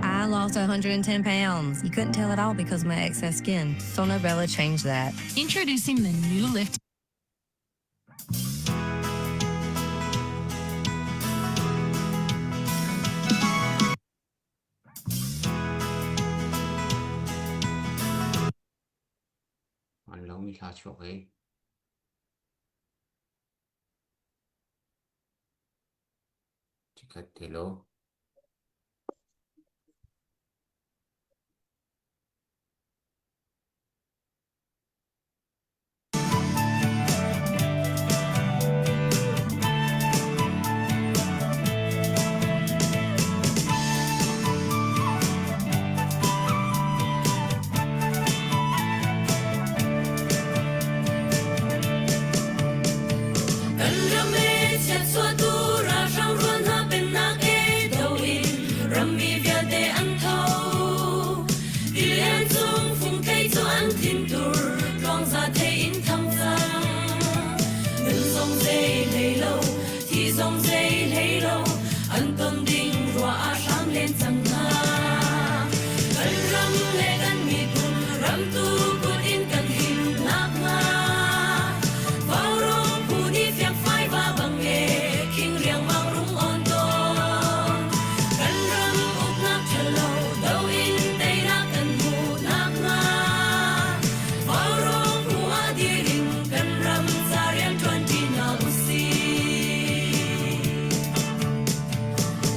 I lost 110 pounds. You couldn't tell at all because of my excess skin. Sonobella changed that. Introducing the new Lift. An lomi hla chuak hi. Chikkhat te law. Kan ram e chiatchuahtu ralhrang rual hna pennak e do in rammi vialte an tho. Tilian cung fungthei cu an thintur tluangza thei in thang cang. Nun zong zei hlei lo, thi zong zei hlei lo, an ton ding ruah ah hram len cang hna. Kan ram le kan miphun ramtu kut in kan him nakhnga Vaurawng phu nih fiangfai va bang e khing riangmang rung on tawn. Kan ram uknak ṭhalo do in teinak kan hmuh nakhnga Vaurawng phu ah dir in kan ram ca rian ṭuanṭi hna usih.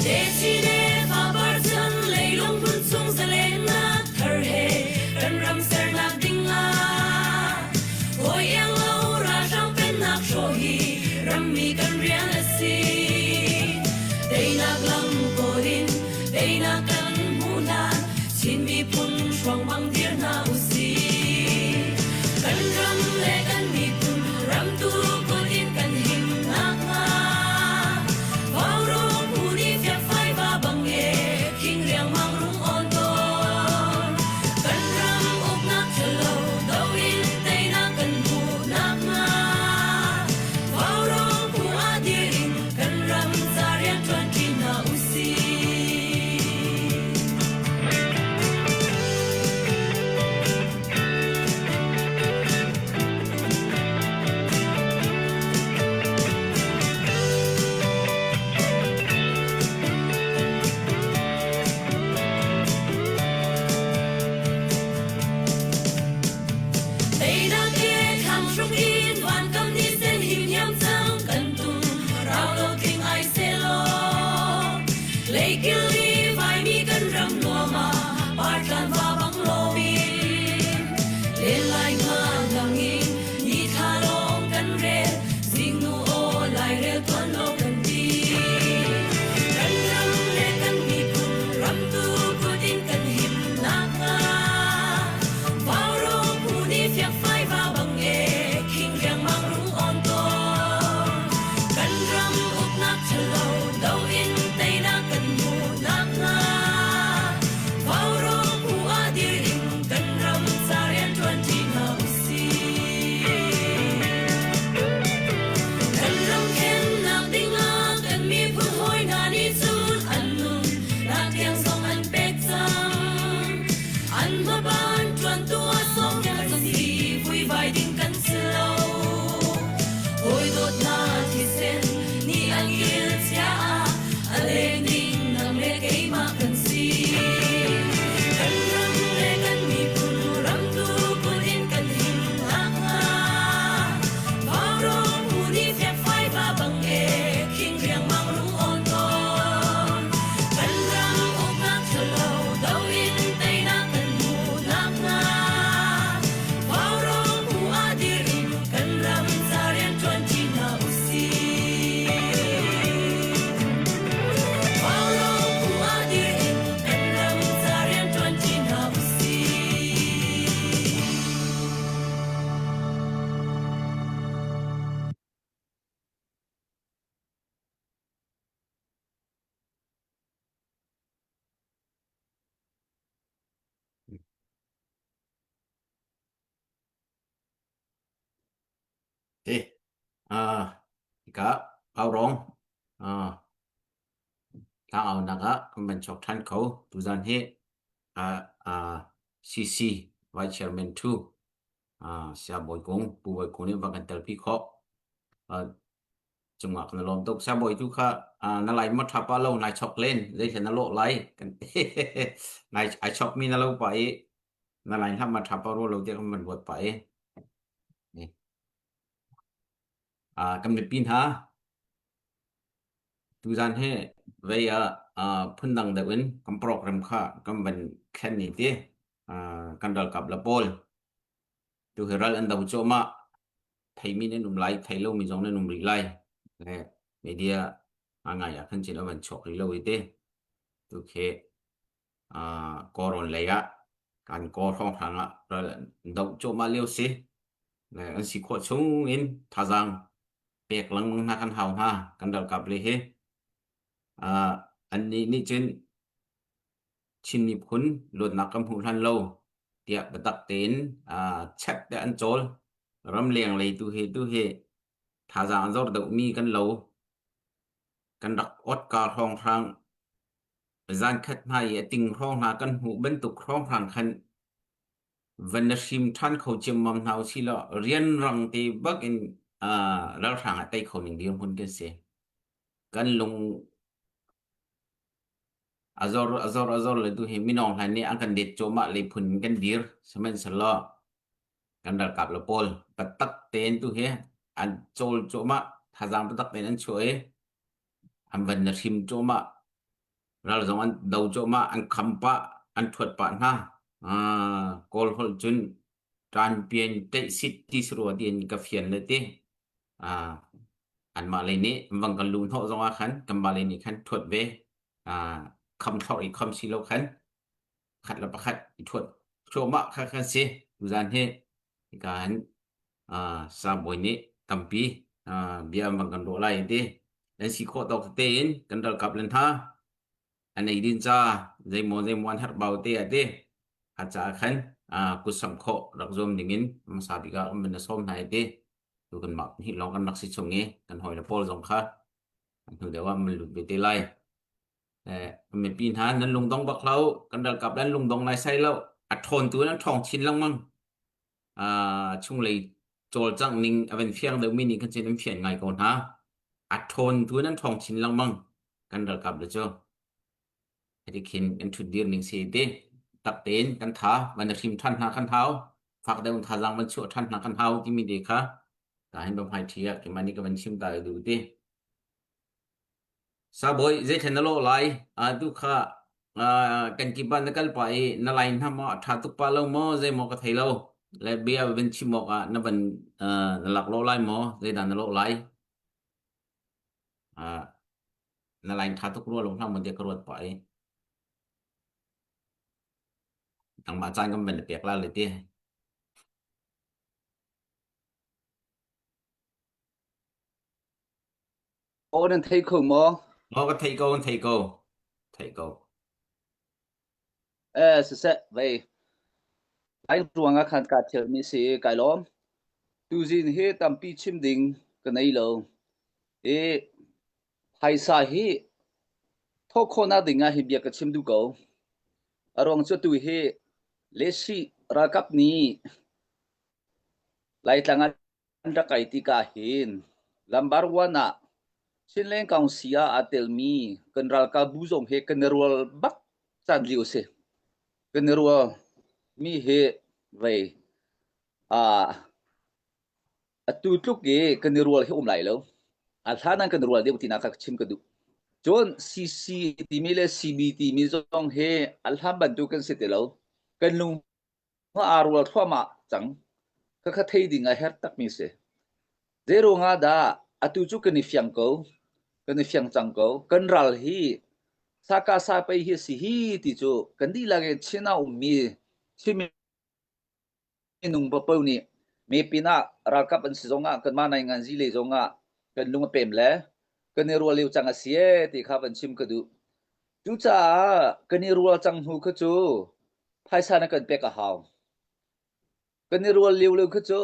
Techin le fapar chan leilung hmun chung zalennak thar he kan ram sernak ding ah hawi iang lo ralhrang pennak hrawh hi rammi kan rian a si. Teinak lam kawl in teinak kan hmuh hlan Chin miphun hruang bang dir hna usih. Kan ram le kan miphun ramtu kut in kan him nakhnga Vaurawng phu nih fiakfai va bang e khing riangmang rung awn tawn. Kan ram uknak ṭhalo do in teinak kan hmuh nakhnga Vaurawng phu ah dir in kan ram ca rian ṭuanṭi hna usih. Teinak ke thlang hruk in vankam ni sen him hiam cang kan tum rau lo tling ai selaw leikil i vaimi kan ram nuam ah partlan va bang lomin len lai ngan langin ni thla lawng kan rel zingnu aw lairel tuan lo kan ti kan ram le kan miphun ramtu kut in kan him nakhnga Vaurawng phu nih fiakfai va bang e khing riangmang rung on tawn kan ram uknak ṭhalo do in teinak kan hmuh nakhnga. Te, ah, hika Paurong, ah, tlangaunak ah kan van chuak ṭhan kho. Tuzan hi ah, ah, CC Vice Chairman 2 ah, Saya Bawi Kung, Pu Bawi Kung nih van kan telpi khawh. Ah, cungah kan lawm tuk. Saya Bawi tu kha ah, na lai ma ṭha pa lo, nai chok len, zeithla na lawh lai. Kan nai ai chok mi na lo pa i na lai hlam ma ṭha pa ro lo tiah kan van ruat pa i. Ah, kan mipi hna, tuzan hi vei ah ah, phundang deuh in kan program kha kan van thlen ni ti. Ah, kan ralkap le pawl tu hi ral an do cuahmah. Theimi nan um lai, thei lomi zong nan um rih lai. Le media a ngai ah khan chin a van chuak rih lo i ti. Tu khi ah, Kawlrawn lei ah kan Kawl hrawnghrang ah ral an doh cuahmah lio si. Le an si khawh chung in thazaang pek lengmang hna kan hau hna kan ralkap le hi. Ah, annih nih cun Chin miphun luatnak kan hmuh hlan lo tiah biatak tein ah, check te an cawl. Ramleng lei tu hi tu hi thazaang a zor deuhmi kan lo. Kan rak awtka hrawnghrang Zankhat hna i a ting hrawng hna kan hmuh bantuk hrawnghrang khan van na hrim ṭhan kho ciammam hna usih law rianrang te bak in uh, ralhrang ah tei kho ning dirhmun kan si. Kan lung a zor a zor a zor le tu hi minong hlan nih an kan det cuahmah lei phun in kan dir. Sihmanhsehlaw kan ralkap le pawl biatak tein tu hi an cawl cuahmah thazaang biatak tein an chuah i an van na hrim cuahmah ral zong an do cuahmah an kham pah an ṭhuat pah hna uh, kawl holh cun ṭanpian ṭeihsit ti si rua tiin ka fian le ti uh, anmah lei nih vang kan luh hnawh zong ah khan kanmah lei nih khan ṭhuat ve uh, kham thlorh i kham si lo khan khat le pakhat i ṭhuat thluahmah kha kan si tuzan hi hika hin uh, Sangbawi nih tampi uh, bia an van kan ruah lai ti nan si khawh tawk tein kan ralkap len hna an ei din ca zeimaw zeimaw an herh bau te a ti a caah khan uh, kut samh khawh rak zuam dingin hmasa bik ah kan van sawm hna ti tu kan mah hi lawng kan rak si chung i kan hawi le pawl zong kha an hnu deuh ah man lut ve te lai Eh, mipi hna nan lungdong bak lo kan ralkap nan lungdong lai sai lo a ṭhawn tu nan ṭhawng chin lengmang uh, chunglei cawlcangh ning a van fiang deuhmi nih khan cun an fian ngai ko hna a ṭhawn tu nan ṭhawng chin lengmang kan ralkap le cu hiti khin kan ṭhut dir ning si ti tak tein kan tha van hrim ṭhan hna kan hau fak deuh in thazaang van chuah ṭhan hna kan hau timi te kha ta hin bang hmai ṭhi ah keimah nih ka van chim ta i duh ti Sabawi zeithlen na lawh lai? Uh, tu kha uh, kan kip ah na kal pah i na lai hna maw a ṭha tuk pah lo maw zeimaw ka thei lo. Le bia van chim awk ah na van uh, na lak lawh lai maw? Zeidah na lawh lai? Uh, na line ṭha tuk rua lo hlah maw tiah ka ruat pah i. Nangmah caan kan van na pek la le ti. Aw nan thei kho maw? Maw ka thei ko, kan thei ko. Thei ko. Eh siseh vei. Ai ruang ah khan kaa thil mi si kai lawm. Tuzin hi tampi chim ding ka nei lo. I phaisa hi thawh khawhnak ding ah hi bia ka chim duh ko. A ruang cu tu hi lesi ralkap nih Laitlang ah An rak kai tikah hin lambar one ah Chinland Council ah aa telmi kan ralkapbu zong hi kan i rual bak caan lio a si. Kan i rual mi hi vei ah atu tluk i kan i rual hi um lai lo. A hlan ah kan i rual deuh tinak kha chim ka duh. Cun CC timi le CB timi zong hi a hlan bantuk kan si ti lo. Kan lung aa rual thluahmah cang. Khakha thei ding a herh takmi si. Zeiruang ah dah atu cu kan i fiang ko, kan i fiang cang ko. Kan ral hi saka sa pei hi si hi ti cu kan dihlak in Chin ah ummi Chin minung papo nih me pinah ralkap an si zongah kanmah nainganzi lei zongah kan lung a pem le kan i rual lio cang a si ee ti kha van chim ka duh. Cucaah kan i rual cang hnu kha cu phaisa na kan pek a hau. Kan i rual lio lo kha cu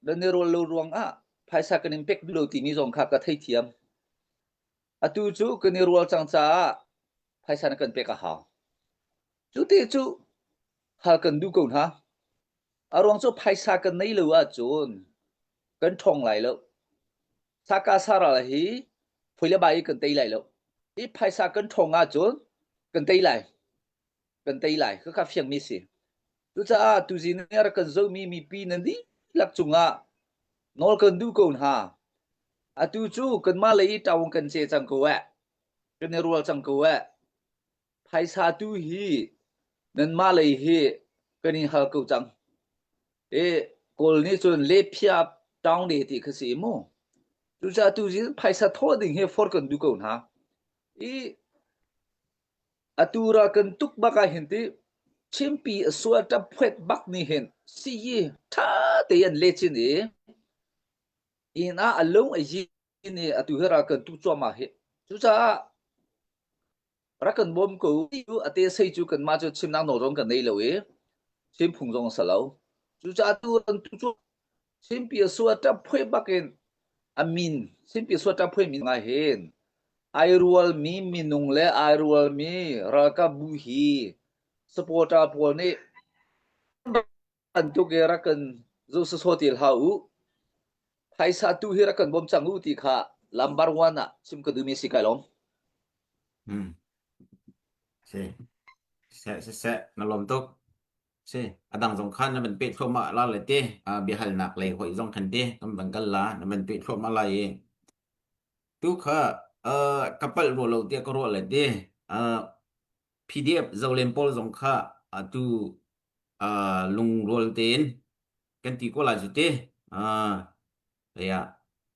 nan i rual lo ruangah phaisa. phaisa kan in pek duh lo timi zong kha ka theithiam. Atu cu kan i rual cang caah phaisa na kan pek a hau. Cu te cu hal kan duh ko hna. A ruang cu phaisa kan nei lo ahcun kan ṭhawng lai lo. Saka saral hi phoi le bai kan tei lai lo. Hi phaisa kan ṭhawng ahcun kan tei lai. Kan tei lai. Khakha fiangmi si. Cucaah tuzing nih a rak kan zohmi mipi nan dihlak cungah nawl kan duh ko hna. Atu cu kanmah lei i ṭaung kan ce cang ko eh. Kan i rual cang ko eh. Phaisa tu hi nanmah lei hi kan in hal ko cang. I Kawl nih cun lephia taung le ti kha si mu. Cucaah tu zin phaisa thawh ding hi for kan duh ko hna. I atu ra kan tuk bak ah hin ti Chimpi a sual ṭap phuet bak nih hin siyi ṭha tein lechin i inn ah a lung a yin i atu hi ra kan tu cuahmah hi. Cucaah rak kan bawm ko a te sei cu kanmah cu chimnak nawl zong kan nei lo i chim phung zong a si lo. Cucaah tu an tu cu Chinpi a sua ṭap phui bakin a min Chinpi sua ṭap phui min ngai hin ai rualmi minung le ai rualmi ralkap bu hi supporter pawl nih bantuk i rak kan zoh sawsawh ti hlah u. Phaisa tu hi rak kan bawm cang u ti kha lambar one ah chim ka duhmi si kai lawm. Hmm. Si. Seh seh na lawm tuk. Si. A dang zong khan na van peh thluahmah la le te biahalnak lei hoih zong khan te kan van kal la na van peh thluahmah lai i tu kha ka palh rua lo tiah ka ruah le te PDF zolen pawl zong kha atu lungrual tein kan ti ko lai cu te. Lei ah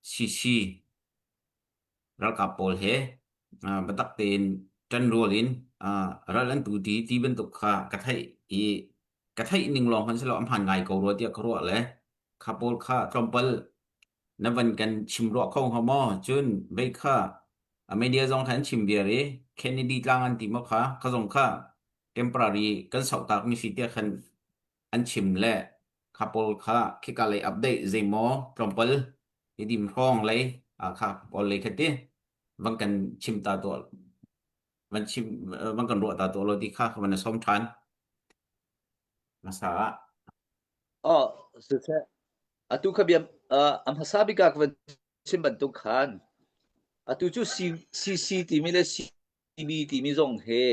CC ralkap pawl he biatak tein ṭanrual in ral an tu ti ti bantuk kha ka theih i ka theih ning lawng hmanh silo a hmaan ngai ko rua tiah ka ruah le kha pawl kha tlawmpal na van kan chim ruah kho hnga maw? Cun vei kha a media zong kha an chim viar i Kennedy tlang an ti maw kha kha zong kha temporary kan sauhtak mi si tiah khan an chim le kha pawl kha khika lei update zeimaw tlawmpal i dim hrawng lei kha pawl lei kha ti van kan chim ta tuah van chim van kan ruah ta tuah lo ti kha van na som than masa ah Oh, siseh. Atu kha bia a hmasa bik ah ka van chim bantuk khan atu cu CC timi le CB timi zong he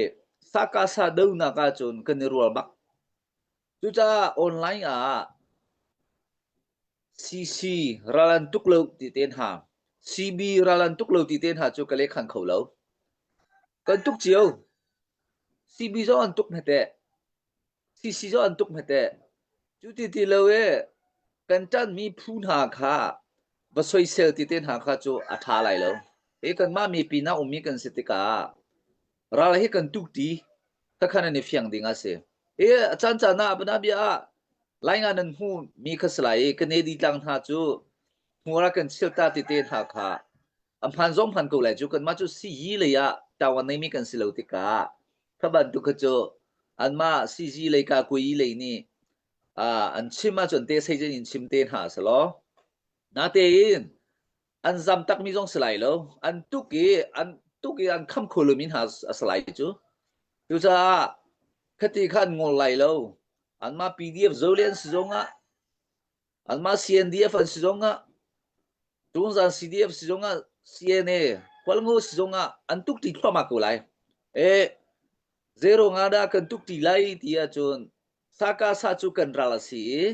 sakasa donak ahcun kan i rual bak. Cucaah online ah CC ral an tuk lo ti te hna, CB ral an tuk lo ti te hna cu ka lehkhan kho lo. Kan tuk cio. CB zong an tuk hmeteh. CC zong an tuk hmeteh. Cu ti ti lo i kan ṭanhmi phu hna kha va soisel ti te hna kha cu a ṭha lai lo. Hi kanmah mipi na ummi kan si tikah ral hi kan tuk ṭi khakhan an i fiang ding a si. Hi a caan caan ah bia ah Lainga nan hmu mi kha si lai i Canady tlang hna cu hmur ah kan chil ta ti te hna kha a hmaan zong hmaan ko lai cu kanmah cu siyi lei ah ṭawan neimi kan si lo tikah kha bantuk kha cu anmah CG lei ka kui lei nih an chim ahcun te sei in chim te hna selaw natein an zam takmi zong si lai lo an tuk i an tuk i an kham kho lomi hna a si lai cu cucaah khati kha an ngol lai lo anmah PDF zole an si zongah Anmah CNDF an si zongah, tungzan CDF si zongah, CNA, Hualngo si zongah an tuk ṭi thluahmah ko lai. E, zero nga dah kan tuk ṭi lai ti ahcun Sakasa cu kan ral a si i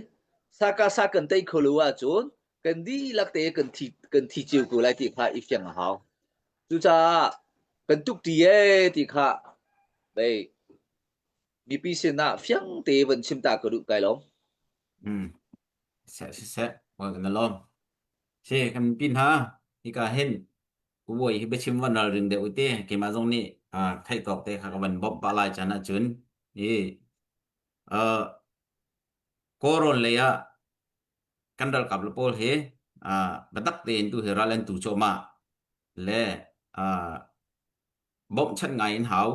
Sakasa kan tei kho lo ahcun kan dihlak te kan thi kan thi cio ko lai ti kha i fiang a hau. Cucaah kan tuk ṭi ee ti kha bei mipi sinah fiang te van chim ta ka duh kai lawm. Mm. Seh siseh, wa kan lawm. Si kan pin ha hika hin uwoi hi biachim van ralring deuh ute keimah zong nih theih tawk te kha ka van bawmh pah lai caan ahcun i uh, Kawlrawn lei ah kan ralkap le pawl hi uh, biatak tein tu hi ral an tu cuahmah le uh, bawmhchanh ngai in hau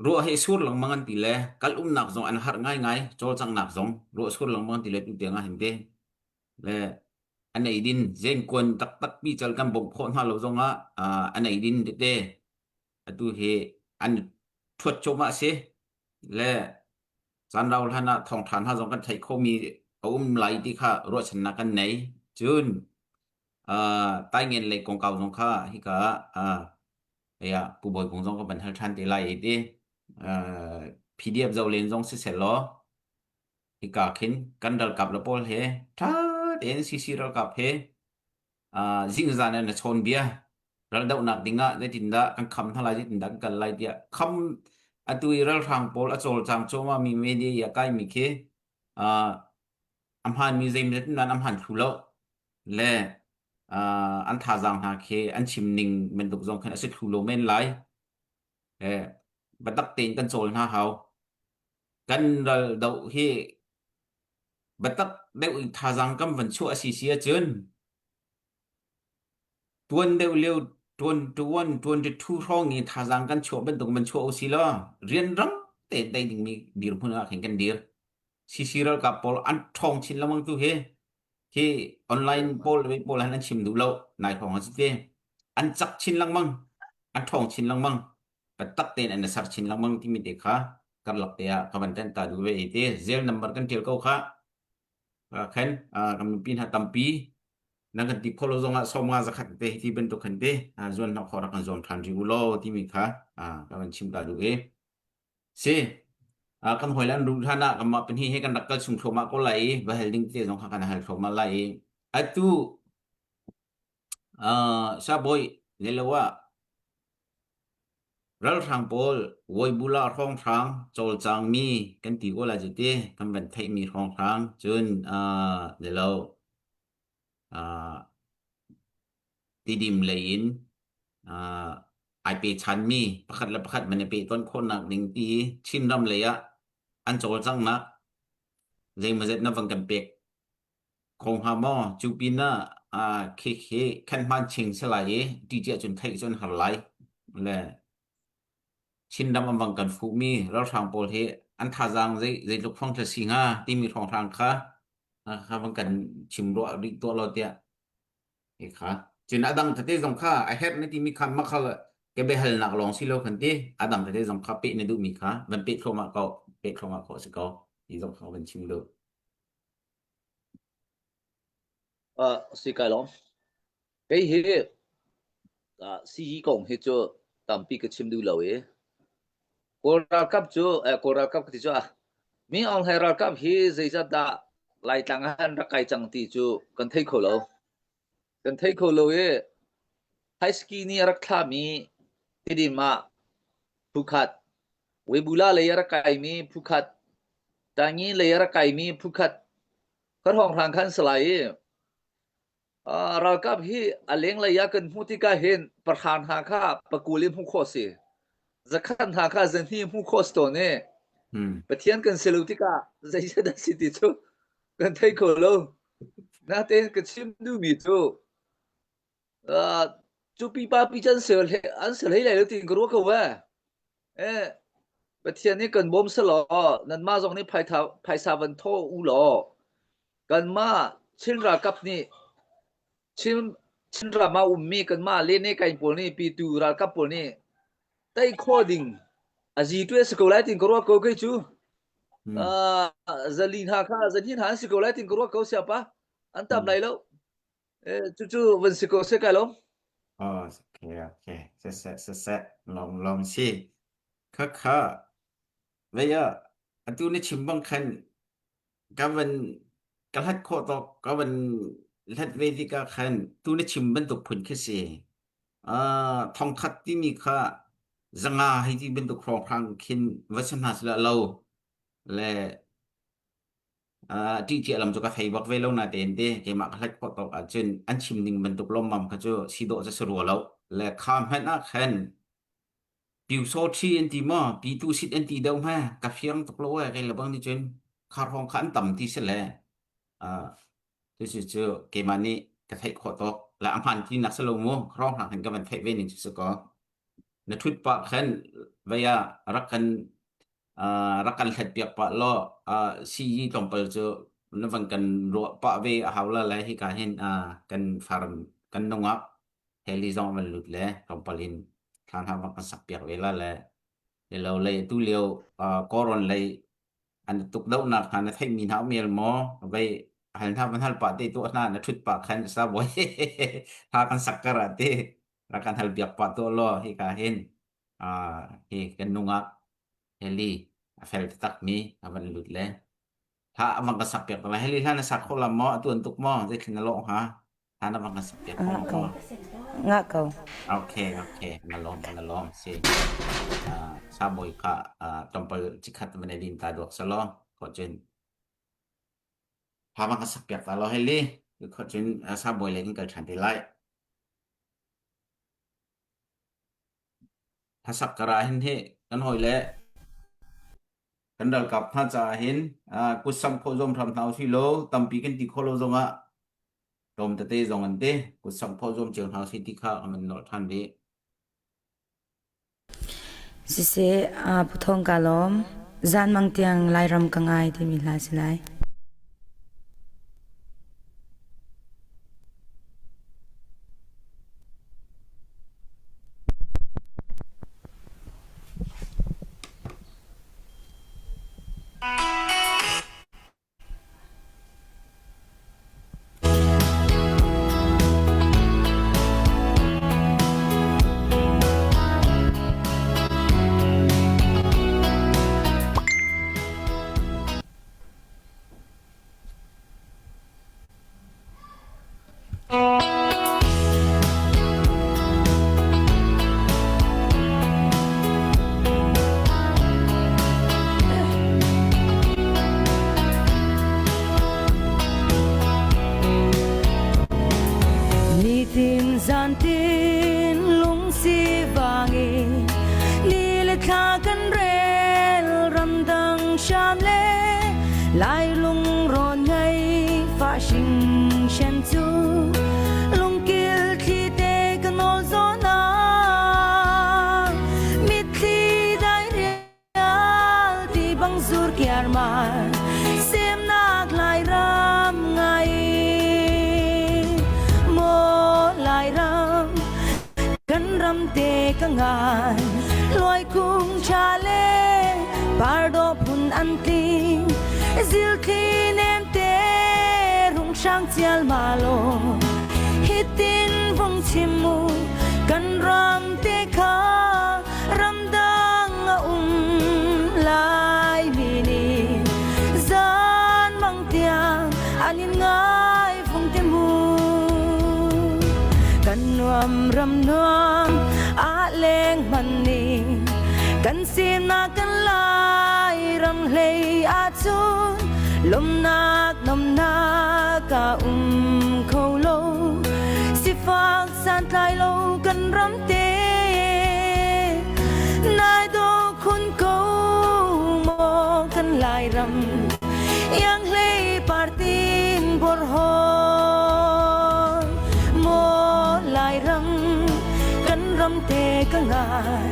Ruah hi sur lengmang an ti le kal umnak zong an harh ngaingai, cawlcanghnak zong ruah sur lengmang an ti le tu tiang ah hin ti. Le An eidin zengkuan taktak pi cal kan bawmh khawh hna lo zongah an eidin tete atu hi an thuat cuahmah a si. Le caan rau hlan ah thawngṭha hna zong kan theih khawhmi a um lai ti kha ruahchannak kan nei. Cun taingen lei kongkau zong kha hika ah ya Pu Bawi Kung zong ka van hal ṭhan te lai i ti. PDF zo len zong siseh law hika khin kan ralkap le pawl he ṭha tein CC ralkap he zingzan in a chawn bia raldohnak dingah zeitindah kan kham hna lai zeitindah kan kal lai tiah kham atu i ralhrang pawl a cawlcang cuahmah mi media i a kaimi khi a hmaanmi zeimawzat in an hmaan thlu lo le an thazaang hna khi an chim ning bantuk zong khan a si thlu lo men lai. Biatak tein kan cawl hna hau. Kan ral doh hi biatak deuh in thazaang kan van chuah a si si ahcun tuan deuh lio 21, 22 hrawng i thazaang kan chuah bantuk van chuah usih law rianrang tein tei dingmi dirhmun ah khin kan dir. CC ralkap pawl an ṭhawng chin lengmang tu hi hi online pawl le pawl han an chim duh lo nai hrawng a si te. An cak chin lengmang, an ṭhawng chin lengmang. Biatak tein an i ser chin lengmang timi te kha karlak te ah ka van ṭanh ta duh ve i ti. Zel number kan ṭial ko kha. Khan kan mipi hna tampi nan kan ti khawh lo zongah 50 zakhat te hi ti bantuk khan te zuan hnawh khawh rak kan zuam ṭhan rih u law timi kha ka van chim ta duh i. Si kan hawi le an ruh hlan ah kanmah pahnih he kan rak kal chung thluahmah ko lai i va hal ding te zong kha kan hal thluahmah lai i atu Sabawi le lo ah Ralhrang pawl Wawibula hrawnghrang cawlcangmi kan ti ko lai cu ti kan van theihmi hrawnghrang cun le lo Tidim lei in ai pechanmi pakhat le pakhat man i pehtonh khawhnak ding ti Chinram lei ah an cawlcanghnak zeimawzet na van kan pek kho hnga maw? Cu pin ah khikhi khan hmaan ching si lai i ṭihṭi ahcun theih cu an har lai. Le Chinram an vang kan fuhmi ralhrang pawl hi an thazaang zei zeitluk hrawng thla si hnga timi hrawnghrang kha kha vang kan chim ruah rih tuah law tiah hi kha. Cun a dang tete zong kha a herh na timi kha mah kha ke biahalnak lawng si lo khan ti a dang tete zong kha peh na duhmi kha van peh thluahmah ko peh thluahmah khawh si ko ti zong kha van chim duh. Uh, si kai lawm. Kei hi uh, CE kong hi cu tampi ka chim duh lo i Kawl ralkap cu eh, Kawl ralkap ka ti cu ah Mi Aung Hlaing ralkap hi zeizat dah Laitlang ah an rak kai cang ti cu kan thei kho lo. Kan thei kho lo i High nih a rak thlami Tidim ah phukhat, Weibula lei a rak kaimi phukhat, Tangi lei a rak kaimi phukhat, Kan hawnghrang khan salai i uh, ralkap hi a lenglei ah kan hmuh tikah hin pahra hna kha pakul in hmuh khawh si. Zakhat hna kha zahnih hmuh khawh si tawn i Hmm. Pathian kan si lo tikah zeizat a si ti cu kan thei kho lo. Natein ka chim duhmi cu uh, cu pipa pi can sel an sel hlei lai lo tiin ka ruah ko eh. Eh, Pathian nih kan bawm selaw nanmah zong nih phaisa van thaw u law kanmah Chin ralkap nih Chin Chinram ah ummi kanmah lene kain pawl nih pitu ralkap pawl nih tei khawh ding a zi tu a si ko lai tiin ka ruah ko kei cu. Hmm. Uh, zali hna kha zali hna an si ko lai tiin ka ruah ko siapa an tam Hmm. lai lo. Eh, cucu van si ko se kai lo. Oh, okay, okay. Se se se se long long si. Kha kha vei ah atu na chim bang khan ka van ka hlat khawh tawk ka van hlat ve tikah khan tu na chim bantuk phun khi si. Uh, thongkhat timi kha zanga hei ti bantuk hrawnghrang khin va si hna sila lo le Uh, ṭihṭiah lam cu ka thei bak ve lo natein te keimah ka hlat khawh tawk ahcun an chim ning bantuk lawmmam kha cu si dawh cu si rua lo. Le kha hmanh ah khan pyusawṭhi an ti maw pitu sit an ti deuh hme ka fiang tuk lo ee kei le bang nih cun kha hrawng kha an tam ti si le uh, cucu cu keimah nih ka theih khawh tawk le a hmaan ti nak si lo mu hrawng hna khan ka van theih ve ning cu si ko. Na ṭhut pah khan vei ah rak kan rak kan hlatpiak pah law sii tlawmpal cu Na van kan ruah pah ve a hau la le hika hin kan farm kan nungak heli zong van lut le tlawmpal in thla hna van kan sak piak ve la le le lo lei tu lio koron lei an tuk dohnak hna na theihmi hna um el maw vei hal hna van hal pah te tu hna na thut pah khan sa boy ha kan sak kar ah te ra kan hal biak pah to lo hika hin hi kan nungak heli a fel taktak mi a van lut le hla a van ka sak piak la heli hla na sak kho la maw a tuan tuk maw zeitlin na lawh hnga hla na van ka sak piak kho Ngah ko. maw Ngah ko. Okay, okay, na lawm, na lawm si. Sabawi kha tlawmpal cikhat van i din ta duak selaw ko cun hla van ka sak piak ta law heli kho cun sabawi le kan kal ṭhan te lai. Hlasak kara hin hi kan hawi le kan ralkap hna caah hin kutsamh khawh zuam hram hna usih law tampi kan ti khawh lo zongah tlawm tete zong an ti kutsamh khawh zuam cio hna usih ti kha kan nolh ṭhan rih. Siseh, Pu Thawng ka lawm. Zanmang tiang Lairam ka ngai timi hla si lai. Nitin zantin lungsi vangin ni le thla kan rel ramdang sham le lai lungrawn ngei fa hring shen cu lungkil thli te ka nawl zawn ah mitthli dai rial ti bang zur kiar mar semnak Lairam ngai maw Lairam Kan ram te ka ngai luai kung cha le pardo phun an tling zilthli nem te rung hrang chial ma lo hitin vung chim mu kan ram te kha ramdang a um lai mi nih zan mang tiang an in ngai vung te mu kan nuam ram nuam a leng man ni kan sinak kan lai ram hlei ahcun lomnak nomnak a um kho lo sifak santlai lo kan ram te nai do khun ko maw kan lai ram iang hlei partin bor hon maw Lairam kan ram te ka ngai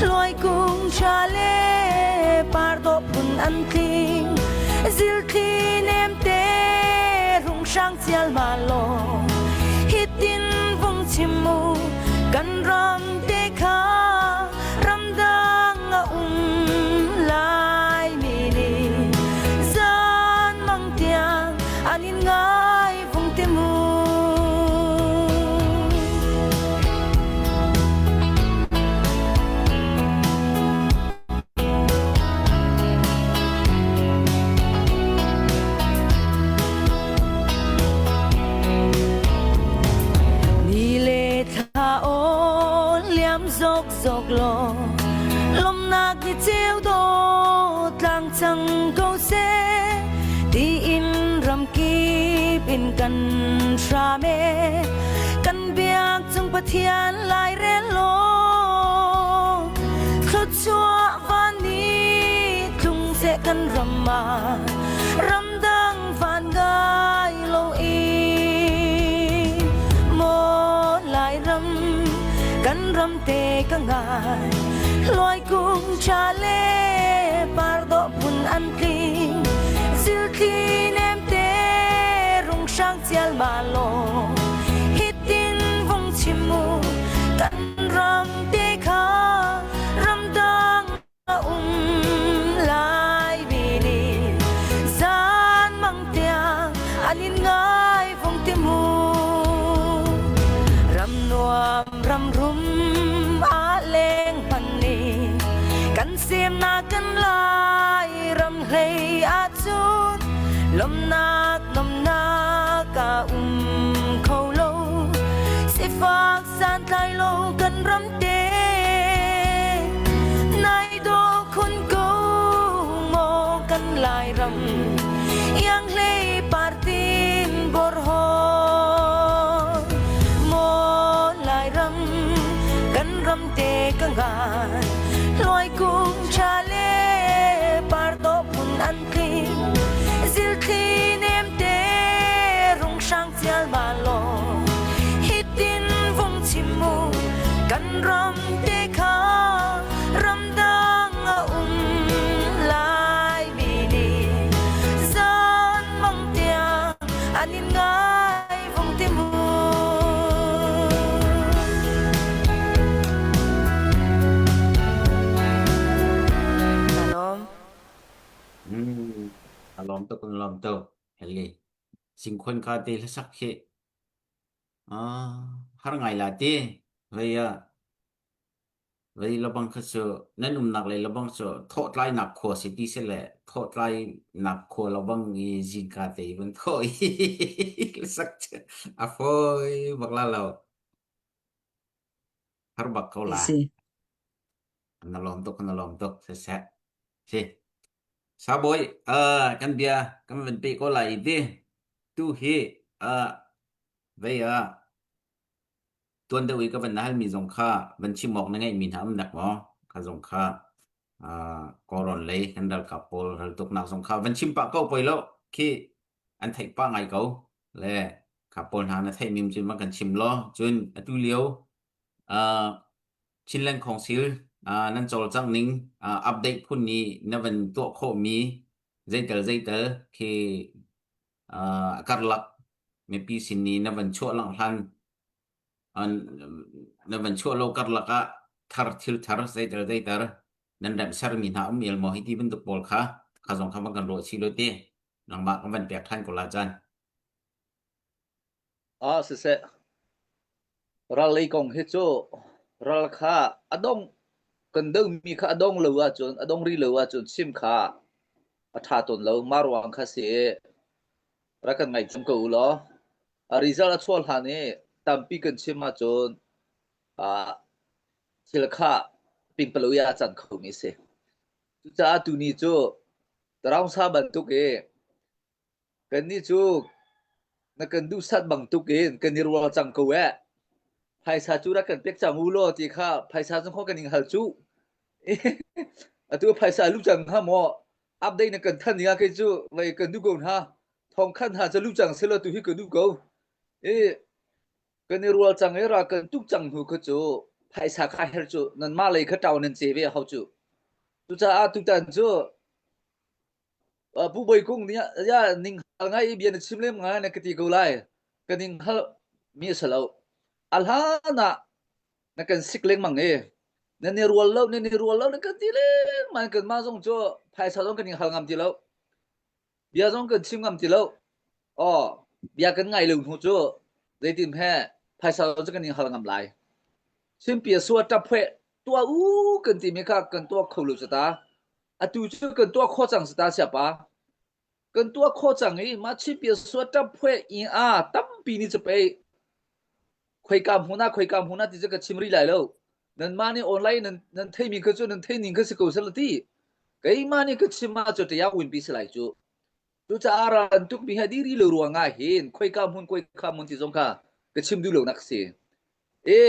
luai kung cha le par do phun an tling zilthli nem te rung hrang chial ma lo hitin vung chim mu kan ram te kha ramdang a um lai mi nih zan mang tiang an in ngai vung te mu. Ni le thla aw liam zok zok law lomnak ni ceu do tlang cang ko seh tiin ramkip in kan hram e kan biak cung Pathian lai rel law thluachuah van ni tlung seh kan ram ah ramdang van ngai lo i maw Lairam kan ram te ka ngai luai kung cha le par dawh phun an tling zilthli nem te. Semnak kan lai ram hlei ahcun lawmhnak nomnak a um kho lo. Sifak santlai lo kan ram te. Nai dawh khun ko maw kan Lairam iang hlei partin borhon maw Lairam kan ram te ka ngai Luai kung ṭha le par dawh phun an tling zilthli nem te rung hrang chial ma law hitin vung chim mu kan ram te kha ramdang a um lai mi nih zan mang tiang an in ngai vung ti mu. Alawm. Mm, alawm tuk an lawm tuk. Hele. Singkhon kha te hlasak khi. Ah, har ngai la ti. Vei ah Vei lebang kha cu nan umnak lei lebang cu thawhtlainak khua si ti si le thawhtlainak khua lebang i zingka te i van thawh i sak cu a fawi bak la lo. Har bak ko la. Si. Na lawm tuk, na lawm tuk. Siseh. Si. Sabawi, uh, kan bia kan van pe ko lai i ti. Tu hi uh, vei ah Tuan deuh i ka van halmi zong kha van chim awk na ngeihmi hna um nek maw? Kha zong kha uh, Kawlrawn lei kan ralkap pawl raltuknak zong kha van chim pah ko poi lo khi an theih pah ngai ko le kha pawl hna na theihmi cun van kan chim law cun atu lio uh, Chinland Council uh, nan cawlcangh ning uh, update phun ni na van tuah khawhmi zeitel zeitel khi uh, karlak mipi sin ni na van chuah lang hlan an na van chuah lo karlak ah thar thil thar zeitel zeiter nan remh sermi hna um el maw hi ti bantuk pawl kha kha zong kha van kan ruah chih lo ti nangmah kan van pek than ko la chan Ah siseh ral lei kong hi cu ral kha a dong kan domi kha a dong lo ahcun a dong rih lo ahcun chim kha a ṭha tawn lo mah ruang kha si i rak kan ngaithiam ko u law a result a chuah hlan i tampi kan chim ahcun ah thil kha pingpalo i a can khomi a si. Cucaah tuni cu Taraungsa bantuk i Kannih cu na kan duhsat bantuk in kan i rual cang ko eh. Phaisa cu rak kan pek cang u law ti kha phaisa cu kan in hal cu. Atu phaisa lu cang hnga maw? Update na kan than ding ah kei cu vei kan duh ko hna. Thong khan hna cu lu cang selaw tu hi ka duh ko. I kan i rual cang i ra kan tuk cang hnu kha cu phaisa kha her cu nanmah lei kha ṭau nan ce ve hau cu. Cucaah tutan cu Pu Bawi Kung nih ya ning hal ngai i bia na chim lem ngai na ka ti ko lai. Ka ning hal mi a si lo. A hlan ah na kan sik lengmang i nan i rual lo nan i rual lo na kan ti lengmang kanmah zong cu phaisa zong kan ning hal ngam ti lo. Bia zong kan chim ngam ti lo. Aw, bia kan ngai lo hnu cu zeitin he phaisa zong cu kan ning hal ngam lai. Simpi a sua ṭap phueh tuah u kan timi kha kan tuah kho lo cu ta. Atu cu kan tuah khawh cang sata siapa. Kan tuah khawh cang i mah chipia sua ṭap phueh i a tampi nih cu pei khoika hmun ah khoika hmun ah ti cu ka chim rih lai lo. Nanmah nih online nan nan theimi kha cu nan thei ning kha si ko sel ti. Keimah nih ka chim ah cu ṭiak winpi si lai cu. Cucaah ral an tukmi hi a dih rih lo ruangah hin khoika hmun khoika hmun ti zong kha ka chim duh lonak a si. I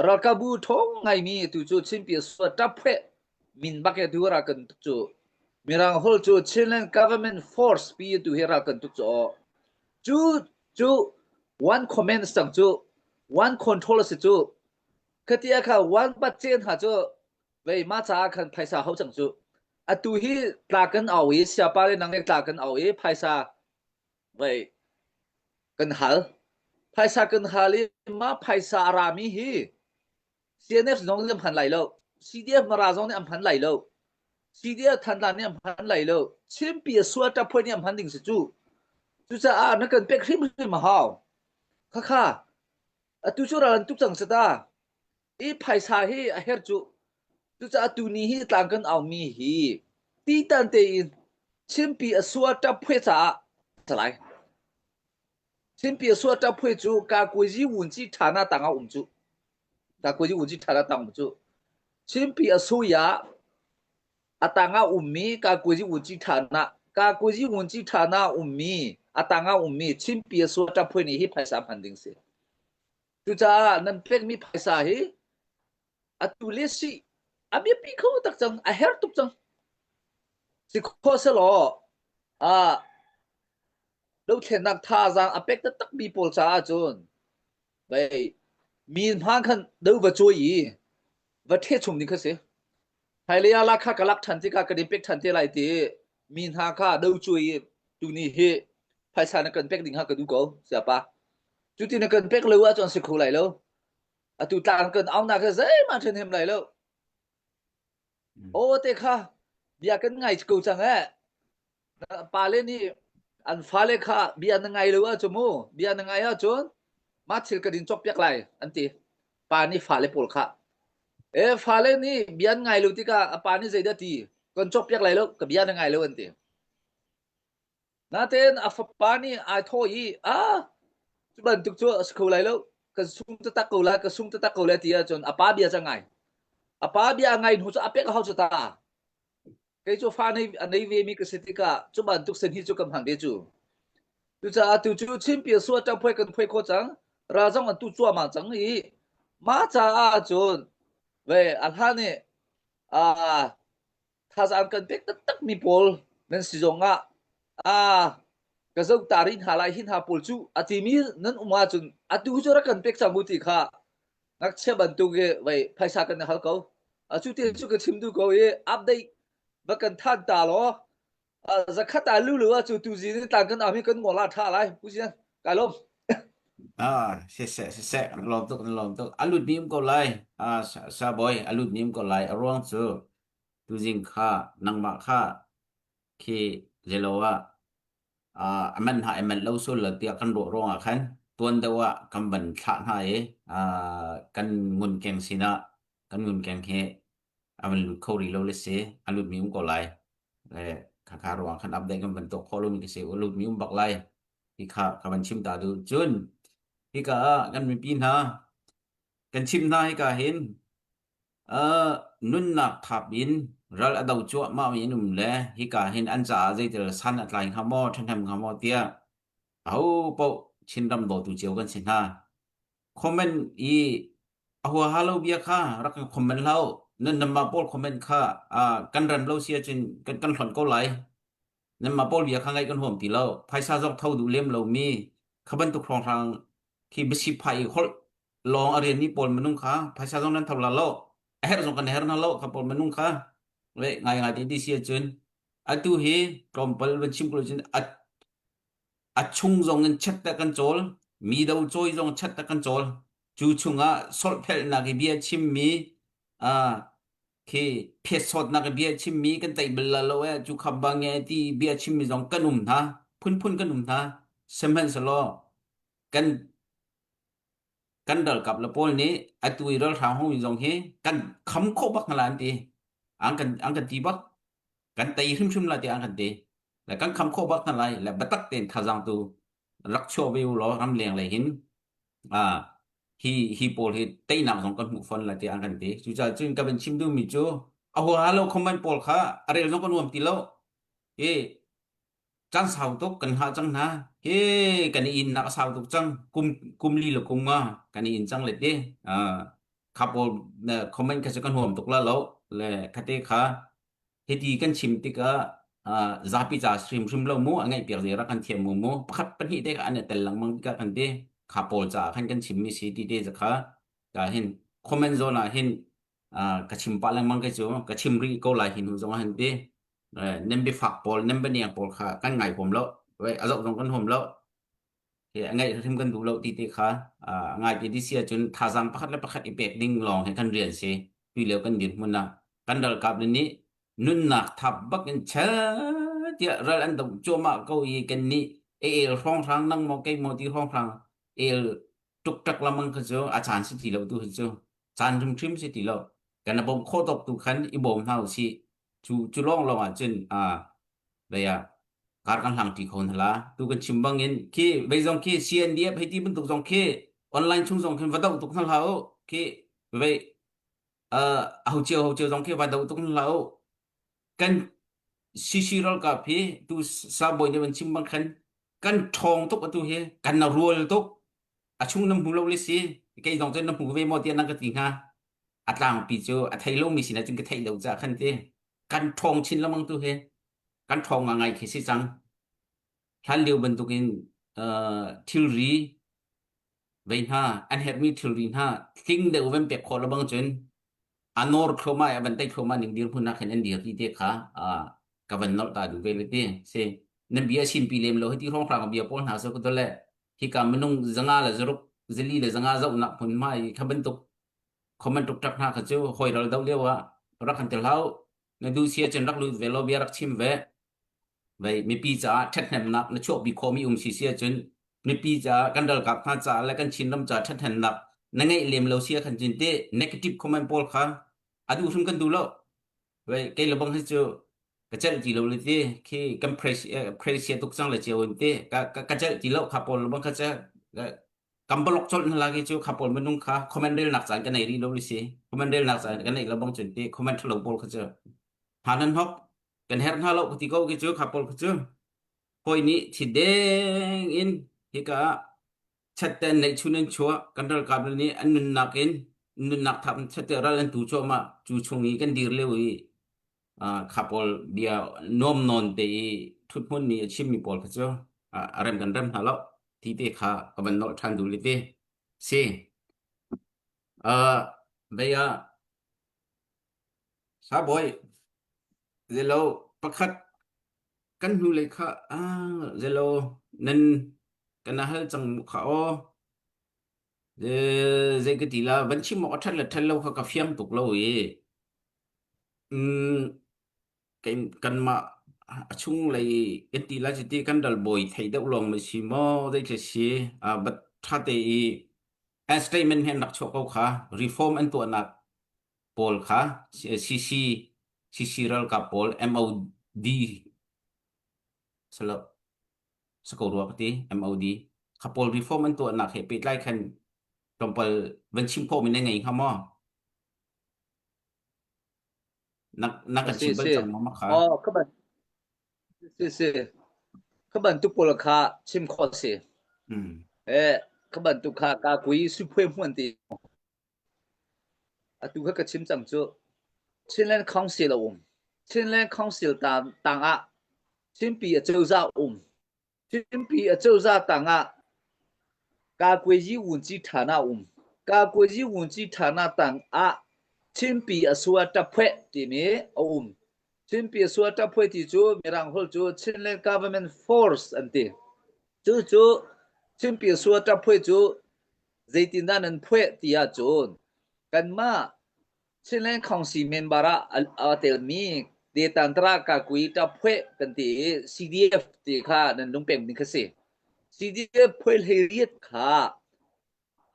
ralkapbu ṭhawng ngaimi tu cu Chinpi sua ṭaphueh min bak i tu ral kan tuk cu Mirang holh cu Chinland Government Force pi tu hi ral kan tuk cu aw. Cu cu one command cang cu one control a si cu. Khatia kha one budget hna cu vei mah caah khan phaisa hau cang cu. Atu hi tla kan au i siapa le nang le tla kan au i phaisa vei kan hal. Phaisa kan hal i mah phaisa a rami hi CNF zong nih an hman lai lo. CDF Mara zong nih an hman lai lo. CDF Thantlang nih an hman lai lo. Chinpi a sual ṭaphuai nih an hman ding si cu. Cucaah na kan pek hrimhrim a hau. Khakha, atu cu ral an tuk cang si ta. I phaisa hi a her cu. Cucaah tuni hi tlang kan aumi hi titan tein Chinpi a sua ṭap phui caah salai. Chinpi a sua ṭap phui cu kakuazi wunci ṭhana tangah um cu. Kakuazi wunci ṭhana tang um cu. Chinpi a suya a tangah ummi kakuazi wunci ṭhana kakuazi wunci ṭhana ummi a tangah ummi Chinpi a sua ṭap phui nih hi phaisa hman ding si. Cucaah nan pekmi phaisa hi atu le si a biapi kho tak cang a her tuk cang si kho selaw a dothlennak thazaang a pek taktak mi pawl caah cun vei mi hma khan do va cuai i va ṭhe chung ding kha si hmailei ah lakha ka lak ṭhan tikah kan i pek ṭhan te lai ti mi hna kha do cuai i tuni hi phaisa na kan pek ding kha ka duh ko siapa cuti na kan pek lo ahcun si kho lai lo atu tlang kan aunak hi zeihmanh ṭhen hem lai lo aw te kha bia kan ngai ko cang eh pale nih an fale kha bia na ngai lo ahcun mu bia na ngai ahcun mah thil ka din cawk piak lai an ti pa nih fale pawl kha e fale nih bia an ngai lo tikah a pa nih zeidah ti kan cawk piak lai lo ka bia na ngai lo an ti Natein a fapa nih ai thawh i, "Ah, cu bantuk cu a si kho lai lo. Ka sung taktak ko lai, ka sung taktak ko lai," ti ahcun a pa bia cu a ngai. A pa bia a ngai hnu cu a pek a hau cu ta. Kei cu fa nei, a nei vemi ka si tikah cu bantuk sin hi cu ka hmang ve cu. Cucaah tu cu Chinpi sua ṭaphuai kan phuai khawh cang. Ral zong an tu cuahmah cang i mah caah cun ve a hlan i ah thazaang kan pek taktakmi pawl nan si zongah ah ka zoh ta rih hna lai hi hna pawl cu a timi nan um ahcun atu cu rak kan pek cang u ti kha ngakchia bantuk i vei phaisa kan hal ko atu te cu ka chim duh ko i update va kan than ta law zakhat ah lulu ah cu tu zin tlang kan am hi kan ngol ah tha lai pu sian kai lom Ah, siseh, siseh, kan lawm tuk, kan lawm tuk. A lut nim ko lai. Ah, sa, sa boy, a lut nim ko lai. A ruang cu Tuzing kha nangmah kha khi zeilo ah uh, a man hna i manh lo sul lo tiah kan ruah ruangah khan tuan deuh ah kan van thlah hna i uh, kan ngunkeng sinah kan ngunkeng hi a van lut kho rih lo le si a lut mi um ko lai le khakha ruang khan update kan van tuah khawh lomi ka si u lut mi um bak lai hi kha ka van chim ta duh cun hika ah kan mipi hna kan chim hna hika hin Nunnak thap in ral a do cuahmahmi an um le hika hin an caah zeitil san a tlai hnga maw, ṭhahnem hnga maw tiah ahopaoh Chinram dawtu cio kan si hna. Comment i a huaha lo bia kha rak kan comment hlah u. Nan nanmah pawl comment kha kan rem lo si ahcun kan kan hlonh ko lai. Nanmah pawl bia kha ngaih kan huam ti lo. Phaisa zong tho duh lem lomi kha bantuk hrawnghrang khi biasi phai i holh lawng a rianmi pawl minung kha phaisa zong nan tho la lo a herh zong kan herh hna lo kha pawl minung kha le ngai ngai te ti si ahcun atu hi tlawmpal van chim ko cun a a chung zong in chet ta kan cawl mi do cawi zong chet ta kan cawl cu chungah solhphelhnak i bia chimmi a khi phiatsawtnak i bia chimmi kan tei bal la lo e cu khap ba nge ti bia chimmi zong kan um hna phunphun kan um hna sihmanhsehlaw kan kan ralkap le pawl nih atu i ralhrang hong in zong hi kan kham khawh bak hna la an ti an kan an kan ti bak kan tei hrimhrim la tiah an kan ti le kan kham khawh bak hna lai le biatak tein thazaang tu rak chuah ve u law ramleng lei hin a hi hi pawl hi teinak zong kan hmuh fon la tiah an kan ti cucaah cun ka van chim duhmi cu a huaha lo comment pawl kha a rel zong kan nuam ti lo hi Caan sau tuk kan hngah cang hna. Hi kan i innak a sau tuk cang. Kum kum li le kum nga kan i in cang le ti. Uh, kha pawl comment kha cu kan huam tuk la lo. Le khate kha hiti kan chim tikah uh, zapi ca hrimhrim lo mu a ngaih piak zei rak kan thiam mu mu pakhat pahnih te kha an i tel lengmang tikah kan ti kha pawl ca khan kan chim mi si ti te kha ka hin comment zone ah hin uh, ka chim pah lengmang ke cu ka chim rih ko lai hi nu zong ah hin ti nan biafak pawl nan bianiang pawl kha kan ngai huam lo a zoh zong kan huam lo hi a ngaih hrim kan duh lo ti te kha ngai ti ti si ahcun thazaang pakhat le pakhat i pek ding lawng hi kan rian si tu lio kan dirhmun ah kan ralkap nih nunnak thap bak in chel tiah ral an doh cuahmah ko i kan nih el hrawnghrang nang maw kei maw ti hrawnghrang el tuk tak lamang kha cu a caan si ti lo tu hi cu caan hrimhrim si ti lo. Kan bawmh khawh tawk tu khan i bawm hna usih. Cu cu lawng lawng ah cun vei ah kar kan hlang ṭi kho hna la. Tu kan chim bang in khi vei zong khi CNDF hei ti bantuk zong khi online chung zong khin va doh tuk hna hlah u. Khi vei ho cio ho cio zong khi va doh tuk hna hlah u. Kan CC ralkap hi tu sabawi nih van chim bang khan kan ṭhawng tuk atu hi kan na rual tuk a chung na hmu lo le si kei zong cun na hmu ve maw tiah na ka ti hnga a tlangpi cu a thei lomi sinah cun ka theih lo caah khan ti kan ṭhawng chin lengmang tu hi kan ṭhawng ngai khi si cang hlan lio bantukin uh, thilri vei hna an herhmi thilri hna tling deuh van pek khawh lo bang cun a nawr thluahmah i a van tei thluahmah ning dirhmun ah khan an dir ti te kha uh, ka van nolh ta duh ve le ti si nan bia sin pi lem lo hiti hrawnghrang bia pawl hna so ko le hika minung zanga le zaruk zali le zanga zohnak hmunhma i kha bantuk comment tuk hna kha cu hoi ral do lio ah rak kan tel hau na du sia cun rak lut ve lo bia rak chim ve vei mipi caah ṭhathnemnak na chuahpi khawhmi um si sia cun mipi caah kan ralkap hna caah le kan Chinram caah ṭhathnemnak na ngeih lem lo sia khan cun te negative comment pawl kha a duh hrim kan duh lo vei kei le bang hi cu ka celh ti lo le ti khi kan press tuk cang le cio in te ka ka celh ti lo kha pawl bang kha che kan block colh hna lagi cu kha pawl minung kha comment rel nak caan kan nei rih lo li si comment rel nak caan kan nei lo bang cun ti comment thalo pawl kha cu hna nan hok kan her hna lo ti ko ki cu kha pawl kha cu hoi nih thi deng in hika chatten nei chun an chuah kan ralkap nih an nunnak in nunnak thap chatte ral an tu chuah ma cu chung i kan dir leo i kha pawl bia nuam nawn te i ṭhuthmun nih a chimmi pawl kha cu a rem kan rem hna lo ti te kha ka van nolh ṭhan duh te si. Uh, bei ah sabawi zelo pakhat kan hnu lei kha ah zelo nan kan hal cang kha aw zei ka ti la van chim awk a ṭhat le ṭhat lo kha ka fiang tuk lo i Kanmah a chunglei kan ti lai cuti kan ralbawi thei deuh lawng na si maw zei si but ṭha te i an statement he an rak chuah ko kha reform an tuahnak pawl kha CC CC ralkap pawl MOD salo sako rua ka ti MOD kha pawl reform an tuahnak he pehtlai khan tlawmpal van chim khawh mi na ngei hnga maw? Na na kan Si chim bal si. cang maw ma kha? Oh, kha ban si si. Kha bantuk pawl kha chim khawh si. Mm. Eh, kha bantuk kha ka kui su phui hmuan ti. Atu kha ka chim cang cu. Chinland Council a um. Chinland Council ta tang ah Chinpi a cozah um. Chinpi acozah tangah Kakuazi Vunci ṭhana a um. Kakuazi Vunci ṭhana tangah Chinpi Asua Ṭaphueh timi a um. Chinpi Asua Ṭaphueh ti cu Mirang holh cu Chinland Government Force an ti. Cucu Chinpi Asua Ṭaphueh cu zeitindah nan phueh ti ahcun kanmah Chinland Council member ah aa telmi Detantra Kakui Ṭaphueh kan ti i CDF ti kha nan lungpem ding kha si. CDF phuai hleiriat kha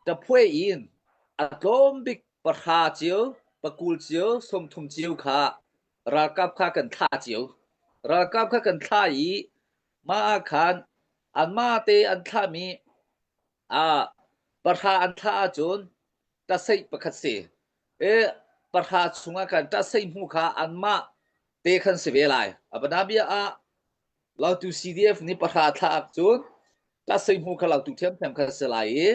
ṭaphueh in a tlawm bik pahra cio, pakul cio, 30 cio kha ralkap kha kan thlah cio. Ralkap kha kan thlah i mah ah khan anmah te an thlahmi ah pahra an thlah ahcun ṭaseih pakhat si. E pahra chungah khan ṭaseih hmu kha anmah te khan si ve lai. Abanabia ah Lautu CDF nih pahra thlah ahcun ṭaseih hmu kha lautu ṭhiamṭhiam kha si lai i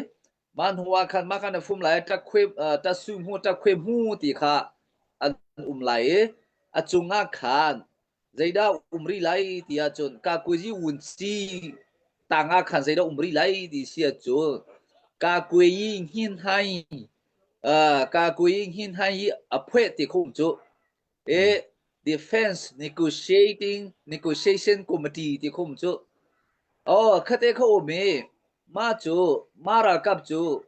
mah hnu ah khan mah khan a fum lai ṭakhue ṭasu hmu ṭakhue hmu ti kha an um lai i a cungah khan Zeidah um rih lai ti ahcun kakuazi vunci tangah khan zeidah um rih lai ti si ahcun kakuayi hngin hai uh, kakuayi hngin hai hi a phueh ti khum cu e defense negotiating negotiation committee ti khum cu oh khate kha um i ma cu ma ralkap cu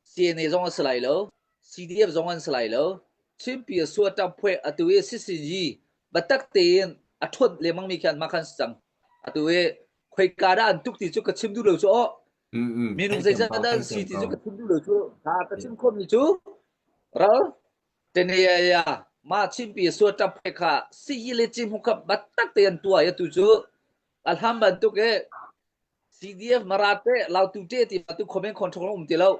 CNA zong a si lai lo CDF zong an si lai lo Chinpi a suat ṭap phueh atu i CCG biatak tein a ṭhawt lengmang mi khi anmah khan si cang. Atu i khoika dah an tuk ti cu ka chim duh lo cu aw. Mm mm. Minung Theih thiam zeizat ko, dah an theih si thiam ti cu ko. ka chim duh lo cu. Ha ka chim khawhmi cu ral. Tenaya ma Chinpi suat ṭap he kha siyi le cim hu kha battak te an tuah i atu cu a hlam bantuk i CDF Mara te Lautu te ti tu comment control um ti lo.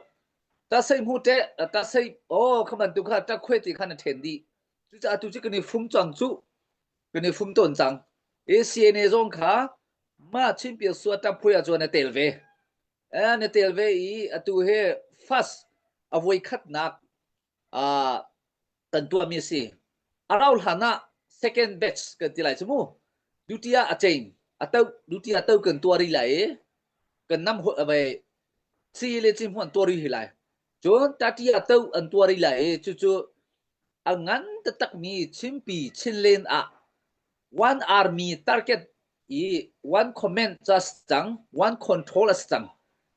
Ta sei mu te ta sei oh kha bantuk kha ta khwe ti khan a then di. Cucaah tu cu kan i fum cang cu kan i fum tawn cang. ACNA zong kha ma Chinpi suat ṭap phui ah cun a tel ve. Eh, na tel ve i atu hi first a voi khatnak uh, kan tuahmi a si. A rau hlan ah second batch kan ti lai cu mu. Duty ah a chain a to duty ah to kan tuah rih lai i kan nam ve si le ci hmuan tuah rih lai. Cun tati ah to an tuah rih lai i cucu a ngan taktakmi Chinpi Chinlen ah one army target i one comment ca si cang, one control a si cang.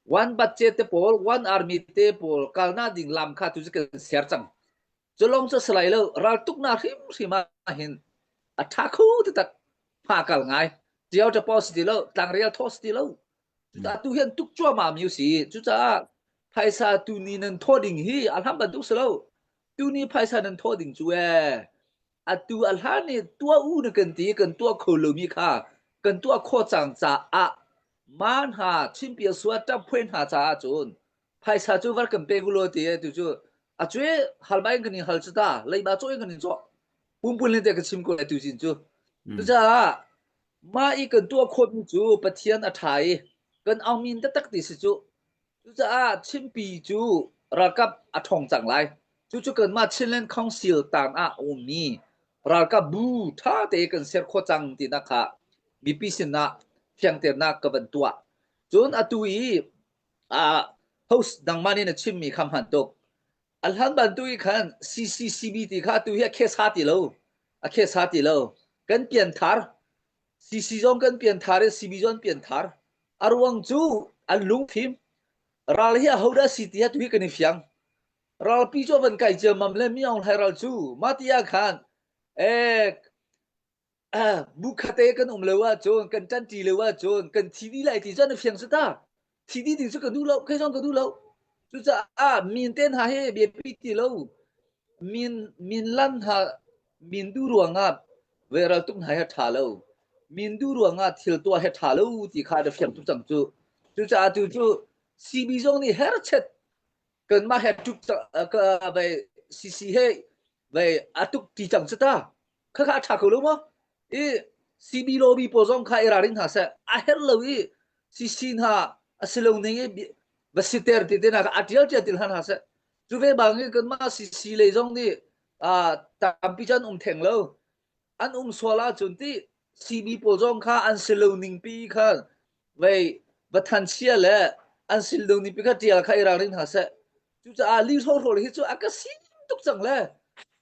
One budget te pawl, one army te pawl kalnak ding lam kha tu cu kan ser cang. Cu lawng cu si lai lo, raltuknak hrimhrim ah hin a ṭha kho taktak hma kal ngai. Tiao ṭapaw si ti lo, tlangrial thaw si ti lo. Cucaah tu hian tuk cuahmah mi si. Cucaah phaisa tuni nan thawh ding hi a hlam bantuk si lo. Tuni phaisa nan thawh ding cu ee atu a hlan i tuah u na kan ti kan tuah kho lomi kha kan tuah khawh cang caah ma hna Chinpia sua ṭap hna caah cun phaisa cu var kan pe u law ti tu cu a cue hal ba in kan in hal cu ta leiba caw in kan in cawh pumpun le te ka chim ko lai tu zin cu cucaah mah i kan tuah khawhmi cu Pathian a ṭha i kan aungmin taktak ti si cu Cucaah Chinpi cu ralkap a ṭhawng cang lai. Cucu kanmah Chinland Council tang ah a ummi ralkap bu ṭha tein kan ser khawh cang tinak kha mipi sinah fiangternak ka van tuah. Cun atu i uh, host nangmah nih na chimmi kha hman tuk. A hlan bantuk i khan CCCB ti kha atu hi a khesa ti lo. A khesa ti lo. Kan pianthar. CC zong kan pianthar i CB zong pianthar. A ruang cu an lungfim. Ral hi ahodah si ti tu hi kan i fiang. Ralpi cu van kai ciammam le mi Aung Hlai ral cu mah ti ah khan eh bu khate kan um lo ahcun kan ṭanṭi lo ahcun kan thi dih lai ti cu an i fiang cu ta. Thi dih ding cu ka duh lo, kei zong ka duh lo. Cucaah min te hna hi biapi ti lo. Min min lan hna min duh ruangah veral tuk hna hi a ṭha lo. Min duh ruangah thil tuah hi a ṭha lo ti kha na fiang tuk cang cu. Cucaah tu cu CB zong nih herchet kanmah he tuk vai CC he vai a tuk ti cang cu ta. Khakha a ṭha ko lo maw? I CB lobby pawl zong kha i ralring hna seh. A herh lo i CC hna a si lo ning i va siter ti te hna kha a ṭial ṭial ti hna hna seh. Cu ve bang i kanmah CC lei zong nih tampi cu an um theng lo. An um sual ahcun ti CB pawl zong kha an si lo ning pi kha vei va thanchia le an si lo ning pi kha ṭial kha i ralring hna seh. Cucaah li hrohrawl hi cu a ka sim tuk cang le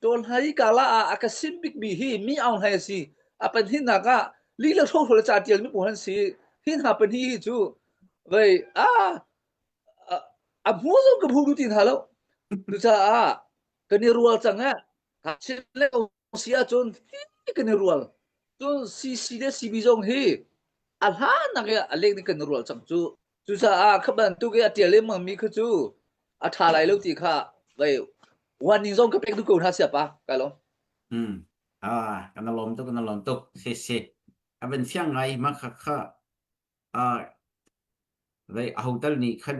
tawn hai kala ah a ka sim bikmi hi mi Aung Hlaing a si. A panhinnak ah li le hrohrawl ca tial mi pawl an si. Hi hna pahnih hi cu vei a a hmu zong ka hmu ti hna lo. Cucaah kan i rual cang eh. Chin le si ahcun hi kan i rual. Cun CC le CB zong hi a hlan nak i a lek ning kan i rual cang cu. Cucaah kha bantuk i a ṭial lengmangmi kha cu a ṭha lai lo ti kha vei warning zong ka pek duh ko hna siapa kai lawm. Hmm. Ah, kan lawm tuk, kan lawm tuk. Si si. A van fiang ngai ma kha kha ah vei a hotel nih khan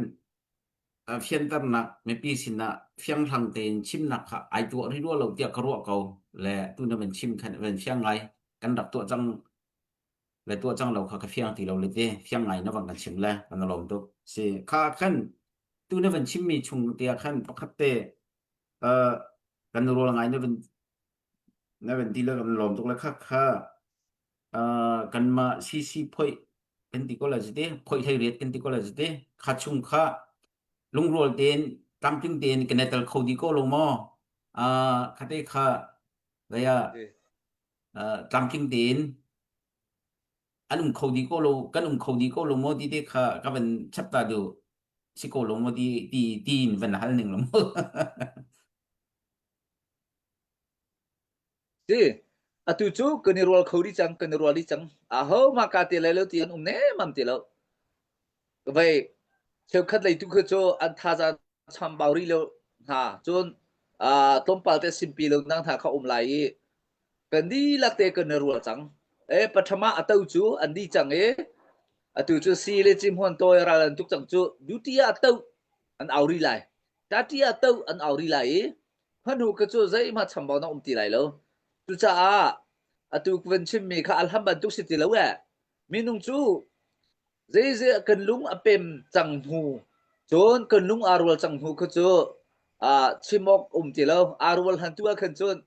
fianternak mipi sinah fianghlang tein chimnak kha ai tuah rih rua lo tiah ka ruah ko le tu na van chim khan van fiang ngai kan rak tuah cang le tuah cang lo kha ka fiang ti lo le te fiang ngai na van kan chim le kan lawm tuk si kha khan tu na van chimmi chung te ah khan pakhat te uh, kan rual ngai na van na van ti le kan lawm tuk le kha kha uh, kanmah CC phoi kan ti ko la zite phoi hlei riat kan ti ko la zite kha chung kha lungrual tein tlamtling tein kan tel kho di ko lo maw uh, khate kha laya tlamtling tein an um kho dih ko lo kan um kho dih ko lo maw ti te kha ka van chap ta du si ko lo maw ti ti ti in van hal ning lo maw Si atu cu kan i rual kho dih cang kan i rual dih cang aho ma ka te lai lo ti an um ne mam ti lo vei cheukhat lei tu kha cu an thazaang chambau rih lo hna cun. Uh, tlawmpal te simpi lo nang hna kha um lai i kan dihlak te kan i rual cang. E pathama a to cu an di cang i atu cu si le cim huan tawi ral an tuk cang cu duty ah to an au ri lai. Tati ah to an au ri lai i hmanu ka cu zeihmah chambau na um ti lai lo. Cucaah atu van chimmi kha alham bantuk si ti lo eh. Minung cu zeizei kan lung a pem cang hnu cun kan lung aa rual cang hnu kha cu ah chim awk um ti lo. Aa rual han tu ah khan cun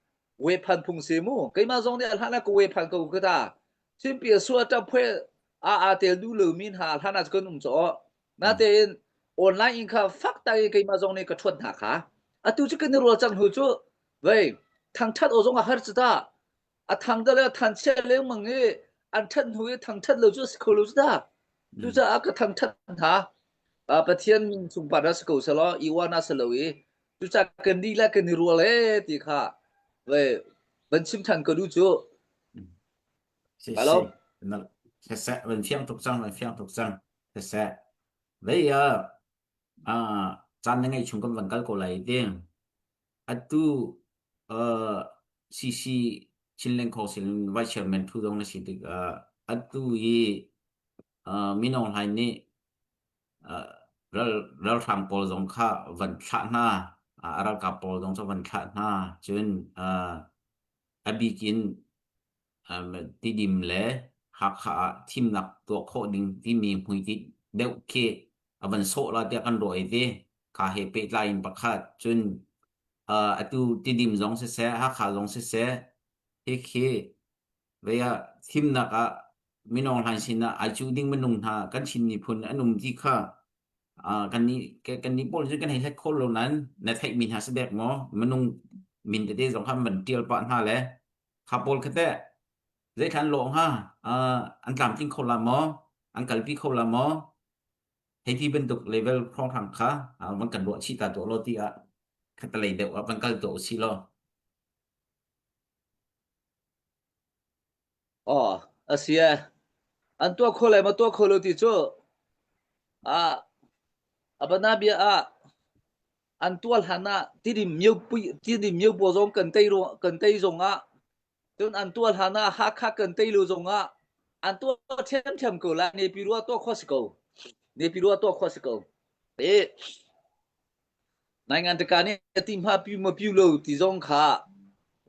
we phan phung si mu. Keimah zong nih a hlan ah ka we phan ko ka ta. Chinpi a sual ṭap phuai a aa tel duh lomi hna hlan ah kan um caw. Natein online in kha fak tak in keimah zong nih ka ṭhuat hna kha. Atu cu kan i rual cang hnu cu vei thangṭhat aw zong a har cu ta. A thang da le than chia lengmang i an ṭhat hnu i thangṭhat lo cu a si kho lo cu ta. Cucaah ka thangṭhat hna. Pathian min sungpar ah si ko selaw i uan ah si lo i cucaah kan nih le kan i rual ee ti kha vei van chim ṭhan ka duh cu. Siseh, siseh, van fiang tuk cang, van fiang tuk cang. Siseh, vei ah ah caan na ngeih chung kan van kal ko lai ti. Atu uh, CC Chinland Council Vice Chairman thu zong na si tikah atu i uh, Min Aung Hlaing nih uh, ral ralhrang pawl zong kha van thlah hna, uh, a ralkap pawl zong cu van thlah hna. Cun uh, a bik in Tidim le Hakha ah thimnak tuah khawh ding timi hmuitinh deuh khi a van sawh la tiah kan ruah i ti. Kha he pehtlai in pakhat. Cun atu Tidim zong siseh, Hakha zong siseh, hikhi vei ah thimnak ah Min Aung Hlaing sin ah ai cuh ding minung hna kan Chin miphun an um ti kha kannih kannih pawl cu kan hei hlat kho lo nain na theihmi hna si dek maw? Minung min tete zong kha an van ṭial pah hna le kha pawl kha teh zeithlan lawh hnga? An tlamtling kho la maw? An kalpi kho la maw? Hei ti bantuk level hrawnghrang kha van kan ruah chih ta tuah law ti ah khatalei deuh ah van kal tuah usih law. Aw, a si e. An tuah kho lai maw tuah kho lo ti cu ah abana bia ah an tuah hlan ah tidim myo pui tidim myo paw zong kan tei ru kan tei zong ah cun an tuah hlan ah Hakha kan tei lo zong ah an tuah ṭhiamṭhiam ko lai Nepi rua tuah khawh si ko Nepi rua tuah khawh si ko e Naingan tika nih a ti hma piu ma piu lo ti zong kha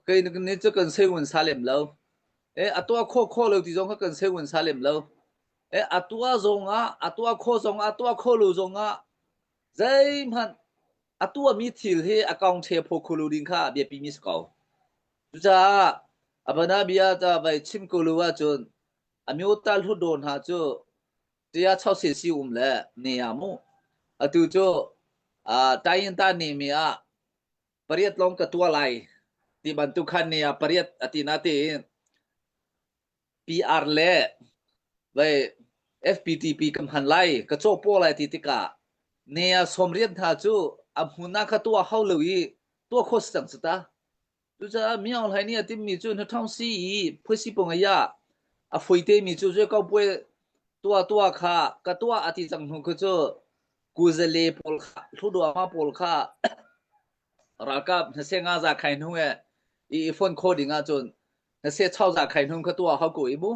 kei nih cu kan sei sa lem lo. E a tuah kho kho lo ti zong kha kan sei sa lem lo. E a tuah zong ah a tuah kho zong ah a tuah kho lo zong ah zeihmanh a tuahmi thil hi a kong the phaw kho lo ding kha a biapi mi si ko. Cucaah abana bia ta vai chim ko lo ahcun a myo ta hlut do hna cu Tia chau si si um le ne ah mu. Atu cu uh, tayin ta ni mi ah pariat lawng ka tua lai ti bantuk khan ni ah pariat ati na ti PR le vai FPTP kam han lai ka chaw po lai ti tikah ne ah somriat hna cu a hmun ah kha tua hau lo i tua kho si cang ta Cucaah Min Aung Hlaing nih a timhmi cu hnatthawng-si i phuaisi pawng ah a fuitemi cu zuaikopuai tuah tuah kha ka tuah a ti cang hnu khi cu kuzale pawl kha hluduama pawl kha ralkap hnase ngaza khai hnu e i i phone kho ding ahcun hnase chauza khai hnu kha tuah hau ko i mu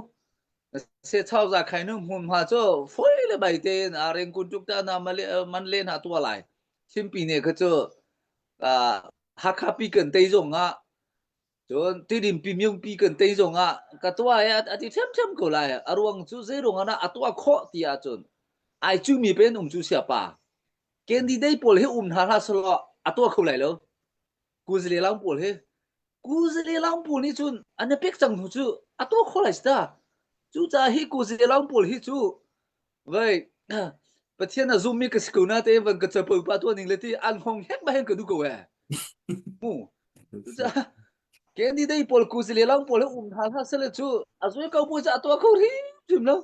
hnase chauza khai hnu hmunhma cu foi le bai tein a rengkun tuk ta na man le hna tuah lai Chinpi ne kha cu Hakha pi kan tei zong ah cun Tidim pi Myung pi kan tei zong ah ka tuah i a ti ṭhiamṭhiam ko lai. A ruang cu zei ruang ah a tuah khawh ti ahcun ai cumi pen um cu siapa. Candidate pawl hi um hna hlah selaw a tuah kho lai lo. Kuzile lang pawl hi kuzile lang pawl nih cun an i pek cang hnu cu a tuah kho lai si ta. Cucaah hi kuzile lang pawl hi cu Vai Pathian a zummi ka si ko na te van ka capo pa tuah ning le ti an hong hek ba hen ka du ko eh. Mu. Cucaah candidate pawl kuzile lang pawl um hna hlah sele cu a zui ko bu ca tuah kho hrim hrim lo.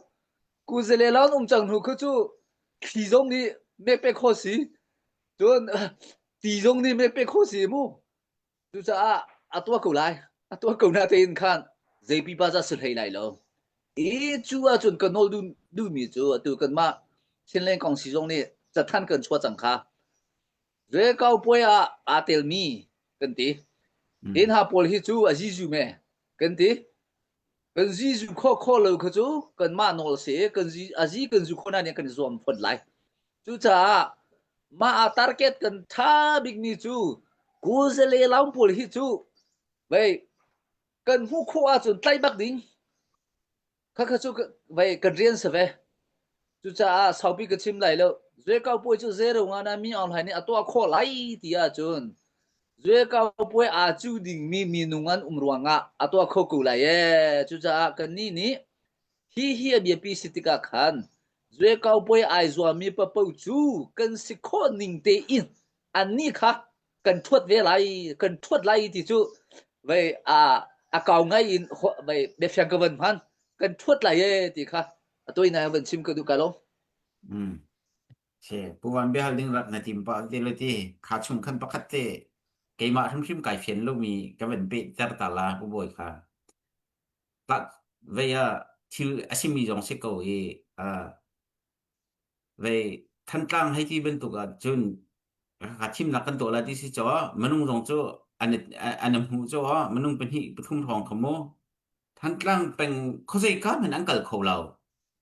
Kuzile lang um cang hnu khu cu thli zong nih me pe kho si. Cun ti zong nih me pe kho si mu. Cucaah a tuah ko lai. A tuah ko na tein khan zei pipa za si hlei lai lo. I cu ahcun ka nawl duh, duhmi cu atu kanmah Chinland Kongsi zong nih cathanh kan chuah cang kha. Zuekau puai ah aa telmi. kan ti. Hi hna pawl hi cu a zizu me kan ti. Kan zizu khawh khawh lo kha cu kanmah nawl a si i kan zi, a zi kan zu khawh nain kan i zuam phot lai. Cucaah mah ah target kan ṭha bikmi cu Kuzale laung pawl hi cu vei kan hmuh khawh ahcun tlaih bak ding. Khakha cu vei kan rian si ve. Cucaah saupi ka chim lai lo. Zuekau puai cu zero nga na mi Aung Hlaing nih a tuah khawh lai ti ahcun Zuekau puai aa cu dingmi minung an um ruangah a tuah kho ko lai ee. Cucaah kannih nih hi hi a biapi si tikah khan Zuekau puai ai zuammi papoh cu kan si khawh ning tein annih kha kan ṭhuat ve lai, kan ṭhuat lai ti cu vei a a kau ngai in vei biafiang ka van hman kan ṭhuat lai ee ti kha a tuai van chim ka duh ka lo. Mm. Se puvan biahal ding rak na tim pa te le ti kha chung khan pakhat te keimah hrimhrim kai fian lomi ka van pe ter ta la pu bawi kha ta vei a thil a simi zong si ko i a vei Thantlang hei ti bantuk ah cun ka thimnak kan tuah lai ti si caw minung zong cu an an hmuh caw minung pahnih pathum hrawng kha mu Thantlang peng khuazei ka hmanh an kal kho lo.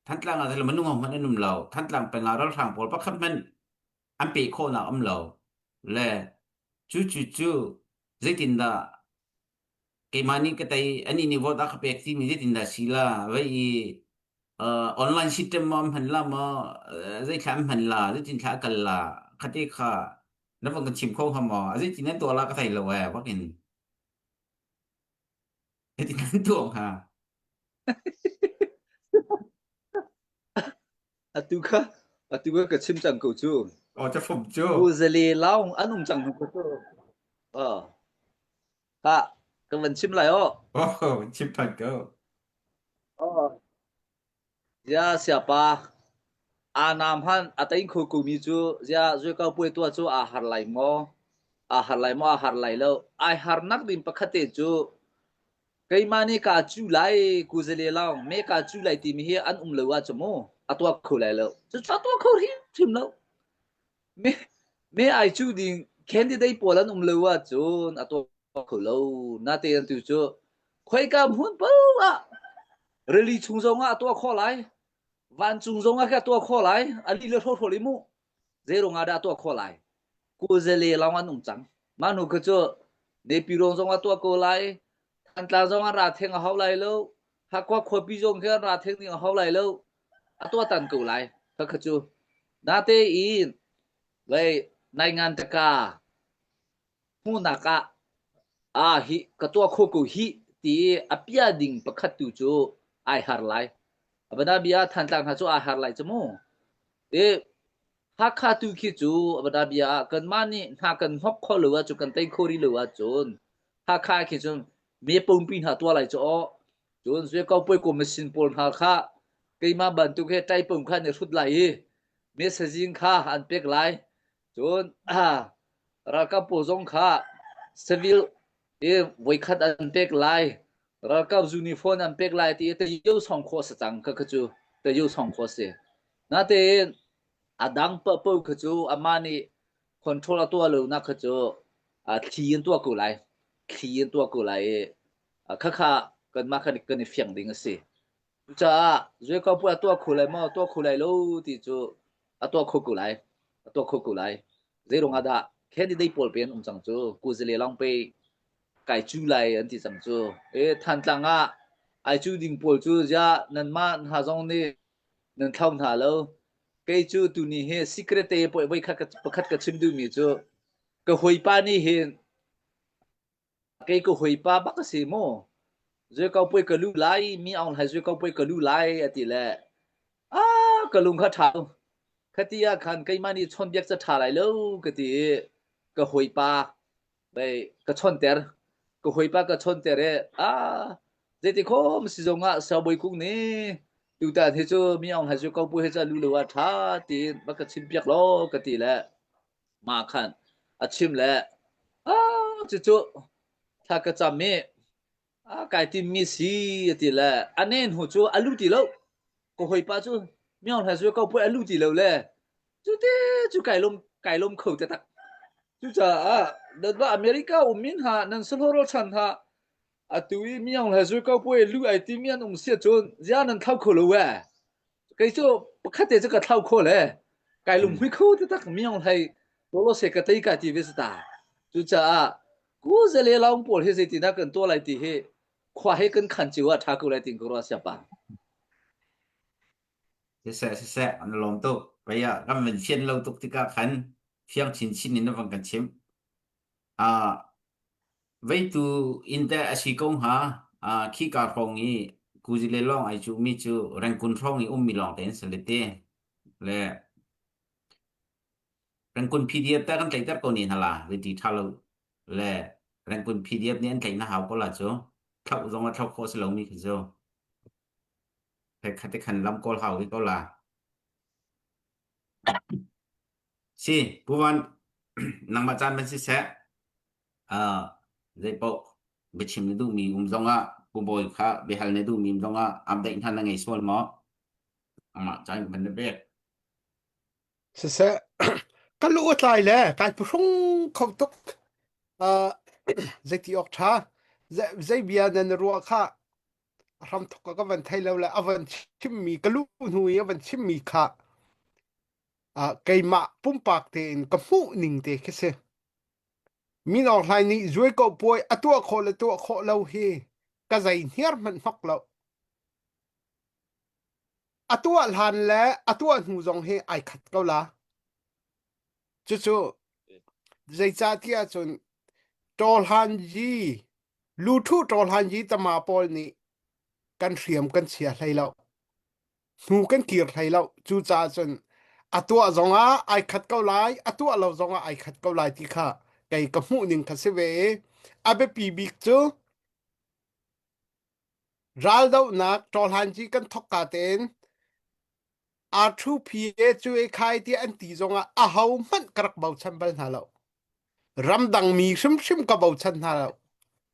Thantlang ah thil minung hmanh an um lo. Thantlang peng ah ralhrang pawl pakhat hmanh an pe khawhnak um lo. Le cu cu cu zeitindah keimah nih ka tei ani nih vote a ka pek timi zeitindah si la vei i uh, online system ma hman la ma zeithla an hman la zeitin thla a kal la khate kha na van kan chim kho hnga maw zeitin nan tuah la ka thei lo eh bakin Zeitin nan tuah hnga? Atu kha atu kha ka chim cang ko cu. Aw cafum cu. Kuzale laung an um cang hnu ko cu. Oh. Ha, ka van chim lai aw. Oh, chim than ko. Oh. Zia siapa aa naam han a tein kho ko mi cu zia zuikau puai tuah cu aa har lai maw? Aa har lai maw? Aa har lai lo. Ai harnak ding pakhat te cu keimah nih kaa cu lai kuzale lawng me kaa cu lai timi hi an um lo ahcun mu a tuah kho lai lo. Cucu a tuah kho hrimhrim lo. Me, me ai cu ding candidate pawl an um lo ahcun a tuah kho lo. Natein tu cu khoika hmun paoh ah rili chung zong ah a tuah khawh lai. Vancung zong ah kha a tuah khawh lai. A li le hrawhrawl i mu. Zei ruang ah dah a tuah khawh lai? Kuzale lawng an um cang. Mah hnu kha cu Nepirong zong a tuah ko lai. Thantlang zong an ra theng a hau lai lo. Hakwa khuapi zong khi an ra theng ding a hau lai lo. A tuah tan ko lai. Kha kha cu. Natein vei naingan taka hmuhnak ah ah hi ka tuah kho ko hi ti i a pia ding pakhat tu cu ai har lai. Abana bia Thantlang hna cu ai har lai cu mu. I Hakha tu khi cu abana bia ah kanmah nih hna kan hnok kho lo ahcun kan tei kho rih lo ahcun Hakha khi cun me pumpi hna tuah lai cu aw. Cun zuekau puai machine pawl hna kha keimah bantuk he ṭaipung kha an i hrut lai i mesazing kha an pek lai. Cun ralkap pawl zong kha civil i voikhat an pek lai. Ralkap uniform an pek lai ti i tayo song khawh si cang kha kha cu tayo song khawh si. Natein a dang paohpaoh kha cu amah nih control a tuah lonak kha cu thli in tuah ko lai. Thli in tuah ko lai i khakha kanmah kan kan i fiang ding a si. Cucaah zuikau puai a tuah kho lai maw, tuah kho lai lo ti cu a tuah kho ko lai. A tuah kho ko lai. Zei ruangah dah candidate pawl pe an um cang cu kuzale lawng pe kai cu lai an ti cang cu. E Thantlang ah ai cu ding pawl cu ziah nanmah hna zong nih nan thlau hna lo. Kei cu tuni hi secret te voi khat pakhat ka chim duhmi cu ka hawipa nih hin Kei ka hawipa bak a si mu. Zuikau puai ka lu lai, mi Aung Hlai zuikau puai ka lu lai a ti le ah ka lung kha ṭha lo. Khati ah khan keimah nih chawnbiak ca ṭha lai lo ka ti i ka hawipa bei ka chawnter. Ka hawipa ka chawnter i ah zeiti khom si zong ah Siangbawi Kung nih tutan hi cu mi Aung Hlai zuikau puai hi cu a lu lo ah ṭha tiin va ka chimpiak law ka ti le mah khan a chim le ah cucu thla ka cam i a kai timmi si a ti le a nen hu cu a lu ti lo ka hawipa cu miong hla cu ko puai a lu ti lo le cu te cu kai lom kai lom kho te tak cucaah Nan va America um min ha nan sahlawh chan ha atu i miang he zui ko puai lu ai ti mi an um sia cun zia nan thlau kho lo e. Kei cu pakhat te cu ka thlau kho le kai lung hui kho te tak miang hlei tolo se ka tei ka ti ve ta. Cucaah ku zele laung pawl hi zeitindah kan tuah lai ti hi khua he kan khan cio ah ṭha ko lai tin ka ruah siapa. Siseh siseh an lawm tuk. Pei ah kan van fian lo tuk tikah khan fiang chinchin in na van kan chimh. Ah veitu inn teh a si ko hnga. Ah khika hrawng i kuzile lawng ai cuhmi cu Rengkun hrawng i ummi lawng te an si le ti. Le Rengkun PDF teh kan tlaihter ko ni hna la zeiti ṭha lo le Rengkun PDF nih an tlaih na hau ko la cu. Thlauh zong ah thlauh khawh si lomi khi cu. Khat khan lam kawl hau i ko la. Si, Pu Van, nangmah caan ban siseh, uh, zeipaoh biachim na duhmi um zongah, Pu Bawi kha biahal na duhmi um zongah update hna na ngei sual maw? Amah caan ban na pek. Siseh, ka lu a tlai le kai phuhrung kho tuk. Uh, zeiti awk ṭha. Zei bia nan ruah kha a hramthok ka van thei lo le a van chimmi ka lu hnu i a van chimmi kha uh, keimah pumpak tein ka hmuh ning te khi si. Min Aung Hlaing nih zuai ko puai a tuah khawh le tuah khawh lo hi ka zei hniar hmanh hnok lo. A tuah hlan le a tuah hnu zong hi ai khat ko la. Cucu zeicahtiah cun Tawhlanyi luthu Tawhlanyi tama pawl nih kan hriam kan chia hlei lo. Hnu kan kir hlei lo. Cucaah cun a tuah zongah ai khat ko lai, a tuah lo zongah ai khat ko lai ti kha kei ka hmuh ning kha si ve i a biapi bik cu Raldohnak ṭawhlanci kan thawkka tein R2PA cu e khai tiah an ti zongah ahohmanh ka rak bochan bal hna lo. Ramdang mi hrimhrim ka bochan hna lo.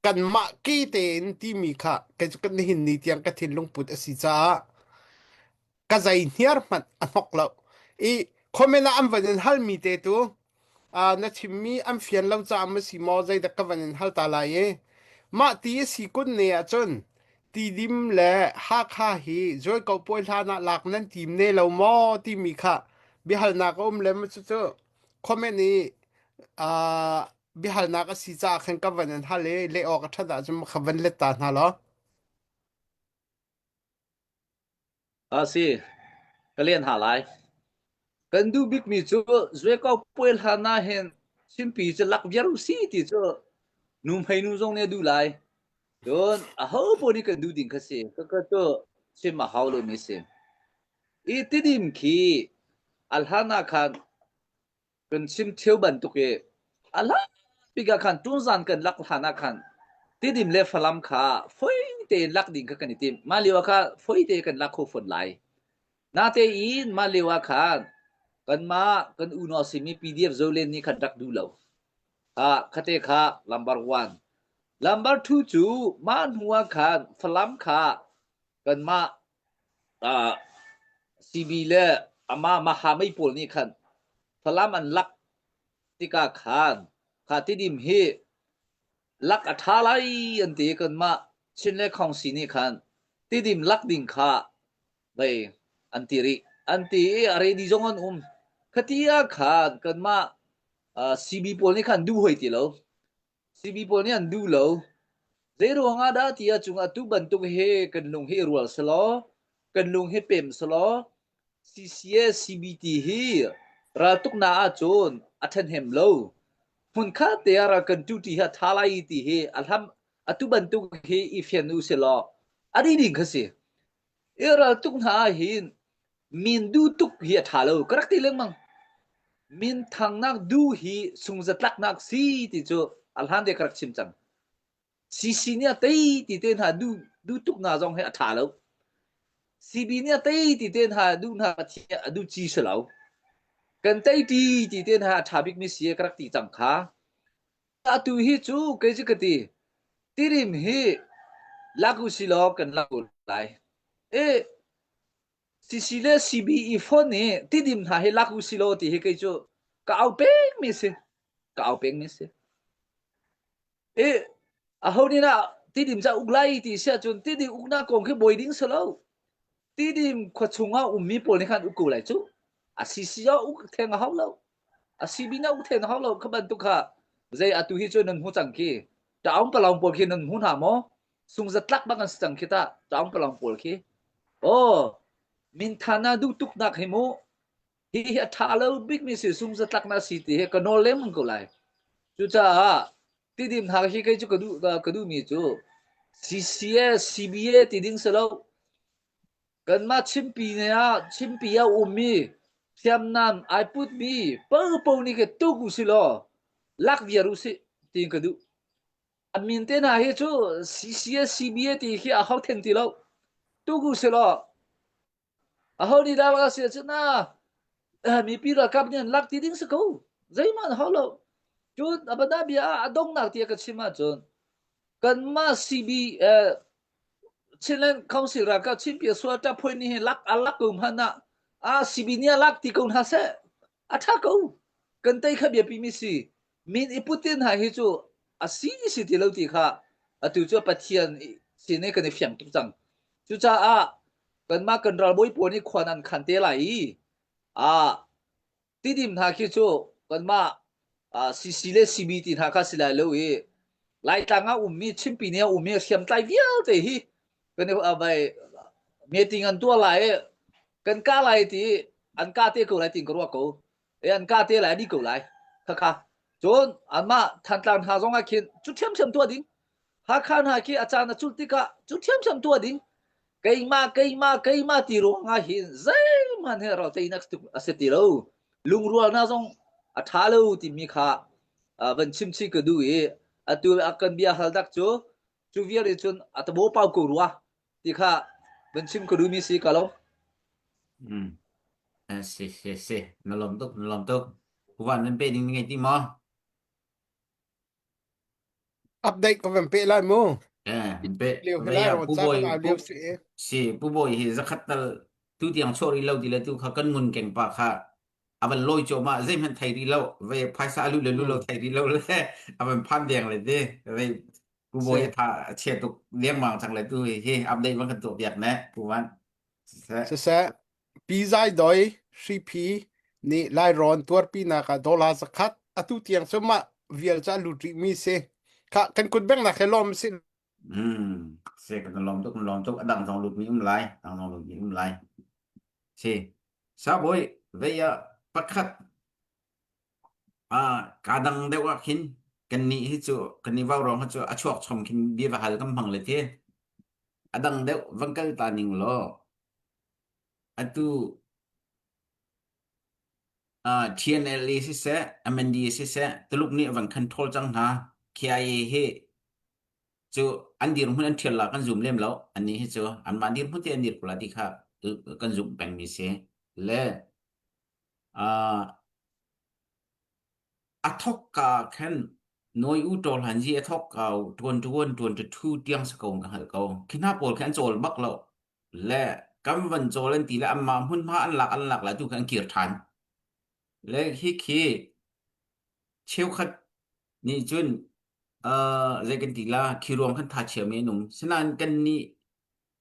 Kanmah ke tein timi kha kei cu kan nihin ni tiang ka thinlung put a si caah ka zei hniar hmanh a hnok lo. I comment ah an van in halmi te tu uh, na chimmi an fian lo caah ma si maw zeidah ka van in hal ta lai i mah ti a si kun ne ahcun Tidim le Hakha hi Joy ko puai hlan ah lak nan tim ne lo maw timi kha biahalnak a um le ma cucu comment i uh, biahalnak a si caah khan ka van in hal i leh awk a ṭhat ahcun ka van let ta hna law. A si, ka len ha lai. Kan duh bikmi cu zuekau puai hlan ah hin simpi cu lak viar u si ti cu nu hmei nu zong nih a duh lai. Cun aho paoh nih kan duh ding kha si. Ka cu chim a hau lomi si. I tidim khi a hlan ah khan kan chim ṭheo bantuk i a hlanbik ah khan tuzan kan lak hlan ah khan Tidim le Falam kha foi tein lak ding kha kan i tim. Mah lio ah kha foi tein kan lak kho fawn lai. Natein mah lio ah khan kanmah kan unau simi PDF Zolen nih khan rak duh lo. Kha khate kha number one. Number two cu mah hnu ah khan Falam kha kanmah uh, CB le amah Mahamei pawl nih khan Falam an lak tikah khan kha Tidim hi lak a ṭha lai an ti kanmah Chin le Khawngsi nih khan Tidim lak ding kha vei an ti rih an ti i a ready zong an um khati ah khan kanmah uh, CB pawl nih khan duh hoi ti lo CB pawl nih an duh lo. Zeiruang ah dah ti ahcun atu bantuk hi kan lung hi rual selaw, kan lung hi pem selaw, CCA CBT hi raltuknak ahcun a ṭhahnem lo. Hmunkhat te ah ral kan ṭuṭi hi a ṭha lai ti hi a hlam atu bantuk hi i fian u silaw a dih ding kha si. I raltuk hna ah hin min duh tuk hi a ṭha lo ka rak ti lengmang. Min thangnak duh hi sungzatlaknak si ti cu a hlan te ka rak chim cang. CC nih a tei ti te hna duh duh tuk hna zong hi a ṭha lo. CB nih a tei ti te hna duh hna a duh ci si lo. Kan tei ti ti te hna a ṭha bikmi si ka rak ti cang kha. Atu hi cu kei cu ka ti. Tirim hi lak u si law kan lak lai. E CC le CBE phone nih tidim hna hi lak u si law ti hi kei cu ka au peng mi si. Ka au peng mi si. I aho nih dah Tidim ca uk lai ti si ahcun Tidim uknak kong khi buai ding si lo. Tidim khua chungah ummi pawl nih khan uk ko lai cu. A CC ah uk theng a hau lo. A CB na uk theng a hau lo. Kha bantuk kha zei atu hi cu nan hmu cang khi. Taung palong pawl khi nan hmu hna maw? Sungzatlak bang an si cang khi ta. Taung palong pawl khi. Oh, minthan na duh tuk nak hi mu. Hi hi a ṭha lo bikmi si sungzatlaknak si ti hi ka nawl lengmang ko lai. Cucaah tidim hna hi kei cu ka duh ka duhmi cu CCA, CBA ti ding si lo. Kanmah Chimpi ne ah Chimpi ah ummi hriamnam ai putmi popo nih khi tuk usih law lak viar usih tiin ka duh. A min te hna hi cu CCA, CBA ti hi a ho theng ti lo. Tuk usih law Aho nih dah a si ahcun na mipi ralkap nih an lak ti ding si ko. Zeihmanh hau lo. Cun a bana bia ah a donghnak tiah ka chim ahcun kanmah CB eh, Chinland Council ralkap Chinpia sual ṭap phuai nih hin lak a lak ko hmanh ah ah CB nih a lak ti ko hna seh. A ṭha ko. Kan tei kha biapi mi si. Min i putin hna hi cu a si si ti lo ti kha atu cu Pathian sin i kan i fiang tuk cang. Cucaah kanmah kan ralbawi pawl nih khuan an khan te lai i ah tidim hna khi cu kanmah CC le CB ti hna kha si lai lo i Laitlang ah ummi Chimpi nih a ummi hriamtlai vialte hi kan i vai meeting an tuah lai i kan kah lai ti an kah te ko lai tiin ka ruah ko e an kah te lai a dih ko lai khakha cun anmah Thantlang hna zong ah khin cu ṭhiamṭhiam tuah ding Hakha hna khi a caan a culh tikah cu ṭhiamṭhiam tuah ding keimah keimah keimah ti ruangah hin zeihmanh hi ral teinak a si ti lo lungrualnak zong a ṭha lo timi kha van chim chih ka duh i atu a kan bia hal dak cu cu vial in cun a tabo pau ko rua ti kha van chim ka duhmi si ka lo Mm. Si si si na lom tuk na lom tuk kuvan nan pe ding ngei ti maw Update ka van pe lai mu. Eh, pe Lio hi lai ya ro pu ca boy kan au pu lio si. si pu boy hi zakhat tal tu tiang chuah rih lo ti le tu kha kan ngun keng pa kha avan loi cho ma zeihmanh thei rih lo ve phaisa alu le lu lo Mm. thei rih lo le avan phan deng le te ve pu Si. boy tha chia tuk leng mang chang le tu hi hi update van kan tuah piak ne pu van se Siseh, Pi Zai Doi Hriphi nih Lairawn tuarpinak ah dollar zakhat atu tiang cu mah vial cu a lut rihmi si. Kha kan kut bengnak he lawm si. Hmm, se kan lawm tuk kan lawm tuk adang zong lut mi um lai dang zong lut mi um lai si sa boy vei ah pakhat ah ka dang deuh ah khin kan nih hi cu kan ni vau rong hi cu a chuak chom khin bia va hal kan hmang le thi adang deuh van kal ta ning law Atu uh, TNLA siseh, MND siseh, Tuluk nih a van control cang hna. KIA hi cu an dirhmun an ṭhial la kan zum lem lo. Annih hi cu anmah dirhmun te an dir ko la ti kha kan zumh pengmi si. Le uh, a thok ka khan Noi u ṭawl han zi a thok ka ṭuan ṭuan ṭuan ṭu tiang sa ko ka hngalh ko. Khi hna pawl khi an cawl bak lo. Le kam van cawl an ti le anmah hmunhma an lak an lak lai tu kha an kir ṭhan. Le hi khi cheukhat nih cun uh, zei kan ti la khi ruang khan tha chia mi an um. Sinain kan nih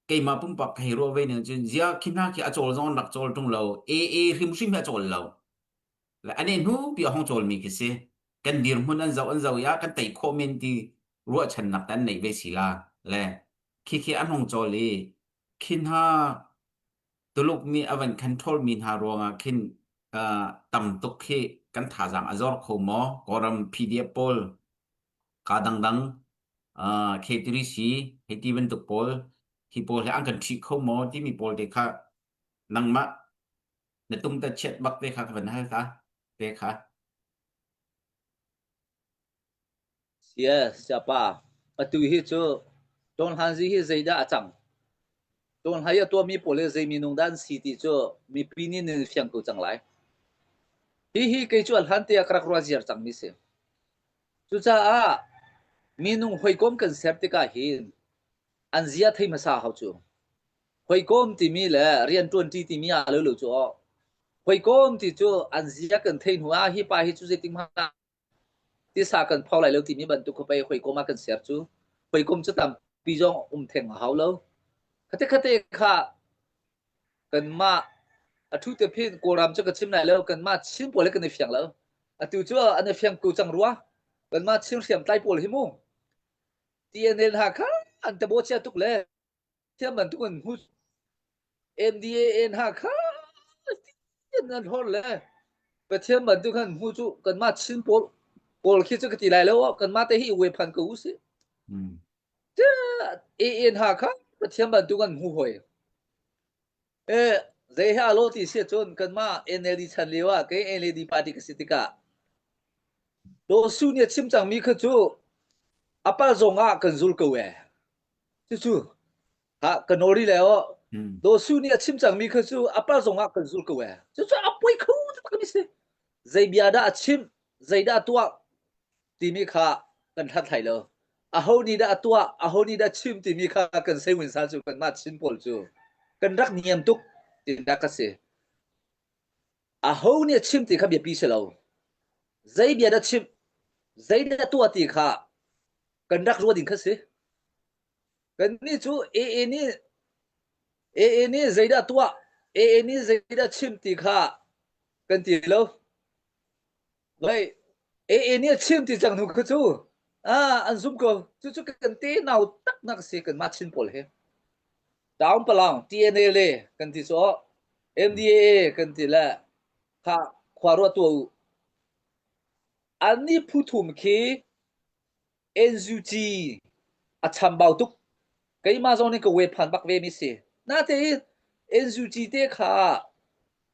keimah pumpak ka hei ruah ve ning cun zia khi hna khi a cawl zong an rak cawl ṭung lo. AA hrimhrim hi a cawl lo. Le ane hnu pi a hong cawl mi khi si. Kan dirhmun an zoh an zoh i ah kan tei khawh men ti ruahchannak te an neih ve si la. Le Khikhi an hung cawl i khi hna Tuluk nih a van control mi hna ruangah khin uh, tam tuk khi kan thazaang a zor kho maw? Kawlram PDF pawl ka dangdang uh, K3C hei ti bantuk pawl hi pawl hi an kan ṭhih kho maw timi pawl te kha nangmah na tung ta chiat bak te kha ka van hal ta te kha. Yes, siapa. Atu hi cu Tonghlanzi hi zeidah a cang? Tonghlai a tuahmi pawl hi zei minung dah an si ti cu mipi nih nan fiang ko cang lai. Hihi kei cu a hlan te ah ka rak ruah ziar cangmi si. Cucaah minung hawikom kan ser tikah hin an zia thei hmasa hau cu. Hawikom timi le rianṭuanṭi timi aa lo lo cu aw. Hawikom ti cu an zia kan thei hnu ah hi pa hi cu zeitik hmanh ah. Tisa kan phau lai lo timi bantuk kha pei hawikom ah kan ser cu. Hawikom cu tampi zong um theng a hau lo. Khate khate kha kanmah a thu te phin Kawlram cu ka chim lai lo kanmah Chin pawl hi kan i fiang lo. Atu cu an i fiang ko cang rua. Kanmah Chin hriamtlai pawl hi mu. TNL hna kha an tabo chia tuk le thiam bantuk in hmu MDAA hna kha nan hor le Pathian bantuk han hmu cu kanmah Chin pawl pawl khi cu ka ti lai lo kanmah te hi we phan ko usih. AA hna kha Pathian bantuk an hmu hoi. E zei he alo ti si cun kanmah NLD chan lio ah kei NLD party ka si tikah Daw Su nih a chim cangmi kha cu a pal zong ah kan zul ko e. Cucu ha ka nawl rih le aw. Daw Su nih a chim cangmi kha cu a pal zong ah kan zul ko e. Cucu a poi kho takmi si. Zei bia dah a chim, zei dah a tuah timi kha kan hlathlai lo. Aho nih dah a tuah, aho nih dah chim timi kha kan sei sa cu kanmah Chin pawl cu kan rak niam tuk tinak ka si. Aho nih a chim ti kha biapi si lo. Zei bia dah chim, zei dah tuah ti kha kan rak ruah ding kha si. Kannih cu AA nih AA nih zeidah tuah, AA nih zeidah chim ti kha kan ti lo. Lei AA nih a chim ti cang hnu kha cu ah an zum ko. Cucu kan te nau tak nak si kanmah Chin pawl hi. Down palang TNA le kan ti cu MDAA kan ti le kha khua ruah tuah u. Annih phu thum khi NUG a chambau tuk. Keimah zong nih ka we phan bak ve mi si. Natein NUG te kha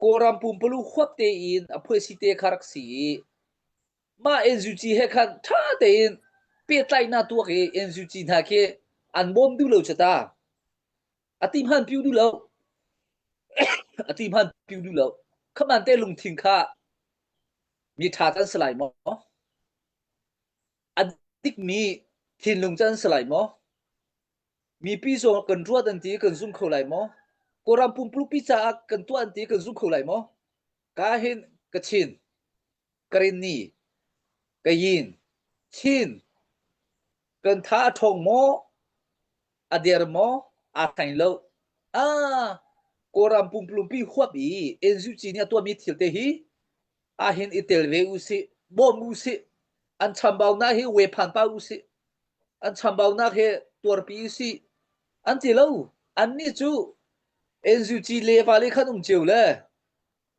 Kawlram pumpalu huap tein a phuaisi te kha rak si i mah NUG he khan ṭha tein pehtlaihnak tuak i NUG hna khi an bawm duh lo cu ta. A ti hman piu duh lo. A ti hman piu duh lo. Khaman te lungthin kha mi ṭha kan si lai maw? A dikmi thinlung cu an si lai maw? Mipi zong kan ruat an ti kan zum kho lai maw? Kawlram pumpulukpi caah kan tuah an ti kan zum kho lai maw? Ka hin Kachin, Karenni, Kayin, Chin kan tha a ṭhawng maw? A der maw? Aa thleng lo. Ah, Kawlram pumpulukpi huap i NUG nih a tuahmi thil te hi ahhin i tel ve usih, bawm usih, an chambaunak hi we phan pa usih, an chambaunak hi tuarpi usih, an ti lo. Annih cu NUG le vale khan um cio le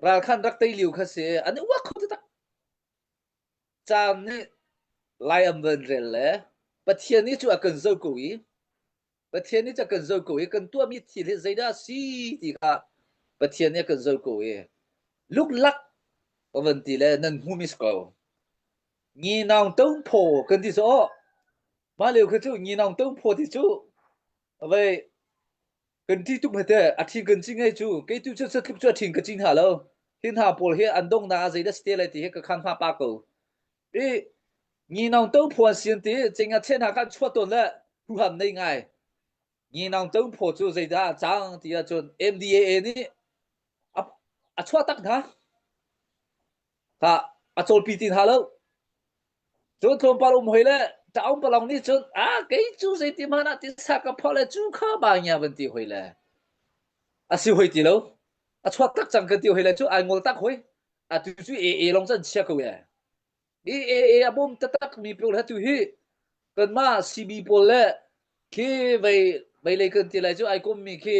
ral khan rak tei lio kha si an i uak kho taktak. Caan nih lai an van rel le Pathian nih cu a kan zoh ko i Pathian nih a kan zoh ko i kan tuahmi thil hi zeidah a si ti kha Pathian nih a kan zoh ko i luklak ka van ti le nan hmu mis ko. Ngi naung tong phaw kan ti so mah lio kha cu ngi naung tong phaw ti cu vei kan ti tuk hmete a thin kan ci ngei cu kei tu cu tluk cu a thin ka ci hna lo hi hna pawl hi an dong na zeidah si te lai ti hi ka khan hma pa ko I nginong to phuan sian ti cing a chen ha kan chuah tawn le huham nei ngai. Nginong to phaw cu zeidah a cang ti ahcun MDAA nih a, a chuah tak hna. Kha a cawlpi ti hna lo. Cun tlawmpal um hoi le taung palong nih cun a kei cu zeiti hmanh ah tisa ka pho le cu kha ba ngia van ti hoi le a si hoi ti lo. A chuak tak cang kan ti hoi le cu ai ngol tak hoi. Atu cu AA lawng cu an chia ko e. Hi AA a bawm taktak mi pawl he tu hi kanmah CB pawl le khi vei vei lei kan ti lai cu ai kom mi khi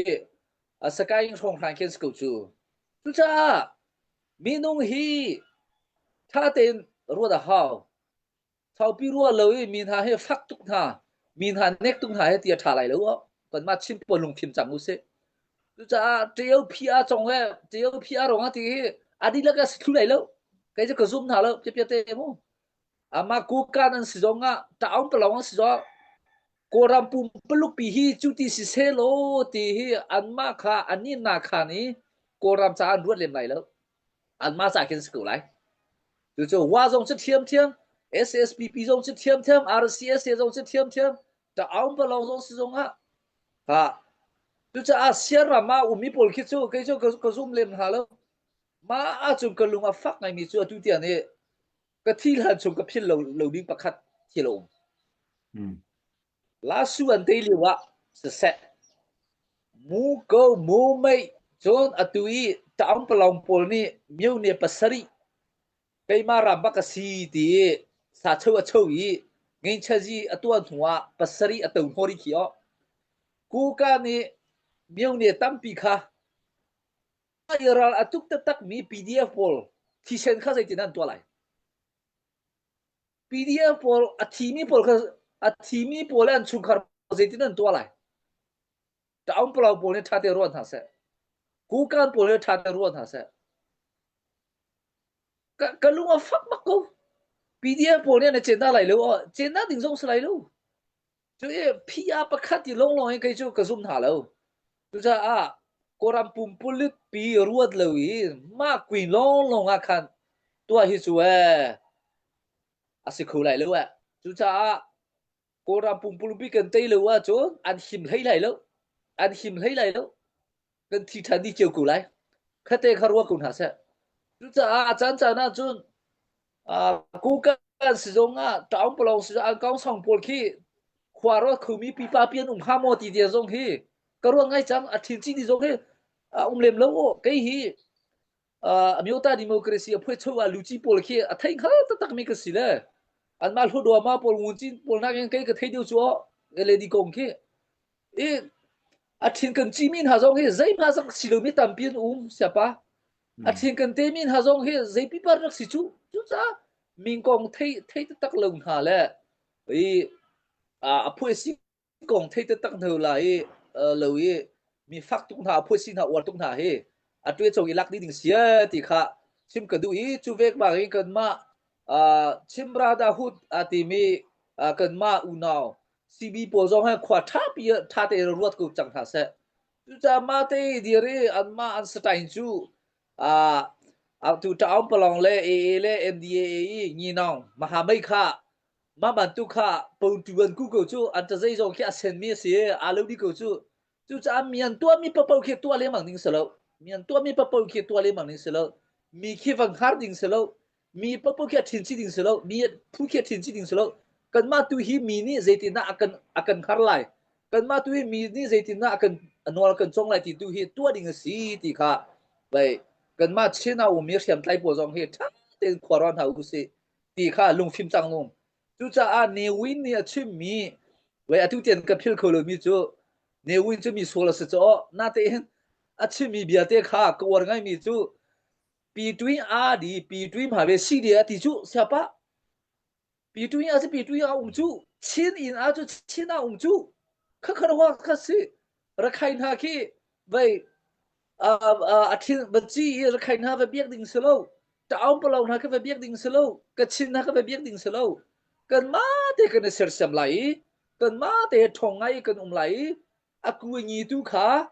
a Sakaing hrawng hran khi an si ko cu. Cucaah minung hi tha tein ruat a hau. Saupi rua lo i mi hna hi fak tuk hna, mi hna nek tuk hna he ti a ṭha lai lo. Kanmah Chin pawl lungfim cang usih. Cucaah TOPR cong le TOPR rong ah ti hi a dihlak a si thlu lai lo. Kei cu ka zum hna lo, piapia te mu. Amah kukan an si zong ah, taung palong an si zong ah, Kawlram pumpaluk pi hi cu ti si selaw ti hi anmah kha anin na khan i Kawlram caah an ruat lem lai lo. Anmah ca khin si ko lai. Cucu wa zong cu thiamthiam, SSPP zong cu thiamthiam, RCSA zong cu thiamthiam, Taung palong zong si zong ah ha cucaah siaram ah ummi pawl khi cu kei cu ka, ka zum lem hna lo. Mah ahcun ka lung a fak ngaimi cu atu tiang nih Ka thi hlan chung ka philh lo, lo ding pakhat thil a um. Mm. Lasu an tei lio ah siseh, mu ko mu mei cun atu i taung palong pawl nih myone pasarih keimah ram bak a si ti i sa cho a cho i ngeinchazi a tuah hnu ah pasarih a to hnawh rih khi aw. Kuka nih myone tampi kha ral a tuk taktakmi PDF pawl thisen kha zeitin an tuah lai? PDF pawl a thimi pawl kha a thimi pawl le an chungkhar zeitin an tuah lai? Taung palau pawl nih ṭha te ruat hna seh. Kukan pawl nih ṭha te ruat hna seh. Ka, ka lung a fak bak ko. PDF pawl nih an cen hna lai lo. Cen hna ding zong si lai lo. Cu i PR pakhat i lawnglawng in kei cu ka zum hna lo. Cucaah Kawlram pumpulit pi ruat lo i mah queen lawnglawng ah khan tuah hi cu ee a si kho lai lo eh. Cucaah Kawlram pumpulupi kan tei lo ahcun an him hlei lai lo. An him hlei lai lo. Kan thi ṭhan dih cio ko lai. Khate kha ruah ko hna seh. Cucaah a caan caan ahcun Kukan si zong ah Taung Palong si zong ah Kaung pawl khi khua ruat khomi pipa pi an um hnga maw ti tiang zong hi ka ruat ngai cang a thin ci ni zong hi a um lem lo aw kei hi Amyota democracy a phuai cho ah luci pawl khi a thei hngal taktak mi ka si le anmah hlawdua ma pawl ngun cin pawl nakin kei ka thei deuh cu aw lady kong khi i a thin kan ci mi hna zong hi zeihmah zak si lomi tampi an um siapa A thin kan te mi hna zong hi zei pipa rak si cu. Cucaah mingkong thei thei taktak lo hna le i a phuaisi kong thei taktak hna la i lo i mi fak tuk hna a phuaisi hna uar tuk hna hi a tuai chong i lak ding ding sia ti kha chim ka duh i cu vek bang in kanmah Chin Brotherhood a timi kanmah unau CB pawl zong hi khua ṭha pi ṭha te ruat ko cang hna seh. Cucaah mah te i dir i anmah an saṭain cu atu Taung Palong le AA le NDAA i Nginawng Mahamei kha mah bantuk kha pontu an ku ko cu an ṭazei zong khi a senmi a si i aa lo dih ko cu. Cucaah mi an tuahmi paohpaoh khi tuah lengmang ding si lo. Mi an tuahmi paohpaoh khi tuah lengmang ding si lo. Mi khi va hngar ding si lo. Mi paohpaoh khi a ṭhin chih ding si lo. Mi phu khi a ṭhin chih ding si lo. Kanmah tu hi mi nih zeitindah a kan a kan hngar lai. Kanmah tu hi mi nih zeitindah a kan a nawl kan cong lai ti tu hi tuah ding a si ti kha vei kanmah Chin a ummi hriamtlai pawl zong hi ṭha tein khua ruah hna usih ti kha lungfim cang nung. Cucaah Ne Win nih a chimmi vei atu tiang ka phil kho lomi cu Ne Win cu mi sual a si caw natein a chimmi bia te kha ka uar ngaimi cu Pi Tui a di Pi Tui ma ve si dia ti cu siapa Pi Tui a si Pi Tui a um cu Chin in a cu Chin a um cu kha kha wa kha si Rakhine hna khi vei a thin va ci i Rakhine hna va biak ding si lo Taung palo hna kha va biak ding si lo Kachin hna kha va biak ding si lo kanmah te kan i sersiam lai i kanmah te ṭhawng ngai kan um lai i a kuangi tu kha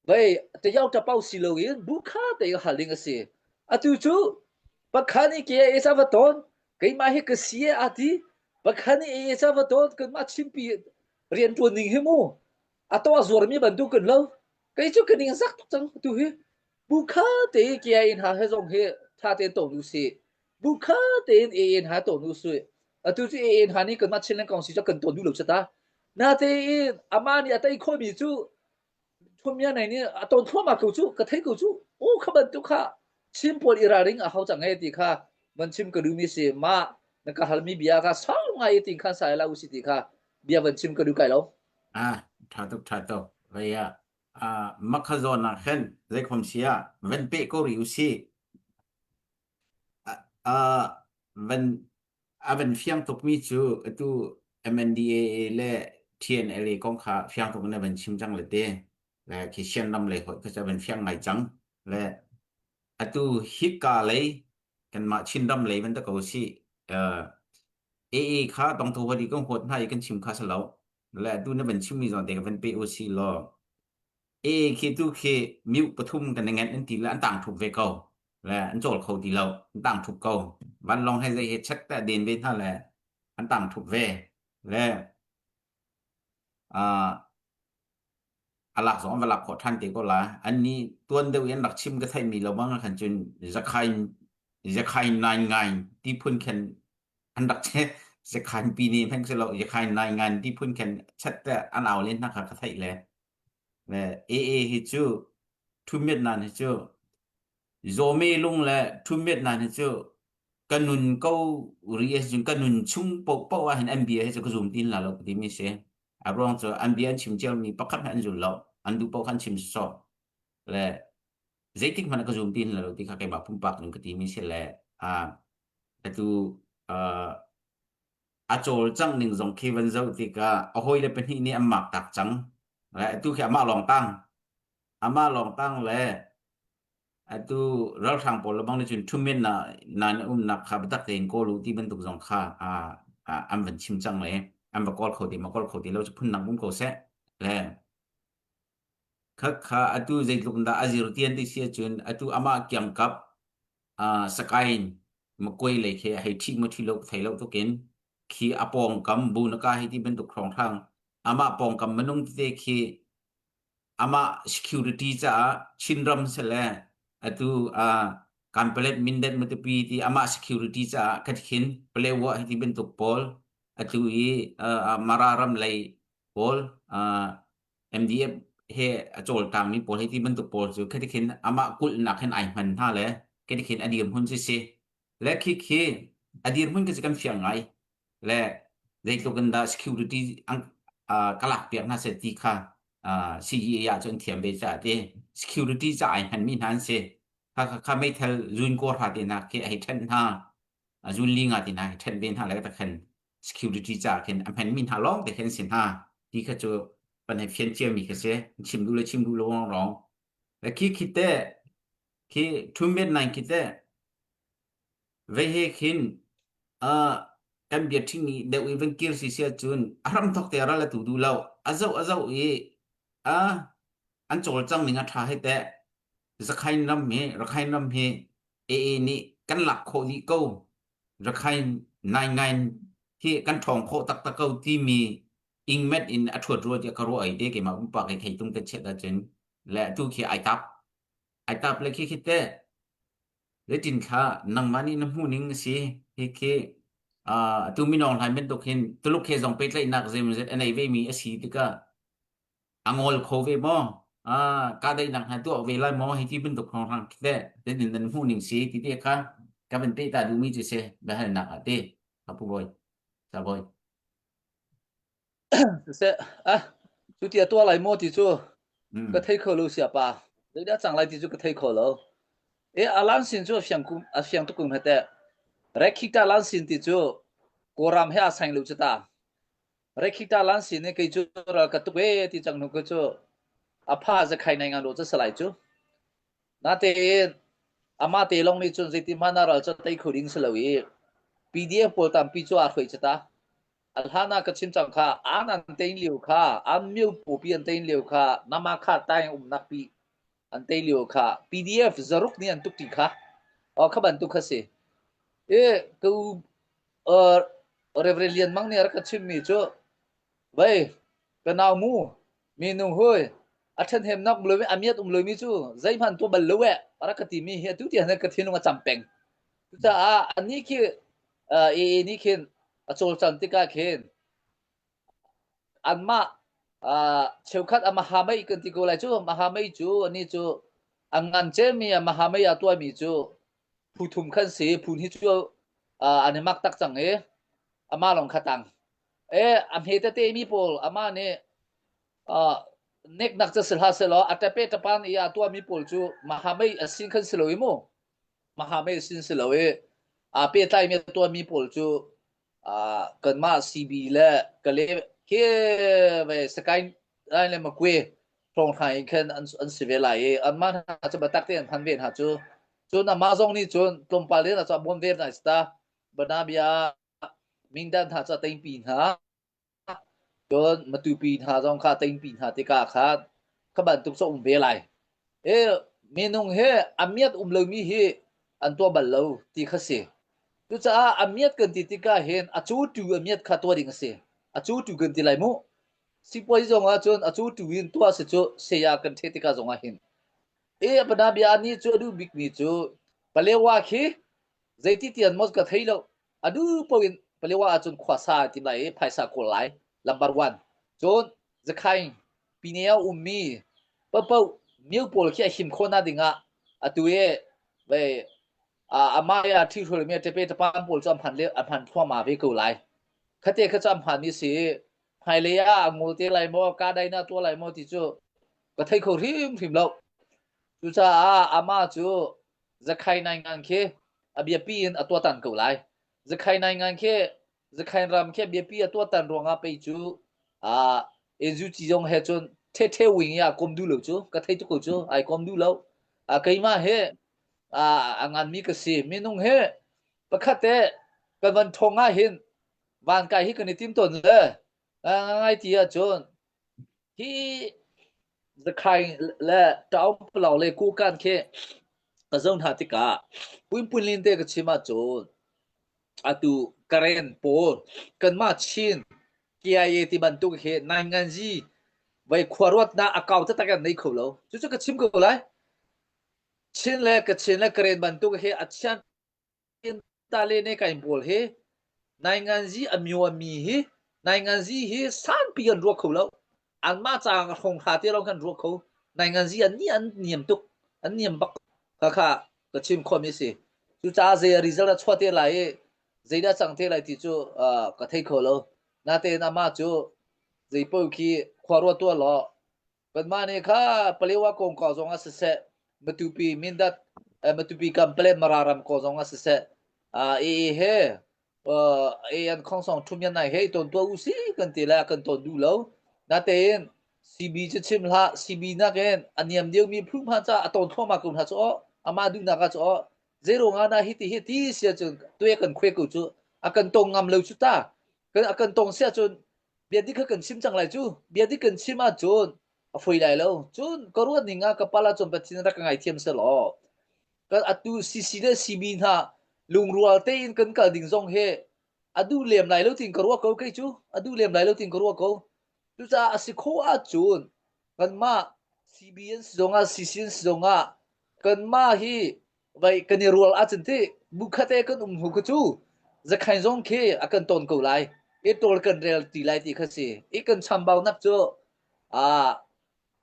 Vei tayau tapau si loin bukha te hal ding a si. Atu cu pakhan i ke e sa va ton keimah hi ka si e a ti pakhan i e sa va ton kanmah chimpi rian ṭuan ning hi mu a to a zuarmi bantuk kan lo kei cu ka ning zak tuk cang tu hi bukha te ke in ha he zong hi tha tein ton u si bukha tein e in ha ton u si atu cu e in ha ni kanmah Chinland Council cu kan ton duh lo chata na te in ama nih a tei khomi cu Thumia nei nih a ton thluahmah ko cu ka thei ko cu u kha bantuk kha Chin pawl i ralring a hau cang e ti kha van chim ka duhmi si ma na ka halmi bia kha sau ngai i tin khan sai la usi ti kha bia van chim ka duh kai lo. Ah, tha tuk tha tuk. Vei ah ah makha zawn ah khan zeikhom sia van pe ko ri usi. Ah van A van fiang tukmi cu atu MNDAA le TNLA kong kha fiang tuk in a van chim cang le te. Le khi Shan ram lei hoih kha cu a van fiang ngai cang. Le atu hika lei kanmah Chinram lei van ta ko sih. Uh, AA kha tongtho hadi kan huat hna i kan chim kha si lo. Le atu na van chimmi zawn te ka van pe u si law. E khi tu khi miu pathum kan ngen an ti le an tang thup ve ko le an cawl kho ti lo an tang thup ko vanlawng he zei he check ta den ve hna le an tang thup ve le uh, alak zong an va lak khawh than te ko la an ni tuan deuh in rak chim ka thai mi lo bang khan cun zakhain. Zakhain nai ngai ti phun khen an rak che Zakhain pi ni hmanh si lo Zakhain nai ngan ti phun khen chat te an au len hna kha ka theih le le AA hi cu Thu Myat Nan hi cu Zawme lung le Thu Myat Nan hi cu ka nun ko ri ahcun ka nun chung paohpaoh ah hin an bia hi cu ka zum tin la lo ka timi si. A ruang cu an bia an chim ciami pakhat hmanh an zul lo. An duh paoh kha an chim sawsawh. Le zeitik hmanh ah ka zum tin la lo ti kha keimah pumpak in ka timi si le atu a cawlcangh ning zong khi van zoh tikah a hawile pahnih nih an mak tak cang. Le atu khi amah lawng tang. Amah lawng tang le atu ralhrang pawl lebang nih cun ṭhumin na na na umnak kha biatak tein kawl u ti bantuk zong kha an van chim cang le an va kawl kho ti ma kawl kho ti lo cu phundang um ko seh le kha kha atu zeitluk dah a zir tian ti si ahcun atu amah kiangkap Sakain Makuai lei khi hei ṭhi maw ṭhi lo ka thei lo tukin khi a pawngkam Bunaka hei ti bantuk hrawnghrang amah pawngkam minung tete khi amah security caah Chinram sile atu uh, Kanpalet Mindat Matupi ti amah security caah khat khin Palewa hi ti bantuk pawl atu i uh, Mara ram lei pawl uh, MDF he a cawltangmi pawl hi ti bantuk pawl cu khati khin amah kulhnak hin ai hman hna le khati khin a dirhmun si si le khi khi a dirhmun khi cu kan fiang ngai le zeitluk in dah security ang uh, ka lak piak hna seh ti kha uh, CEA ah cun thiam ve caah ti security ca ai hmanmi hna an si kha kha kha meithal zun ko hra te hna khi a hei ṭhen hna zun li nga ti hna hei ṭhen ve hna le ta khan security ca khin a hmanmi hna lawng te khin si hna ti kha cu pan hei fian ciami kha si chim duh le chim duh lo rong le khi khi te khi thum met nai khi te Vei he khin uh, kan bia ṭhing i deuh i van kir si si ahcun a hramthawk te ral a tu duh lo. A zoh a zoh i a an cawlcang ning a ṭha hei teh. Zakhain ram hi Rakhine ram hi AA nih kan lak khawh dih ko. Rakhine naingain hi kan ṭhawng khawh taktak ko timi ingmet in a ṭhuat rua tiah ka ruah ai te keimah pumpak i theitung te chiat ahcun le atu khi ai tap. Ai tap le khi khi teh Zeitin thla nangmah nih na hmuh ning a si? Hikhi uh, atu minong hlai bantuk hin Tuluk he zong pehtlaihnak zeimawzet a nei vemi a si tikah a ngol kho ve maw? Ah, kahdaihnak hna tuah ve lai maw? Hi ti bantuk hrawnghrang khi teh zeitin nan hmuh ning si ti te kha ka van peh ta duhmi cu si biahalnak ah te. Ka pu bawi, sa bawi. Siseh, ah, cu ti a tuah lai maw ti cu ka thei kho lo sia pa. Zeidah cang lai ti cu ka thei kho lo. E alan sin cu a fiang kum a fiang tuk kum hete. Rekhita lan sin ti cu Kawlram he a saing lo cu ta. Rekhita lan sin ni kei cu ral ka tuk e ti cang hnu ko cu a pha zakhai nai ngan ro cu salai cu. Natein amah te lawng nih cun zeiti hmanh ah ral cu tei kho ding si lo i PDF pawl tampi cu aa hruai cu ta. A hlan ah ka chim cang kha an an tein lio kha an myo pupi an tein lio kha nama kha taing umnak pi an tei lio kha PDF zaruk nih an tuk ti kha o kha bantuk kha si e ka u uh, Reverend Lian Mang nih a rak ka chimmi cu vei ka nau mu mi nung hui a ṭhenhemnak um lomi a miat um lomi cu zeihmanh tuah bal lo eh a rak ka timi hi atu tiang ka thinlung a cam peng cucaah anih khi AA nih khin a cawlcang tikah khin anmah cheukhat a mahamei kan ti ko lai cu mahamei cu anih cu a ngan cemmi a mahamei a tuahmi cu phu thum khan si phun hi cu an i mak tak cang i amah lawng kha tang e a hme tete mi pawl amah nih neknak cu si hlah selaw a tape tapan i a tuahmi pawl cu mahamei a sin khan si lo i mu mahamei a sin si lo i aa pehtlaimi a tuahmi pawl cu kanmah CB le Kale khi ve Sakaing le Makwe hrawnghrang in khan an an si ve lai i anmah hna cu biatak tein an hman ve hna cu cun amah zong nih cun tlawmpal in a cu a bawm ve hna si ta Banabia Mindan hna cu a tengpi hna Cun Matupi hna zong kha tengpi hna tikah khan kha bantuk cu a um ve lai. E, minung hi a miat um lomi hi an tuah bal lo ti kha si. Cucaah a miat kan ti tikah hin a cutu a miat kha tuah ding a si. A cutu kan ti lai mu. Sipuai zong ah cun a cutu in tuah si cu saya kan ṭhe tikah zong ah hin. E, bia ni cu a duh bikmi cu Palewa khi. Zeiti tian maw ka thei lo. Adu paoh in Palewa ahcun khuasa ai tim lai i phaisa kawl lai. Lambar one. Cun Zakhaing pine a ummi paohpaoh myo pawl khi a him khawhnak dingah atu i vei amah i a ṭhihrualmi a ṭepe ṭapan pawl cu a hman le a hman thluahmah ve ko lai. Khate kha cu a hmanmi si i hmailei ah a ngol te lai maw, kahdaihnak tuah lai maw ti cu ka thei kho hrimhrim lo. Cucaah amah cu Zakhai Naingan khi a biapi in a tuahtan ko lai. Zakhai Naingan khi Zakhain ram khi a biapi a tuahtan ruangah pei cu ah NUG zong he cun ṭheṭhe wing i a kom duh lo cu ka thei tuk ko cu ai kom duh lo. Ah keimah he ah a nganmi ka si. Minung he pakhat te kan van ṭhawng ah hin van kai hi kan i tim tawn le ngai ti ahcun hi Zakhai le Taung Palaw le Kukan khi ka zoh hna tikah puinpunlin te ka chim ahcun atu Karen pawl kanmah Chin KIA ti bantuk hi nainganzi vai khuaruatnak a kau taktak an nei kho lo. Cucu ka chim ko lai. Chin le Kachin le Karen bantuk hi a thian Tale ne kain pawl hi nainganzi a myo mi hi nainganzi hi sanpi an ruak kho lo. Anmah ca hrawng hra te lawng kan ruak kho. Nainganzi an ni an niam tuk. An niam bak. Kha kha ka chim khomi si. Cucaah zei a result a chuah te lai i zeidah cang te lai ti cu uh, ka thei kho lo. Natein amah cu zei paoh khi khua ruat tuah law Kanmah nih kha Palewa kongkau zong ah siseh, Matupi Mindat, eh, Matupi kam Pale Mara ram ko zong ah siseh, ah ee he uh, ee an khong song thum yan nai he ton tua u si kan ti le kan ton du lo. Natein CB cu chim hlah, CB nakin a niam deuh mi phu hma ca a ton thluahmah ko hna cu aw, amah duhnak ah cu aw, zero nga na hi ti hi ti sia cun tuya kan khuai ko cu a kan tong ngam lo cu ta. Kan a kan tong sia cun bia dik kha kan chim cang lai cu bia dik kan chim ahcun a foi lai lo cun ka ruat ning ah ka pala cun Pathian rak ka ngaithiam selaw kan atu CC le CB hna lungrual tein kan kal ding zong hi a duh lem lai lo tin ka ruah ko kei cu a duh lem lai lo tin ka ruah ko cucaah a si khawh ahcun kanmah CB an si zongah CC an si zongah kanmah hi vai kan i rual ahcun ti bukhat e kan um hnu kha cu zakhain zong khi a kan tawn ko lai i tawl kan rel ti lai ti kha si i kan chambaunak cu a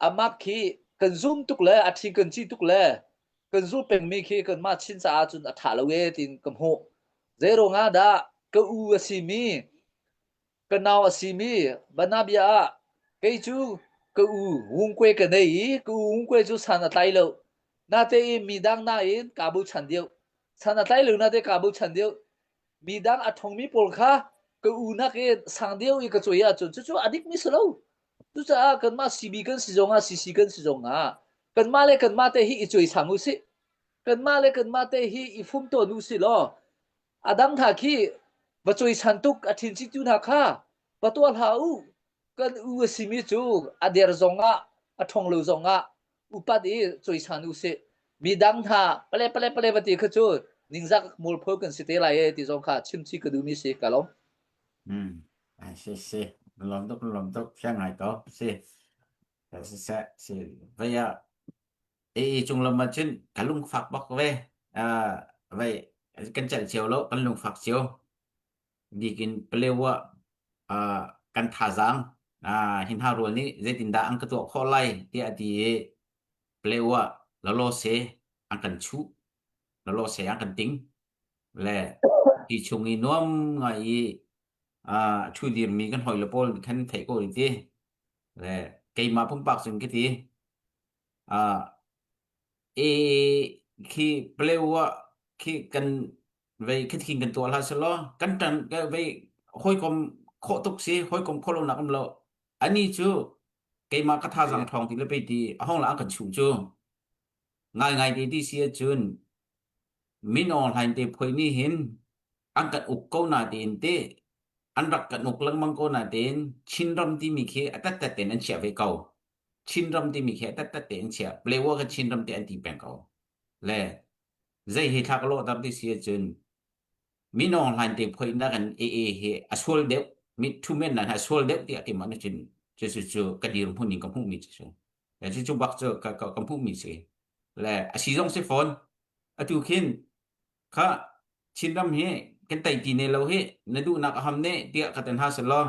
amak khi kan zum tuk le a thi kan ci tuk le kan zul pengmi khi kanmah Chin caah cun a ṭha lo e tiin ka hmuh zei ruangah dah ka u a simi Ka nau a simi Banabia ah kei cu ka u Wungkwe ka nei i ka u Wungkwe cu san a tlai lo. Natein midang nain kaa bochan deuh. San a tlai lo nate kaa bochan deuh. Midang a ṭhawngmi pawl kha ka u nakin sang deuh i ka cawi ahcun cucu a dikmi si lo. Cucaah kanmah CB kan si zongah CC kan si zongah kanmah le kanmah te hi i cawisang u sih. Kanmah le kanmah te hi i fum tawn u sih law A dang hna khi va cawisan tuk a ṭhinchihtu hna kha va tuah hlah u. Kan u a simi cu a der zongah a ṭhawng lo zongah upat i cawisan u sih. Midang hna pale pale pale va ti kha cu ningzak mualpho kan si te lai e ti zong kha chimchih ka duhmi si ka lawm. Hmm. Ai si si. Lawm tuk lawm tuk fiang ngai ko. Si. Si si si. Vei ah Ei cung lam ah cun ka lungfak bak ve. Uh, vei kan celh cio lo, kan lungfak cio. Bikin Palewa uh, kan thazaang uh, hin ha rual nih zeitindah an ka tuah khawh lai tiah a ti i Palewa lalo se an kan chuh, lalo se an kan ting. Le hi chung i nuam ngai i uh, ṭhu dirmi kan hawi le pawl khan theih ko ti. Le keimah pumpak cun ka ti. Ah, i khi Palewa khi kan vei khithin kan tuah hlah selaw kan ṭan vei hawikom khawh tuk si hawikom khawh lonak um lo ani cu keimah ka thazaang ṭhawng ti le pei ti a hong la an kan chuh cu ngaingai te ti si ahcun Min Aung Hlaing te phuai nih hin an kan uk ko na tiin te an rak kan uk lengmang ko na tiin Chinram timi khi a tattat tein an chiah ve ko. Chinram timi khi a tattat tein chiah. Palewa kha Chinram te an ti peng ko. Le zei hi thla ka lawhter ti si ahcun Min Aung Hlaing te phoihnak in AA hi a sual deuh mi thumen nan a sual deuh tiah keimah nih cun cu cu cu ka dirhmun in ka hmuhmi cu si. Le cu cu bak cu ka ka ka hmuhmi si. Le a si zong si fawn. Atu khin kha Chinram hi kan tei ti ne lo hi na duhnak a ham ne tiah ka ten ha selaw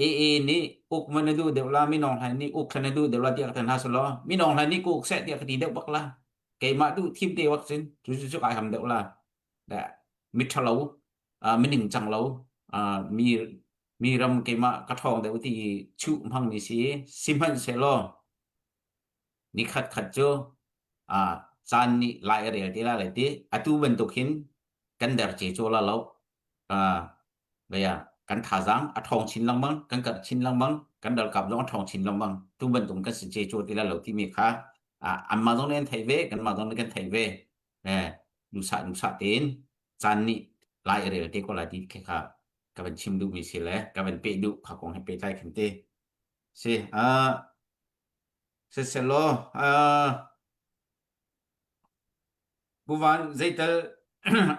AA nih uk ma na duh deuh la minong hlai nih uk kha na duh deuh la tiah ka ten ha selaw minong hlai nih ku uk seh tiah ka ti deuh bak la keimah duh thim te wak cun cu cu cu kai ham deuh la da mi ṭhalo mi ningcang lo mi mi ram keimah ka ṭhawng deuh ti chuh hmang mi si sihmanhsehlaw ni khat khat cu caan nih lai a rel te la lai ti atu bantuk hin kan der ce chaw la lo Baya kan thazaang a ṭhawng chin lengmang kan karh chin lengmang kan ralkap zong a ṭhawng chin lengmang tu bantuk kan si ce chaw ti la lo timi kha anmah zong nih an theih ve kanmah zong nih kan theih ve eh duhsah duhsah tein caan nih lai a rel te ko lai ti khi kha ka van chim duhmi si le ka van peh duh kha kong he pehtlai khin te si uh, siselaw uh, Buvan zeital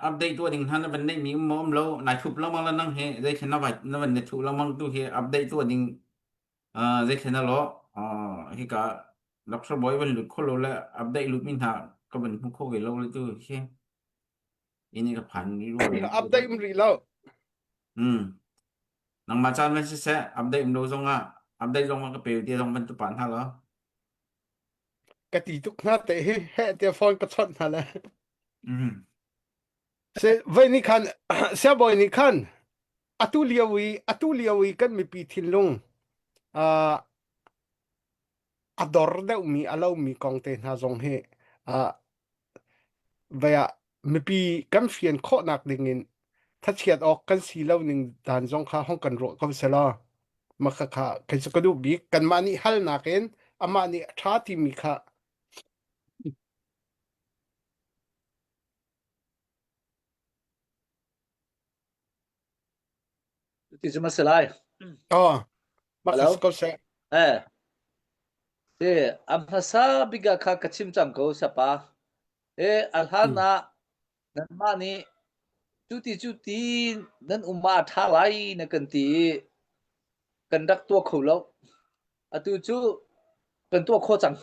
update tuah ding hna na van neih mi um maw um lo nai thup lengmang la nang he zeithlen na vai na van na thuh lengmang tu hi update tuah ding uh, zeithlen na lo uh, hika Dr. Boy van lut kho lo le update lut mi hna ka van hmu kho ve lo le tu hi ini ka phan ni ru le Update um rih lo. Hmm. Nangmah caan van siseh update um lo zong ah update zong ka pe ti zong van tu pa hna lo. Ka ti tuk hna te hi he te phone ka chawt hna le. Mm. Se voi ni khan siabawi nih khan atu lio i atu lio i kan mipi thinlung uh, a dor deuhmi a lomi kong te hna zong hi uh, vei ah mipi kan fian khawhnak dingin thachiat awk kan si lo ning dan zong kha hong kan ruah ko selaw mah kha kei cu ka duh bik kanmah nih halnak in amah nih a ṭha timi kha Ti cu ma si lai. Oh, mah kha Hello? si ko seh. Eh, si a hmasa bik ah kha ka chim cang ko sapa. Eh, a hlan Mm. ah nanmah nih cuti cuti nan um ah a ṭha lai na kan ti i kan rak tuah kho lo. Atu cu kan tuah khawh cang.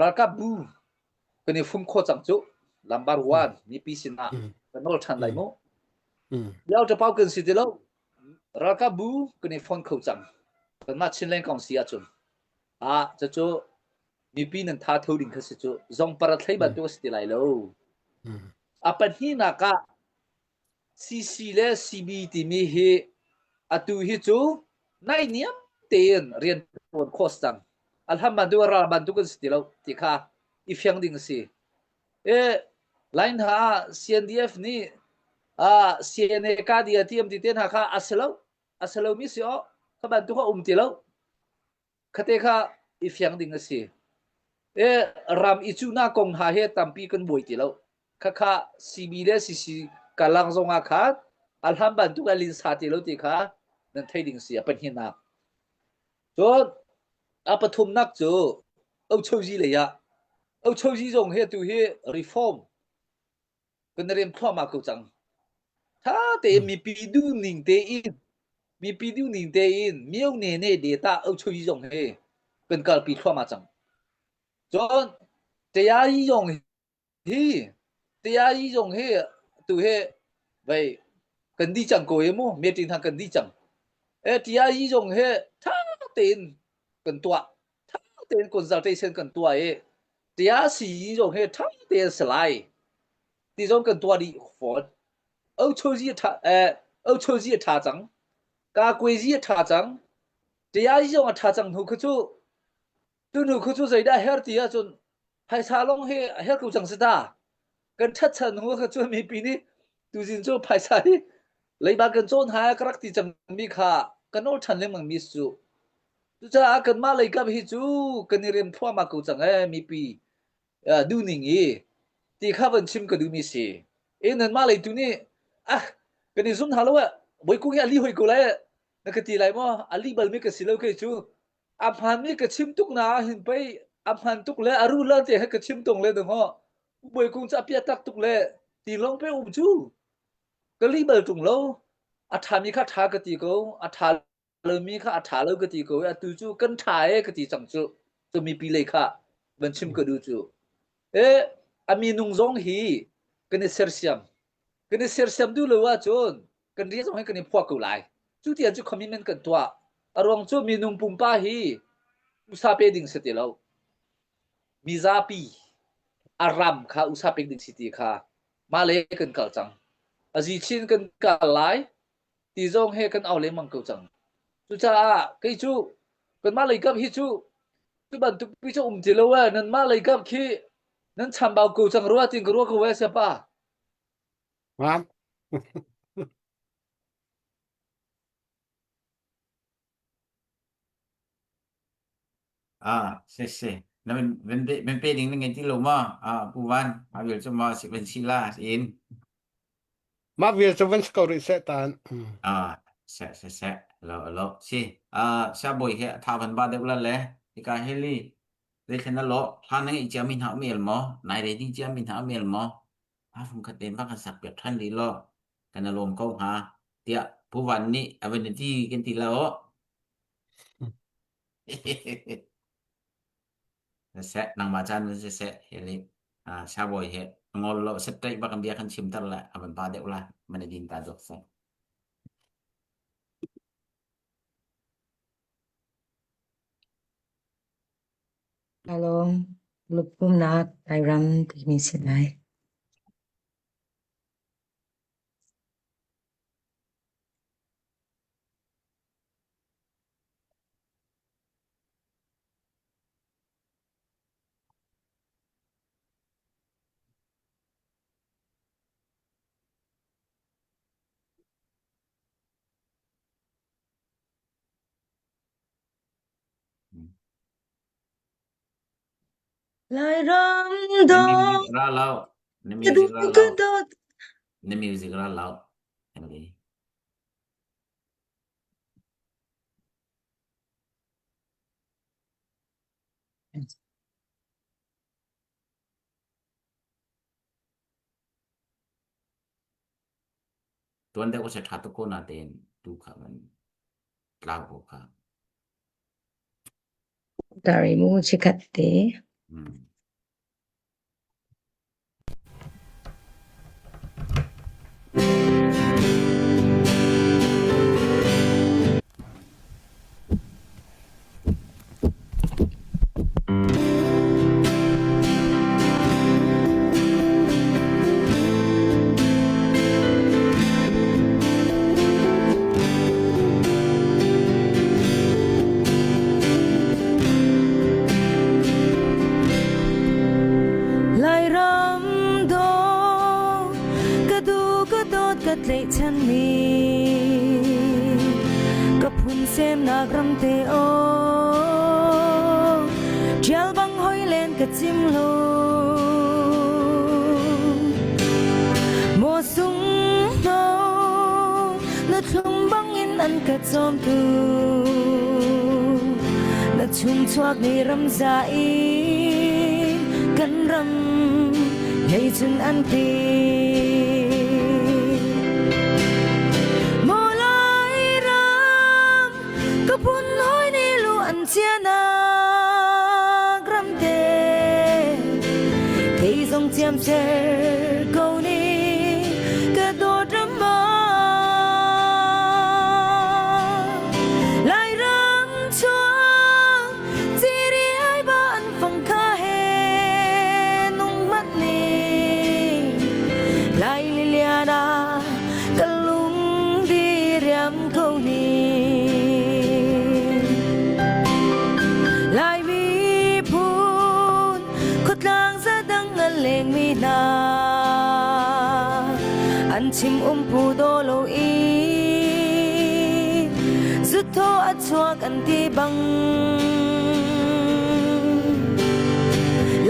Ralkap bu kan i fum khawh cang cu. Lambar one mipi sinah Mm. kan nawl ṭhan lai Mm. mu. Mm. Lio ṭapau kan si ti lo. Ralkap bu kan i fon kho cang. Kanmah Chinland kong si ahcun. Ah, cucu mipi nan tha tho ding kha si cu. Zong para thlei Mm. bantuk a si ti lai lo. Mm. A pahnihnak ah CC le CB timi hi atu hi cu naihniam tein rian ṭuan khawh si cang. A hlam bantuk a ral bantuk an si ti lo ti kha i fiang ding a si. E, line hna ah CNDF nih ah CNA ka dia ti am ti te hna kha a si lo. A si lomi si aw kha bantuk a um ti lo. Khate kha i fiang ding a si. E, ram i cuhnak kong hna he tampi kan buai ti lo. Khakha CB le CC kalang zong ah khan a hlam bantuk a linsa ti lo ti kha nan thei ding si a pahnihnak. Cun a pathumnak cu Ochozi lei ah Ochozi zong hi atu hi reform kan rem thluahmah ko cang. Tha tein mipi duh ning tein mipi duh ning tein mio ne ne data Ochozi zong hi kan kalpi thluahmah cang. Cun Tayari zong Hi TIE zong hi tu hi vei kan di cang ko hi mu meeting hna kan di cang. E TIE zong hi tha tein kan tuah. Tha tein consultation kan tuah i TIC zong hi tha tein salai ti zong kan tuah dih fawn. Ochozi tha eh Ochozi a tha cang. Kakuezi a tha cang. TIE zong a tha cang hnu khu cu Tunu khu cu zeidah her ti ahcun phaisa lawng hi a her ko cang si ta. Kan ṭhat chan hnu kha cun mipi nih tuzin cu phaisa hi leiba kan cawn hai ka rak ti cangmi kha kan nawl ṭhan lengmang mi cu. Cucaah kanmah leikap hi cu kan i rem thluahmah ko cang ee mipi duhning i ti kha van chim ka duhmi si. E nanmah lei tu nih ah kan i zum hna lo eh Bawikung hi a li hoi ko lai na ka ti lai maw a li balmi ka si lo kei cu A hmaanmi ka chim tuk na ah hin pei a hmaan tuk le a ruh lan te he ka chim tung le ding haw. Bawi kung cu a pia tak tuk le ti lawng pe um cu. Ka li bal tung lo. A ṭhami kha ṭha ka ti ko. A ṭha lomi kha a ṭha lo ka ti ko. Atu cu kan ṭha e ka ti cang cu. Cu mipi lei kha van chim ka duh cu. E, a minung zong hi kan i sersiam. Kan i sersiam duh lo ahcun kan rian zong hi kan i phuah ko lai. Cu tiang cu commitment kan tuah. A ruang cu minung pumpa hi usa pe ding si ti lo. Mizapi a ram kha usa pek ding si ti kha mah le kan kal cang. Azi chin kan kal lai ti zong he kan au lengmang ko cang. Cucaah kei cu kanmah lei kap hi cu cu bantuk pi cu um ti lo eh nanmah lei kap khi nan chambau ko cang rua tin ka rua ko eh siapa. Ram. Ah, si si. Na ven pe ven pe ding na ngei ti lo ma? Ah, Pu Van, a vial cu ma si ven si la in. Mah vial cu van si ko rih seh tan. Ah, se se se. Lo lo si. Ah, sia boi he tha van ba deuh la le. Hika heli zeithlen na lo hlan na ngeih cia mi hna um el maw? Nai re ding cia mi hna um el maw? A fung khat ten va kan sak piak than rih law kan i lawm ko hnga tiah Pu Van nih a van i ti kan ti lo. Seh nangmah caan van si seh heli sabawi he ngol lo set ṭaih bak bia kan chim tar le a van pa deuh la man i din ta dok seh. Kalawm lupumnak Lairam timi si lai. Lairam Na dawt music ra lo. Na ka music ra duh ka lo. dawt. Na music ra lo. Emily. Tuan deuh se tha tuk ko na tein tu kha man tlau ko kha. Dari mu chikhat te. Hmm. Lairam dawh ka duh ka dawt ka tlaihchanmi ka phun semnak ram te aw ṭial bang hoi len ka cim lo maw sung no na thlum bangin an ka cawmtu na chung chuak ni ram za i kan ram hlei cun an ti Maw lai ram ka phun hoi ni lu an chianak ram te thei zong ciam cer ko ni ka dawt ram ma Lai ram chuang ciri ai ba an fang kha he nung mat ni Lai liliana ka lung diriam ko ni Lai miphun khuatlang zadang a lengmi hna an chim umpu daw lo i zutho a chuak an ti bang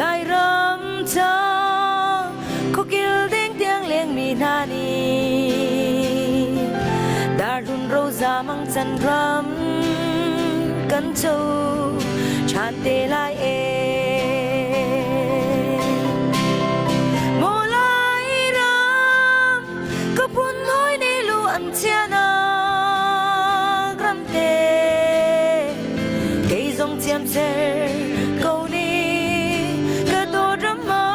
Lairam ca khuakil deng tiang lengmi hna nih darlun roza mang can ram kan co ṭhan te lai e. Maw lai ram ka phun hoi ni lu an chianak ram te kei zong ciam ser ko ni ka dawt ram ah.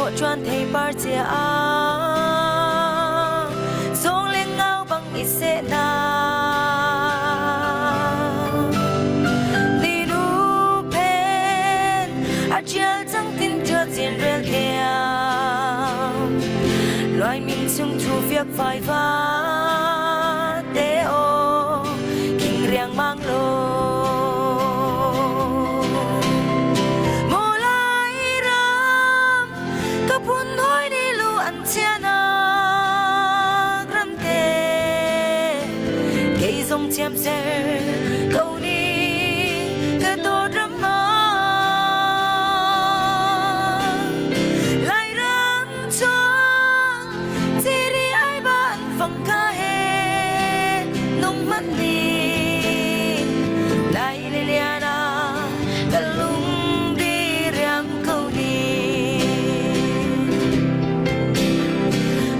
Hlawh ṭuan theipar cia ah Zawng le ngau bang i seh hna. Ninu phen a ṭial cang tin ṭial cin rel thiam. Luai min chung thu fiak fai va te aw king riangmang lo. Maw Lairam ka phun hawi nih lu an chianak ramte kei zong thiamser ko ning ka dawt ram ah. Lairam chuang ciri ai ban fang ka he nung hmanh ni Lai le lian ah ka lung di riam ko ni.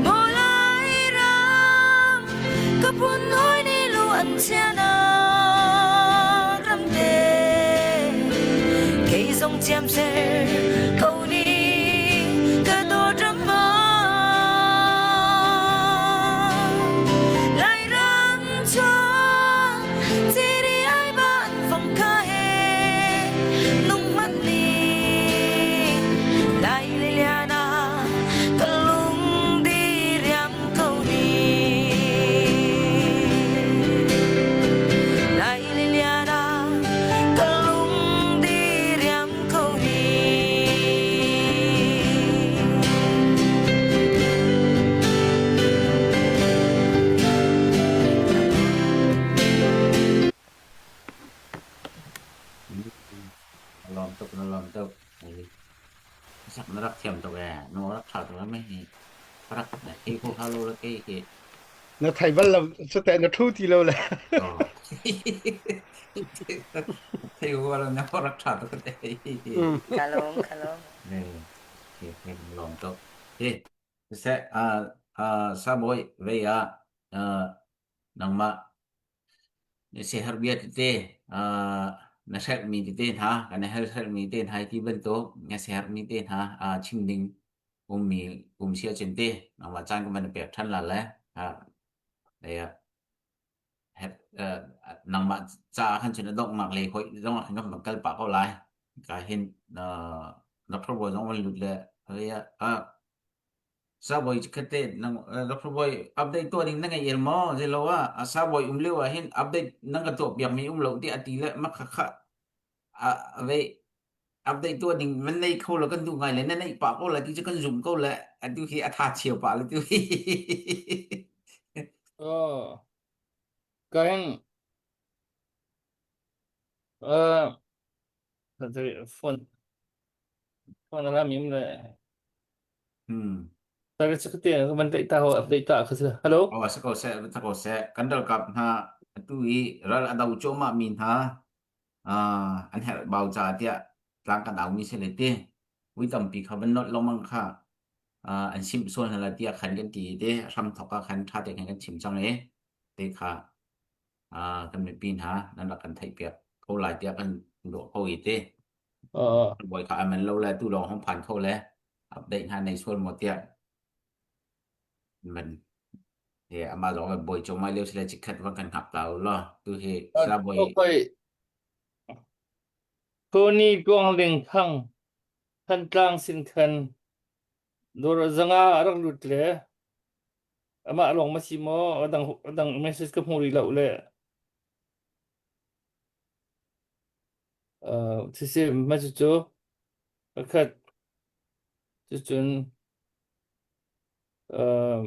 Maw Lairam ka phun hawi nih lu an chianak ramte kei zong chiamser ko ni ka dawt ram ah. Lairam chuang ciri ai ban phong kha he nung hmanh ni Lai le lian ah ka lung di riam ko ni Lai le lian ah ka lung di riam ko ni. Na lawm tuk, na lawm tuk. Sak na rak thiam tuk ee. Na rak ṭha tuk ame hi. Rak na thei kho kha lo la kei hi. Na thei bal lo sute na thu ti lo le. Oh. Thei kho lo na rak ṭha tuk te. Mm. Ka lawm, ka lawm. Ne, ke ke lawm tuk. Hi, seh ah ah sabawi vei ah ah nangmah Na siaherh bia tete, uh, na hrelhmi tete hna, kan i hrelhmi te hna ti bantuk na siaherhmi te hna uh, chim ding ummi um si ahcun te nangmah caan ka van pek ṭhan la le uh, uh, nangmah ca khan cun a donghnak lei hoi zong ah khan kan van kal pah ko lai. Ka hin uh, Dr. Bawi zong van lut le uh, Sabawi chikkhat te nang Dr. Bawi update tuah ding na ngei el maw? Zeilo ah a sabawi um lio ah hin update nang ka tuah piak mi um lo ti a ti le ma kha kha a ve update tuah ding van nei kho lo kan duh ngai le na neih pah ko la ti cu kan zum ko le atu hi a tha cheu pah le tu hi. Oh, ka hin uh, phone phone alam im le Hmm. Tari sakte man dei ta ho update ta kha hello Aw sa ko seh sa ko seh kan ralkap hna atu i ral a do cuahmah mi hna ah an herh bau ca tiah tlang kan au mi si le ti vui tampi kha van nolh lengmang kha ah an simh sual hna la tiah khan kan ti te hram thok ah khan tha te khan kan chim cang i te kha ah kan mipi hna nan rak kan theih piak ko lai tiah kan ruah ko i te uh bawi kha aman lo le tu lawng hong phan kho le update hna nei sual maw tiah man he ama zong le bawi chomai leo sile chikhat van kan hngak ta u law tu hi sala bawi okay Tony Tuang Ling Thang Thantlang sin khan dor zanga rak lut le amah lawng ma si maw adang adang message ka hmu rih lo le uh sisi ma cu cu pakhat cucun uh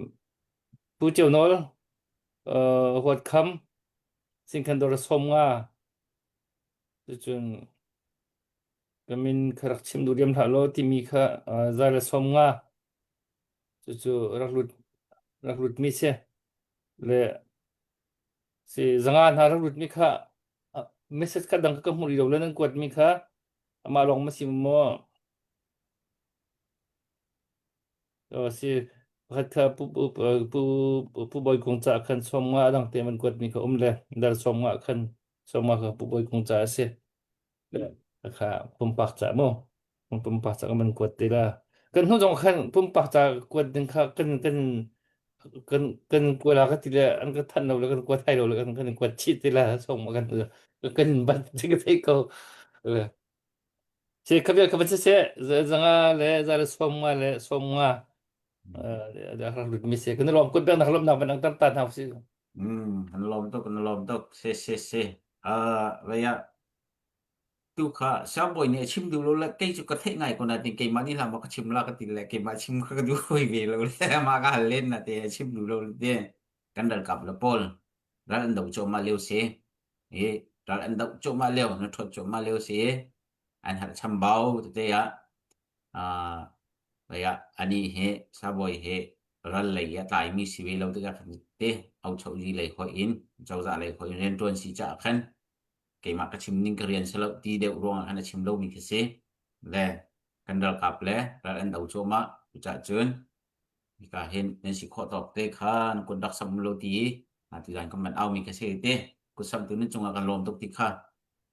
Pu Ceu Nawl uh Huat Kham singkhan dor som nga cucun ka min kha rak chim duh diam hlah law timi kha uh, zai le som nga cucu rak lut rak lut mi si le si zanga hna rak lut mi kha message kha dang ka hmu rih lo le nan kuat mi kha amah lawng ma si maw si pakhat kha pu pu pu pu Bawi Kung ca khan som nga dang te man kuat mi kha um le dal som nga khan som nga kha pu Bawi Kung ca a si kha pumpak ca mu pumpak ca man kuat te la. Kan hnu zong khan pumpak ca kuat ding kha kan kan kan kan kuala ka ti le an ka thanh lo le kan kuat thai lo le kan kan kuat chih ti la song ma kan kan bat ti ka thei ko. Se ka vial ka van se zanga le za le som nga le som nga eh rak lut mi se kan lom kut bang nak lom nak ban ang tar ta na si. Mm, kan lom tuk kan lom tuk se se se. Ah, vaya Tu kha siangbawi nih a chim duh lo le kei cu ka theih ngai ko nain keimah nih hlah maw ka chim la ka ti le keimah chim kha ka duh hoi ve lo le mah ka hal len na te a chim duh lo le te kan ralkap le pawl ral an do cuahmah lio si i ral an doh cuahmah lio na ṭhawt cuahmah lio si an herh chambau tete ah ah lei ah anih hi sabawi hi ral lei i a tlaimi si ve lo tikah khan te auchozi lei hoih in cozah lei hoih in rianṭuan si caah khan keimah ka chim ning ka rian si lo ti deuh ruangah khan a chim lomi khi si le kan ralkap le ral an do cuahmah cucaah cun hika hin nan si khawh tawk te kha nan kut rak sam lo ti ti zan kan van aumi khi si te kut samtu nan cungah kan lawm tuk ti kha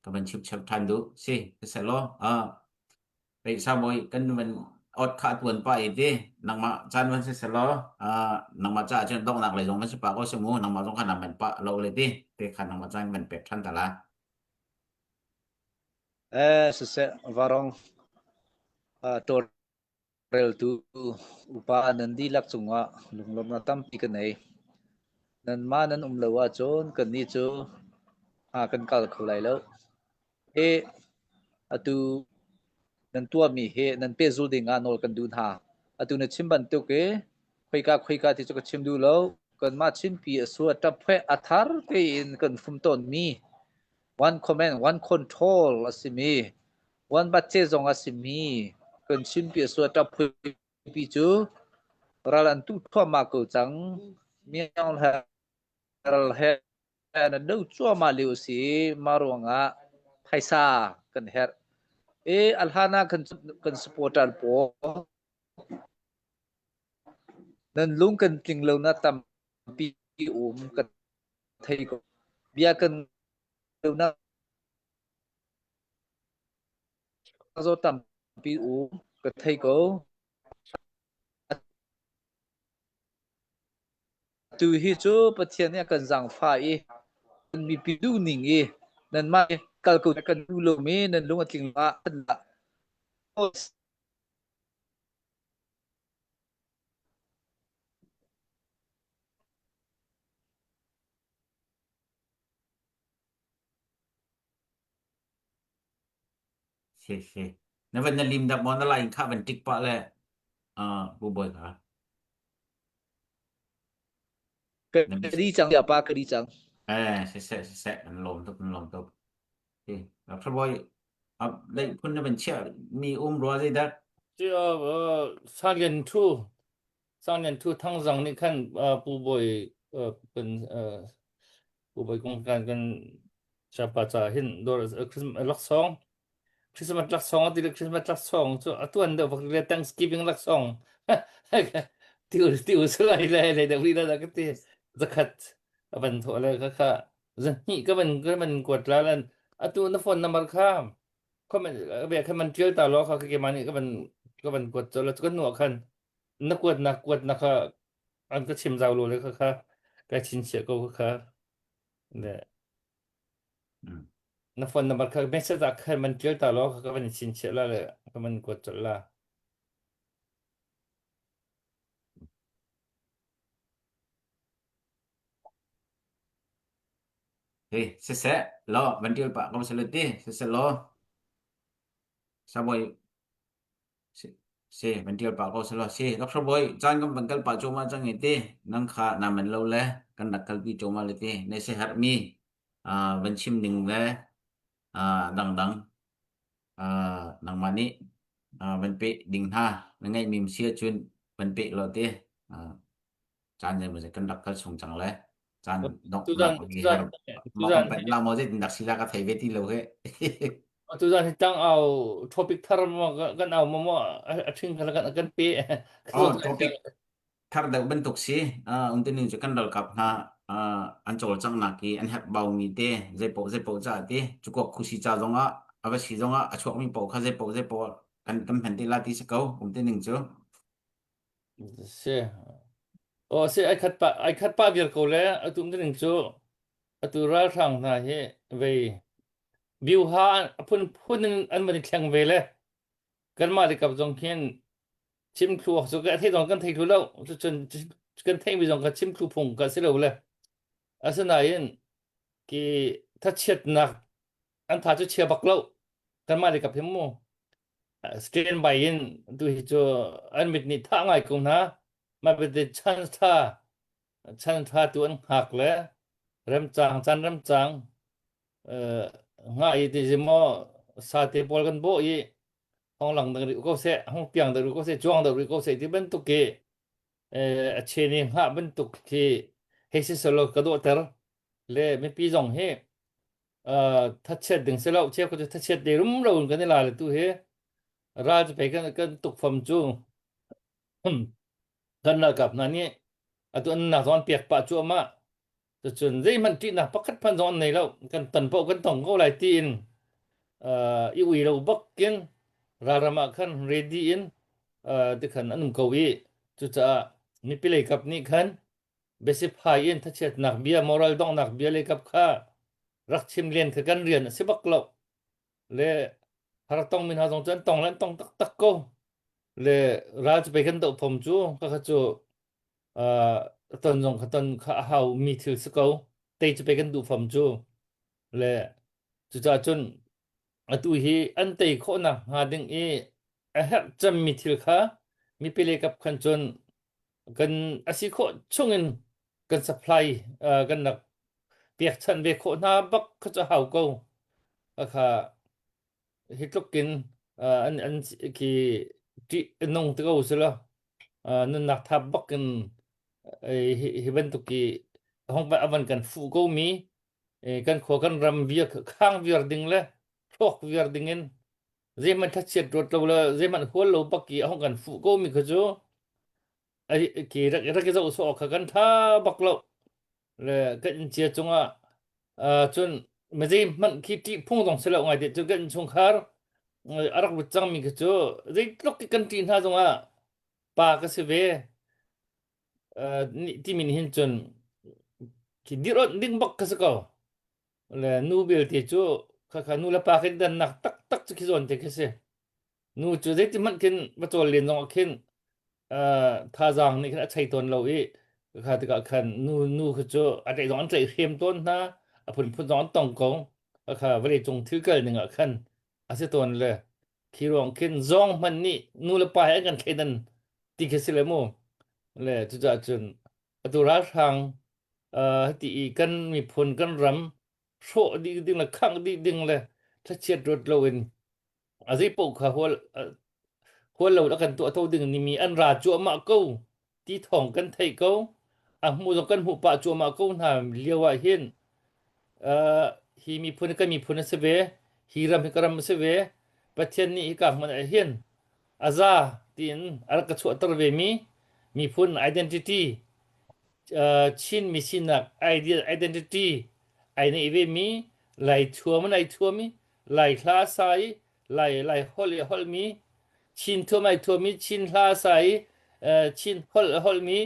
ka van chip chap than duh si selaw ah Pei sabawi kan van ot kha tuan pa i ti nangmah caan van si selaw ah nangmah caah cun donghnak lei zong van si pa ko si mu nangmah zong kha nam van pa lo le ti te kha nangmah caan van pek than ta la Eh siseh varong uh, tawlreltu upa nan dihlak cungah lunglawmhnak tampi ka nei. Nanmah nan um lo ahcun kannih cu hna kan kal kho lai lo. Hi atu nan tuahmi hi nan pehzulh ding ah nawl kan duh hna. Atu na chim bantuk i khoika khoika ti cu ka chim duh lo. Kanmah Chinpi a sua ṭaphueh a thar tein kan fum tawnmi one command one control a simi one budget zong a simi kan Chinpi a sua ṭaphueh cu ral an tu thluahmah ko cang. Myaung he ral he na do cuahmah lio a si i mah ruangah phaisa kan herh. I a hlan ah kan kan supporter pawl nan lung kan tling lo na tampi um kan thei ko. Bia kan lo na zaw tampi um ka thei ko. Tu hi cu Pathian nih a kan zaangfah i kan mipi duhning i nanmah i kal ko kan duh lomi nan lung a tling ah kan lah. Si si. Na van na lim dak maw na lain kha van tik pah le uh, bu boy kha. Ka di cang ya pa ka di cang. Eh si se si se kan lawm tuk kan lawm tuk. Si. Dr. Boy ab lei phun na van chia mi um rua zei dak. Ci uh, Sang Lian Thu Sang Lian Thu Thangzang nih khan uh, Pu Bawi uh, kan uh, Pu Bawi kong kan kan Sapa ca hin dor Christmas laksawng Christmas laksawng ati le Christmas laksawng cu atuan deuh bak le Thanksgiving laksawng ti ti usulai le le deuh ri la ka ti zakhat avan tho le kha kha zahnih ka van ka van kuat la lan atu na phone number kha comment ve khan man tial ta lo kha ke mani ka van ka van kuat cho la kan nu khan na kuat na kuat na kha an ka chim zau lo le kha kha ka chin chia ko kha le na phone number kha message ah khan man tial ta lo kha ka van chin chia la le ka van kuat chol la Hey, siseh lo van tial pah ko sele ti siseh lo saboy Si, van ṭial pah ko selaw si. Dr. Bawi, caan kan van kal pah cuahmah cang i ti, nang kha naa manh lo le kan rak kalpi cuahmah le ti, na siaherhmi uh, van chim ning le uh, dangdang uh, nangmah nih uh, van peh ding hna na ngeihmi si ahcun van peh law ti. Uh, caan zeimaw kan rak kal chung cang le caan Tuzan donghnak tuzan her ma tuzan kan panh la maw zeitin dak si la ka thei ve ti lo he. tuzan hi tang au topic thar mo kan au mo mo a thing kan kan kan pe Oh, topic thar deuh bantuk si. Uh, untuning cu kan ralkap hna uh, an cawlcanghnak i an herh baumi te zeipaoh zeipaoh ca ti cukok khusi ca zongah a va si zongah a chuakmi paoh kha zeipaoh zeipaoh. Kan kan hman te la ti si ko um te ning cu. Si. Oh si ai khat pa ai khat pa vial ko le atu um ning cu atu ralhrang hna hi vei biuha a phun phun in an van i thleng ve le kanmah le kap zong khin chim thlu awk cu ka thei zong kan thei thlu lo cucun kan theimi zong kha chim thlu phung ka si lo le asinain ki thachiatnak an tha cu chia bak lo kanmah le kap hi mu stand by in tu hi cu an mit nih tha ngai ko hna ma bete chan tha chan tha tu an hngak le remcang chan remcang nga i ti maw sate pawl kan bawh i hong lang dang rih ko seh hong piang dang rih ko seh cuang dang rih ko seh ti bantuk khi a chen i hngah bantuk khi hei si selo ka dawhter le mipi zong hi thachiat ding si lo cheu ko cu thachiat de rum lo in kan i la le tu hi ral cu pei kan kan tuk fam cu kan ralkap hna nih atu an nak zong an pek pah cuahmah Cucun zeihmanh ṭihnak pakhat hmanh zong an nei lo. Kan ton paoh kan tong ko lai tiin uh, i ui lo bakin ralram ah khan ready in uh, tikhan an um ko i cucaah mipi lei kap nih khan biasiphai in thachiatnak bia moral donghnak bia lei kap kha rak chim len kha kan rian a si bak lo le har tong mi hna zong cu an tong le an tong taktak ko le ral cu pei kan doh phom cu ka kha cu uh, ton zong kha ton kha a hau mi thil si ko tei cu pei kan duh fam cu le cucaah cun atu hi an tei khawhnak hnga ding i a herh cemmi thil kha mipi lei kap khan cun kan asi khawh chungin kan supply uh, kan rak pekchanh ve khawh hna bak kha cu hau ko kha hi tluk in an an khi ṭih nung ti ko si lo nunnak thap bak in hi hi bantuk i hong a van kan fuh ko mi kan khua kan ram viar khang viar ding le hrawk viar ding in zeihmanh thlachiat ruat lo le zeihmanh hual lo bak i a hong kan fuh ko mi kha cu ki rak rak i zoh sawh kha kan tha bak lo le kan inn cia cungah uh, cun mizei hmanh khi ṭih phung zong si lo ngai te cun kan innchungkhar a rak lut cangmi khi cu zeitluk kan ṭih hna zongah pa ka si ve uh, timi nih hin cun khi dirh ding bak ka si ko le nu belte cu khakha nu le pa khi dannak taktak cu khi zawn te khi si Nu cu zeiti hmanh khin va cawl len zong ah khin uh, thazaang nih khin a chei tawn lo i kha tikah khan nu nu kha cu a tlaih zong an tlaih hrem tawn hna a phunphun zong an tong ko kha vawlei cung thil kal ning ah khan a si tawn le khi ruang khin zawng hmanh nih nu le pa he an kan thleidan ti khi si le mu le cucaah cun atu ralhrang uh, ti i kan miphun kan ram hrawh dih ding le khangh dih ding le thlachiat ruat loin a zei paoh kha hual hual lo a kan tuah to ding ni mi an ra cuahmah ko ti thawng kan theih ko a hmu zong kan hmuh pah cuahmah ko hna lio ah hin uh, hi miphun kan miphun a si ve hi ram hi ka ram a si ve Pathian nih hika hmun ah hin a za tiin a rak ka chuahter ve mi miphun identity uh, Chin mi sinak ideal identity ai nei ve mi Lai thuam in ai thuam i Lai hla sa i Lai Lai holh i a holhmi Chin thuam ai thuammi Chin hla sa i uh, Chin holh a holhmi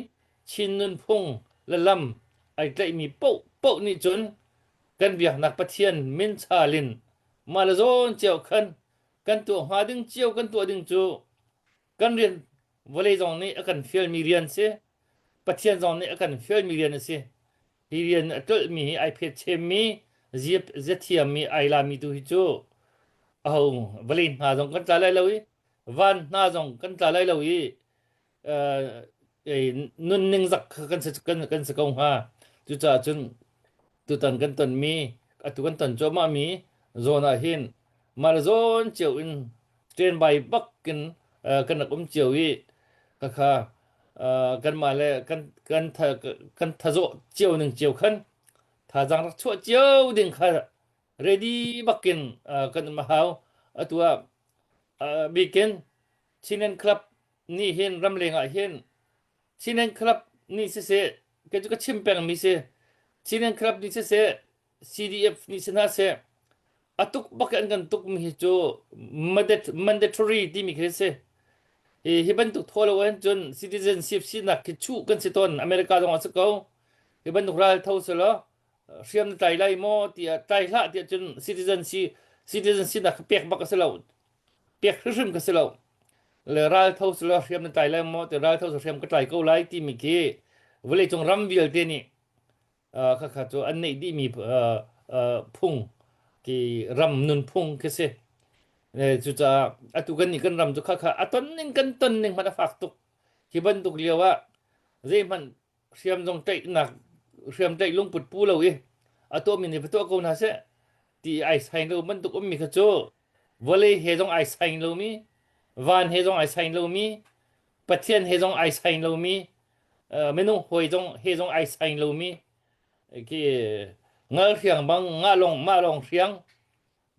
Chin nunphung le lam ai tlaihmi paoh paoh nih cun kan biaknak Pathian min chal in mah le zawn cio khan kan tuah hnga ding cio kan tuah ding cu kan rian vawlei zong nih a kan fialmi rian si Pathian zong nih a kan fialmi rian a si Hi rian a tlolhmi hi ai phet chemmi ziathiammi ai lami tu hi cu aho vawlei hna zong kan tla lai lo i van hna zong kan tla lai lo i nunning zak kha kan si kan, kan si ko hnga. Cucaah cun tutan kan tonmi atu kan ton cuahmahmi zawn ah hin mah le zawn cio in standby bak in kan rak um cio i khakha kanmah le kan kan tha kan thazawh cio ning cio khan thazaang rak chuah cio ding kha ready bakin kan um a hau atu ah bikin Chinland Club nih hin ramleng ah hin Chinland Club nih siseh kei cu ka chim peng mi si Chinland Club nih siseh CDF nih si hna seh. A tuk bak in an kan tukmi hi cu mandatory timi khi a si. Hi, hi bantuk thaw lo ahcun cun citizenship sinak khi chuh kan si tawn. America zong ah si ko. Hi bantuk ral tho selaw hriam na tlai lai maw tiah tlai hlah tiah cun citizen si citizen sinak khi pek bak a si lo. Pek hrimhrim ka si lo. Le ral tho selaw hriam na tlai lai maw ti ral tho hriam ka tlai ko lai timi khi vawleicung ram vialte nih khakha cu an neih dihmi phung ki ram nunphung khi si. Cucaah atu kan nih kan ram cu khakha a ton ning kan ton ning hmanh a fak tuk. Hi bantuk lio ah zeihmanh hriam zong tlaihnak hriam tlaih lungput pu lo i a tuahmi nih va tuah ko hna seh ti ai sain lo bantuk ummi kha cu vawlei he zong ai sain lomi van he zong ai sain lomi Pathian he zong ai sain lomi minung hawi zong he zong ai sain lomi khi ngal hriang bang nga long mah long hriang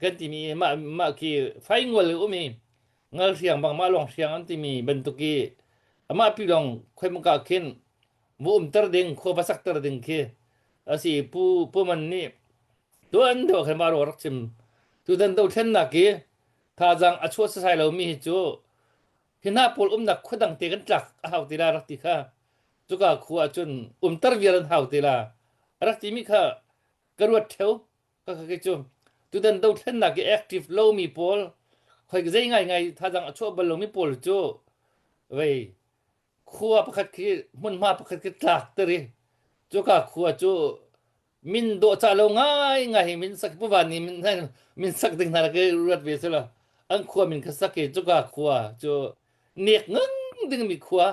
kan timi mah mah khi faingual um i ngal hriang bang mah long hriang an timi bantuk i amah pi long khoimaka khin mu umter ding khua va sakter ding khi asi pu pu man nih tuan deuh khan ma ro rak chim tutan do thlennak i thazang a chuah sasai lomi hi cu Hi hna pawl umnak khua dang te kan tlak a hau te la rak ti kha cuka khua ahcun umter vial an hau te la rak timi kha ka ruat theo ka ka cu tutan dothlennak i active lomi pawl khoi zei ngai ngai thazang a chuah bal lomi pawl cu vei khua pakhat khi hmunhma pakhat khi tlak ter i cuka khua cu min dawhcah lo ngai ngai hi min sak pu van nih min min sak ding hna ke ruat ve sela an khua min kha sak i cuka khua cu nek ngang ding mi khua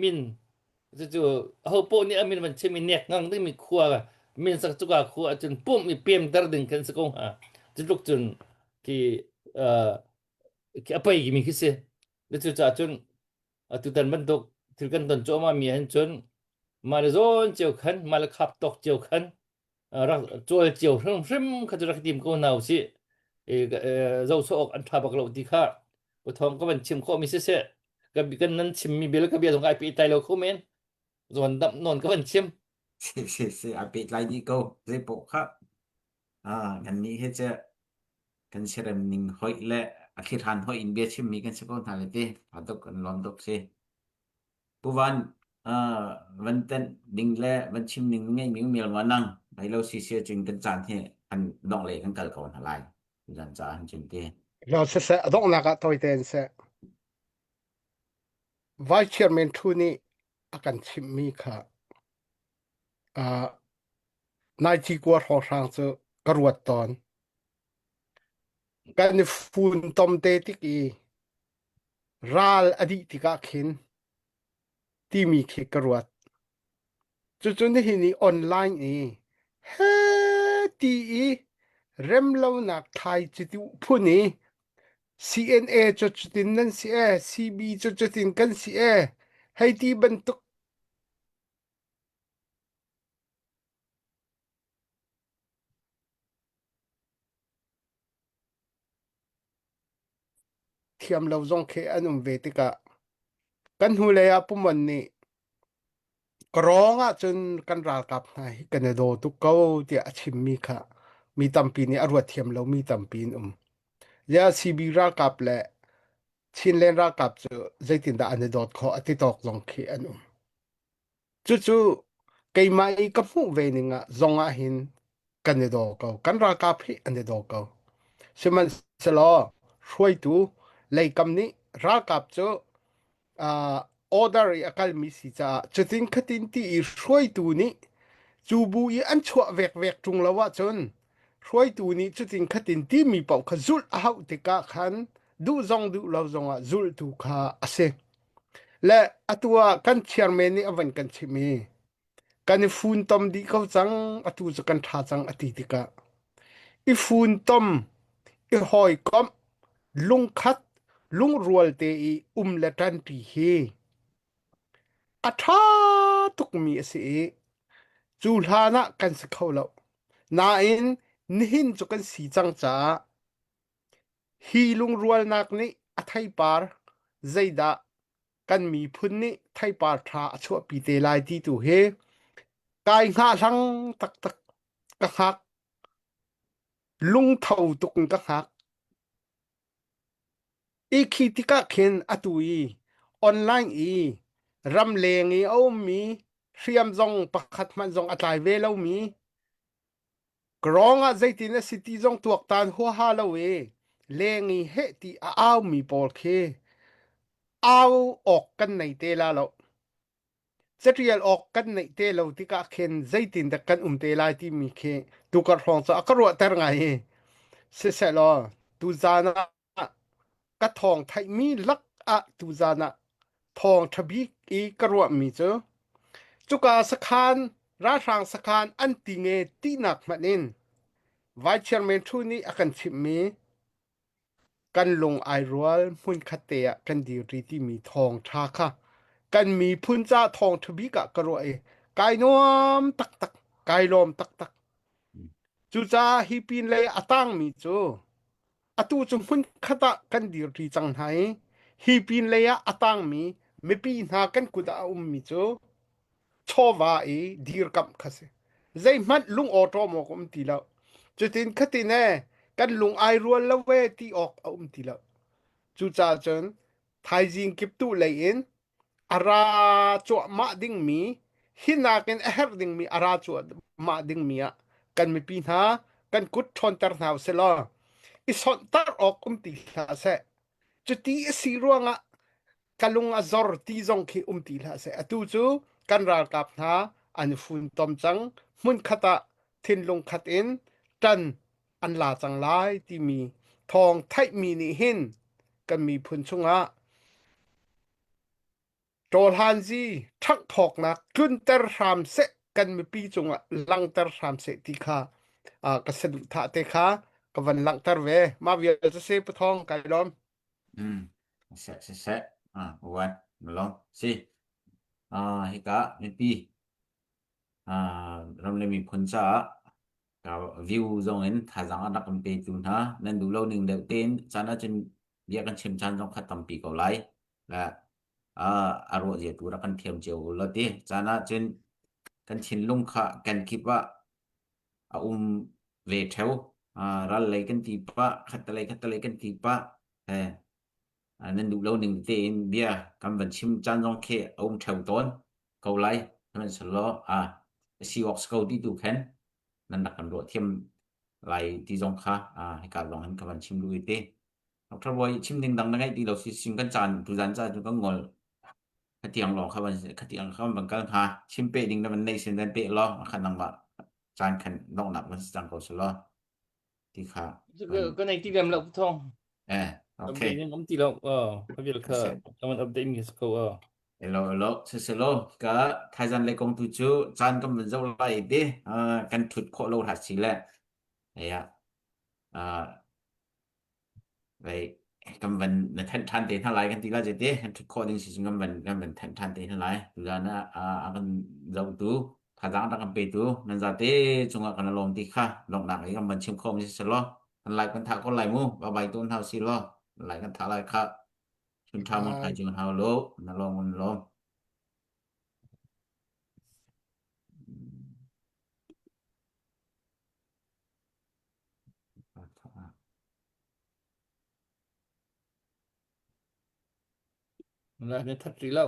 min cu cu ho poh nih a min van chim i nek ngang ding mi khua min sak cuka khua ahcun pumh i pem ter ding kan si ko hnga cu tluk cun khi khi a pei mi khi si cu caah cun atutan bantuk thil kan ton cuahmah mi ahhin cun mah le zawn cio khan mah le khap tawk cio khan rak cawl cio hrimhrim kha cu rak tim ko hna usih zohsawh awk an ṭha bak lo ti kha uthawng ka van chim khawh mi siseh kan kan nan chim mi bel ka bia zong ai pehtlai lo kho men zawn damh nawn ka van chim Si si si a pehtlai dih ko zei poh kha ah kan nih he che kan siarem ning hoih le a thlihran hoih in bia chimmi kan si ko hna le ti a tuk kan lawm tuk si. Pu Van, uh, van tenh ding le van chim ning ngeih mi mial ma nang bai lo si sia cun kan caan hi an dong le kan kal ko hna lai. Zan ca han cun ti. Lo siseh a donghnak ah tawi tein seh. Vice Chairman Thu nih a kan chimhmi kha uh, nai ci kua hrawnghrang cu ka ruat tawn. Kan i funtom te tik i ral a dih tikah khin timi khi ka ruat. Cucu nihin i online i he ti i remlonak thlai citu phun i CNA cu cutin nan si e, CB cu cutin kan si e, hei ti bantuk Thiam lo zong khi an um ve tikah kan hnulei ah Pumon nih ka rawng ahcun kan ralkap hna hi kan i daw tuk ko tiah a chimmi kha mi tampi nih a ruat thiam lomi tampi an um. Ziah CB ralkap le Chinland ralkap cu zeitindah an i dawt khawh a ti tawk zong khi an um. Cucu keimah i ka hmuh ve ning ah zong ah hin kan i daw ko. Kan ralkap hi an i daw ko. Sihmanhsehlaw hruaitu leikam nih ralkap cu uh, order i a kalmi si caah cutin khatin ti i hruaitu nih cu bu i an chuah vekvek ṭung lo ahcun hruaitu nih cutin khatin timi paoh kha zulh a hauh tikah khan duh zong duh lo zongah zulhtu kha a si. Le atu ah kan chairman nih a van kan chimh i kan i funtom dih ko cang atu cu kan ṭha cang a ti tikah i funtom i hawikomh lungkhat lungrual te i um le ṭanṭi hi a ṭha tukmi a si i cu hlan ah kan si kho lo. Nain nihin cu kan si cang caah Hi lungrualnak nih a theipar zeidah kan miphun nih theipar ṭha a chuahpi te lai ti tu hi kai hngahhlang taktak ka hngak. Lungtho tuk in ka hngak. I khi tikah khin atu i online i ramleng i a ummi hriam zong pakhat hmanh zong a tlai ve lomi Krawng ah zeitin a si ti zong tuaktan huaha lo i leng i heh ti a aumi pawl khi au awk kan nei te la lo. Catial awk kan neih te lo tikah khin zeitindah kan um te lai timi khi tukar hrawng cu a ka ruahter ngai hi. Siseh law tuzaan ah ka thawng theihmi lak ah tuzaan ah thawng ṭha bik i ka ruahmi cu cuka sakhan ralhrang sakhan an ti nge tinak hmanh in Vice Chairman Thu nih a kan chimhmi kan lung ai rual hmunkhat te ah kan dirṭi timi thawngṭha kha kan miphun ca thawngṭha bik ah ka ruah i kai nuam taktak kai lawm taktak cucaah hi pin lei a tangmi cu atu cu hmunkhat ah kan dirṭi cang hna i hi pin lei ah a tangmi mipi hna kan kut ah a ummi cu chawva i dirkamh kha si. Zeihmanh lung awṭawm awk a um ti lo. Cutin khatin e kan lung ai rual lo ve ti awk a um ti lo. Cucaah cun thaizing kiptuh lei in a ra cuahmah dingmi hi nakin a herh dingmi a ra cuahmah dingmi ah kan mipi hna kan kut ṭhawnter hna usih law i sonhtarh awk um ti hlah seh. Cuti a si ruangah ka lung a zor ti zong khi um ti hlah seh. Atu cu kan ralkap hna an i funtom cang. Hmunkhat ah thinlung khat in ṭan an la cang lai timi thawng theihmi nih hin kan miphun chungah ṭawlhanzi ṭhanghphawknak tlunter hram seh kan mipi cungah langter hram seh ti kha uh, ka saduhthah te kha ka van langhter ve. Mah vial cu si pathawng kai lawm. Mm. Seh seh seh. Ah, wan malong. Si. Ah, hika mipi ah ram le miphun caah ka view zong in thazaang a rak kan petu hna nan duh lo ning deuh tein caan ahcun bia kan chim caan zong kha tampi ko lai. La ah a ruah zia tu rak kan thiam cio u law ti caan ahcun kan thinlung kha kan kip ah a um ve theo. Ral lei kan ti pah, khattelei khattelei kan ti pah. Eh, nan duh lo ning tein bia kan van chim caan zong khi a um theo tawn ko lai. Sihmanhsehlaw a si awk si ko ti tu khan nan rak kan ruah thiam lai ti zong kha hika lawng hin ka van chim duh i ti. Dr. Boy chim ding dang na ngeih ti lo si sim kan caan tuzan caan cu kan ngol. Khatiang lawng kha van khatiang kha van kal hnga. Chim pe ding na van nei sin van pe law khan nangmah caan khan donghnak van si cang ko si law ti kha Ka nei ti lem lo thong. Eh, okay. Update ning um ti lo. Oh, ka vil kha kaman update mi ko oh. Elo elo siselo ka thaizan le kong tu cu caan kan van zoh lai te kan thut khawh lo hlah si le ya Vei kan van na thanh ṭhan te hna lai kan ti la te kan ṭhut khawh ding si cun kan van kan van thanh ṭhan te hna lai. Tuzaan ah a kan zohtu thazaang rak kan petu nan zate cungah kan lawm ti kha donghnak i kan van chim khawh mi si law kan lai kan thah ko lai mu ba bai tawn hau si law lai kan thah lai kha chun ṭha mang thai chung hau lo na lawm un lawm. La ne that ri lo.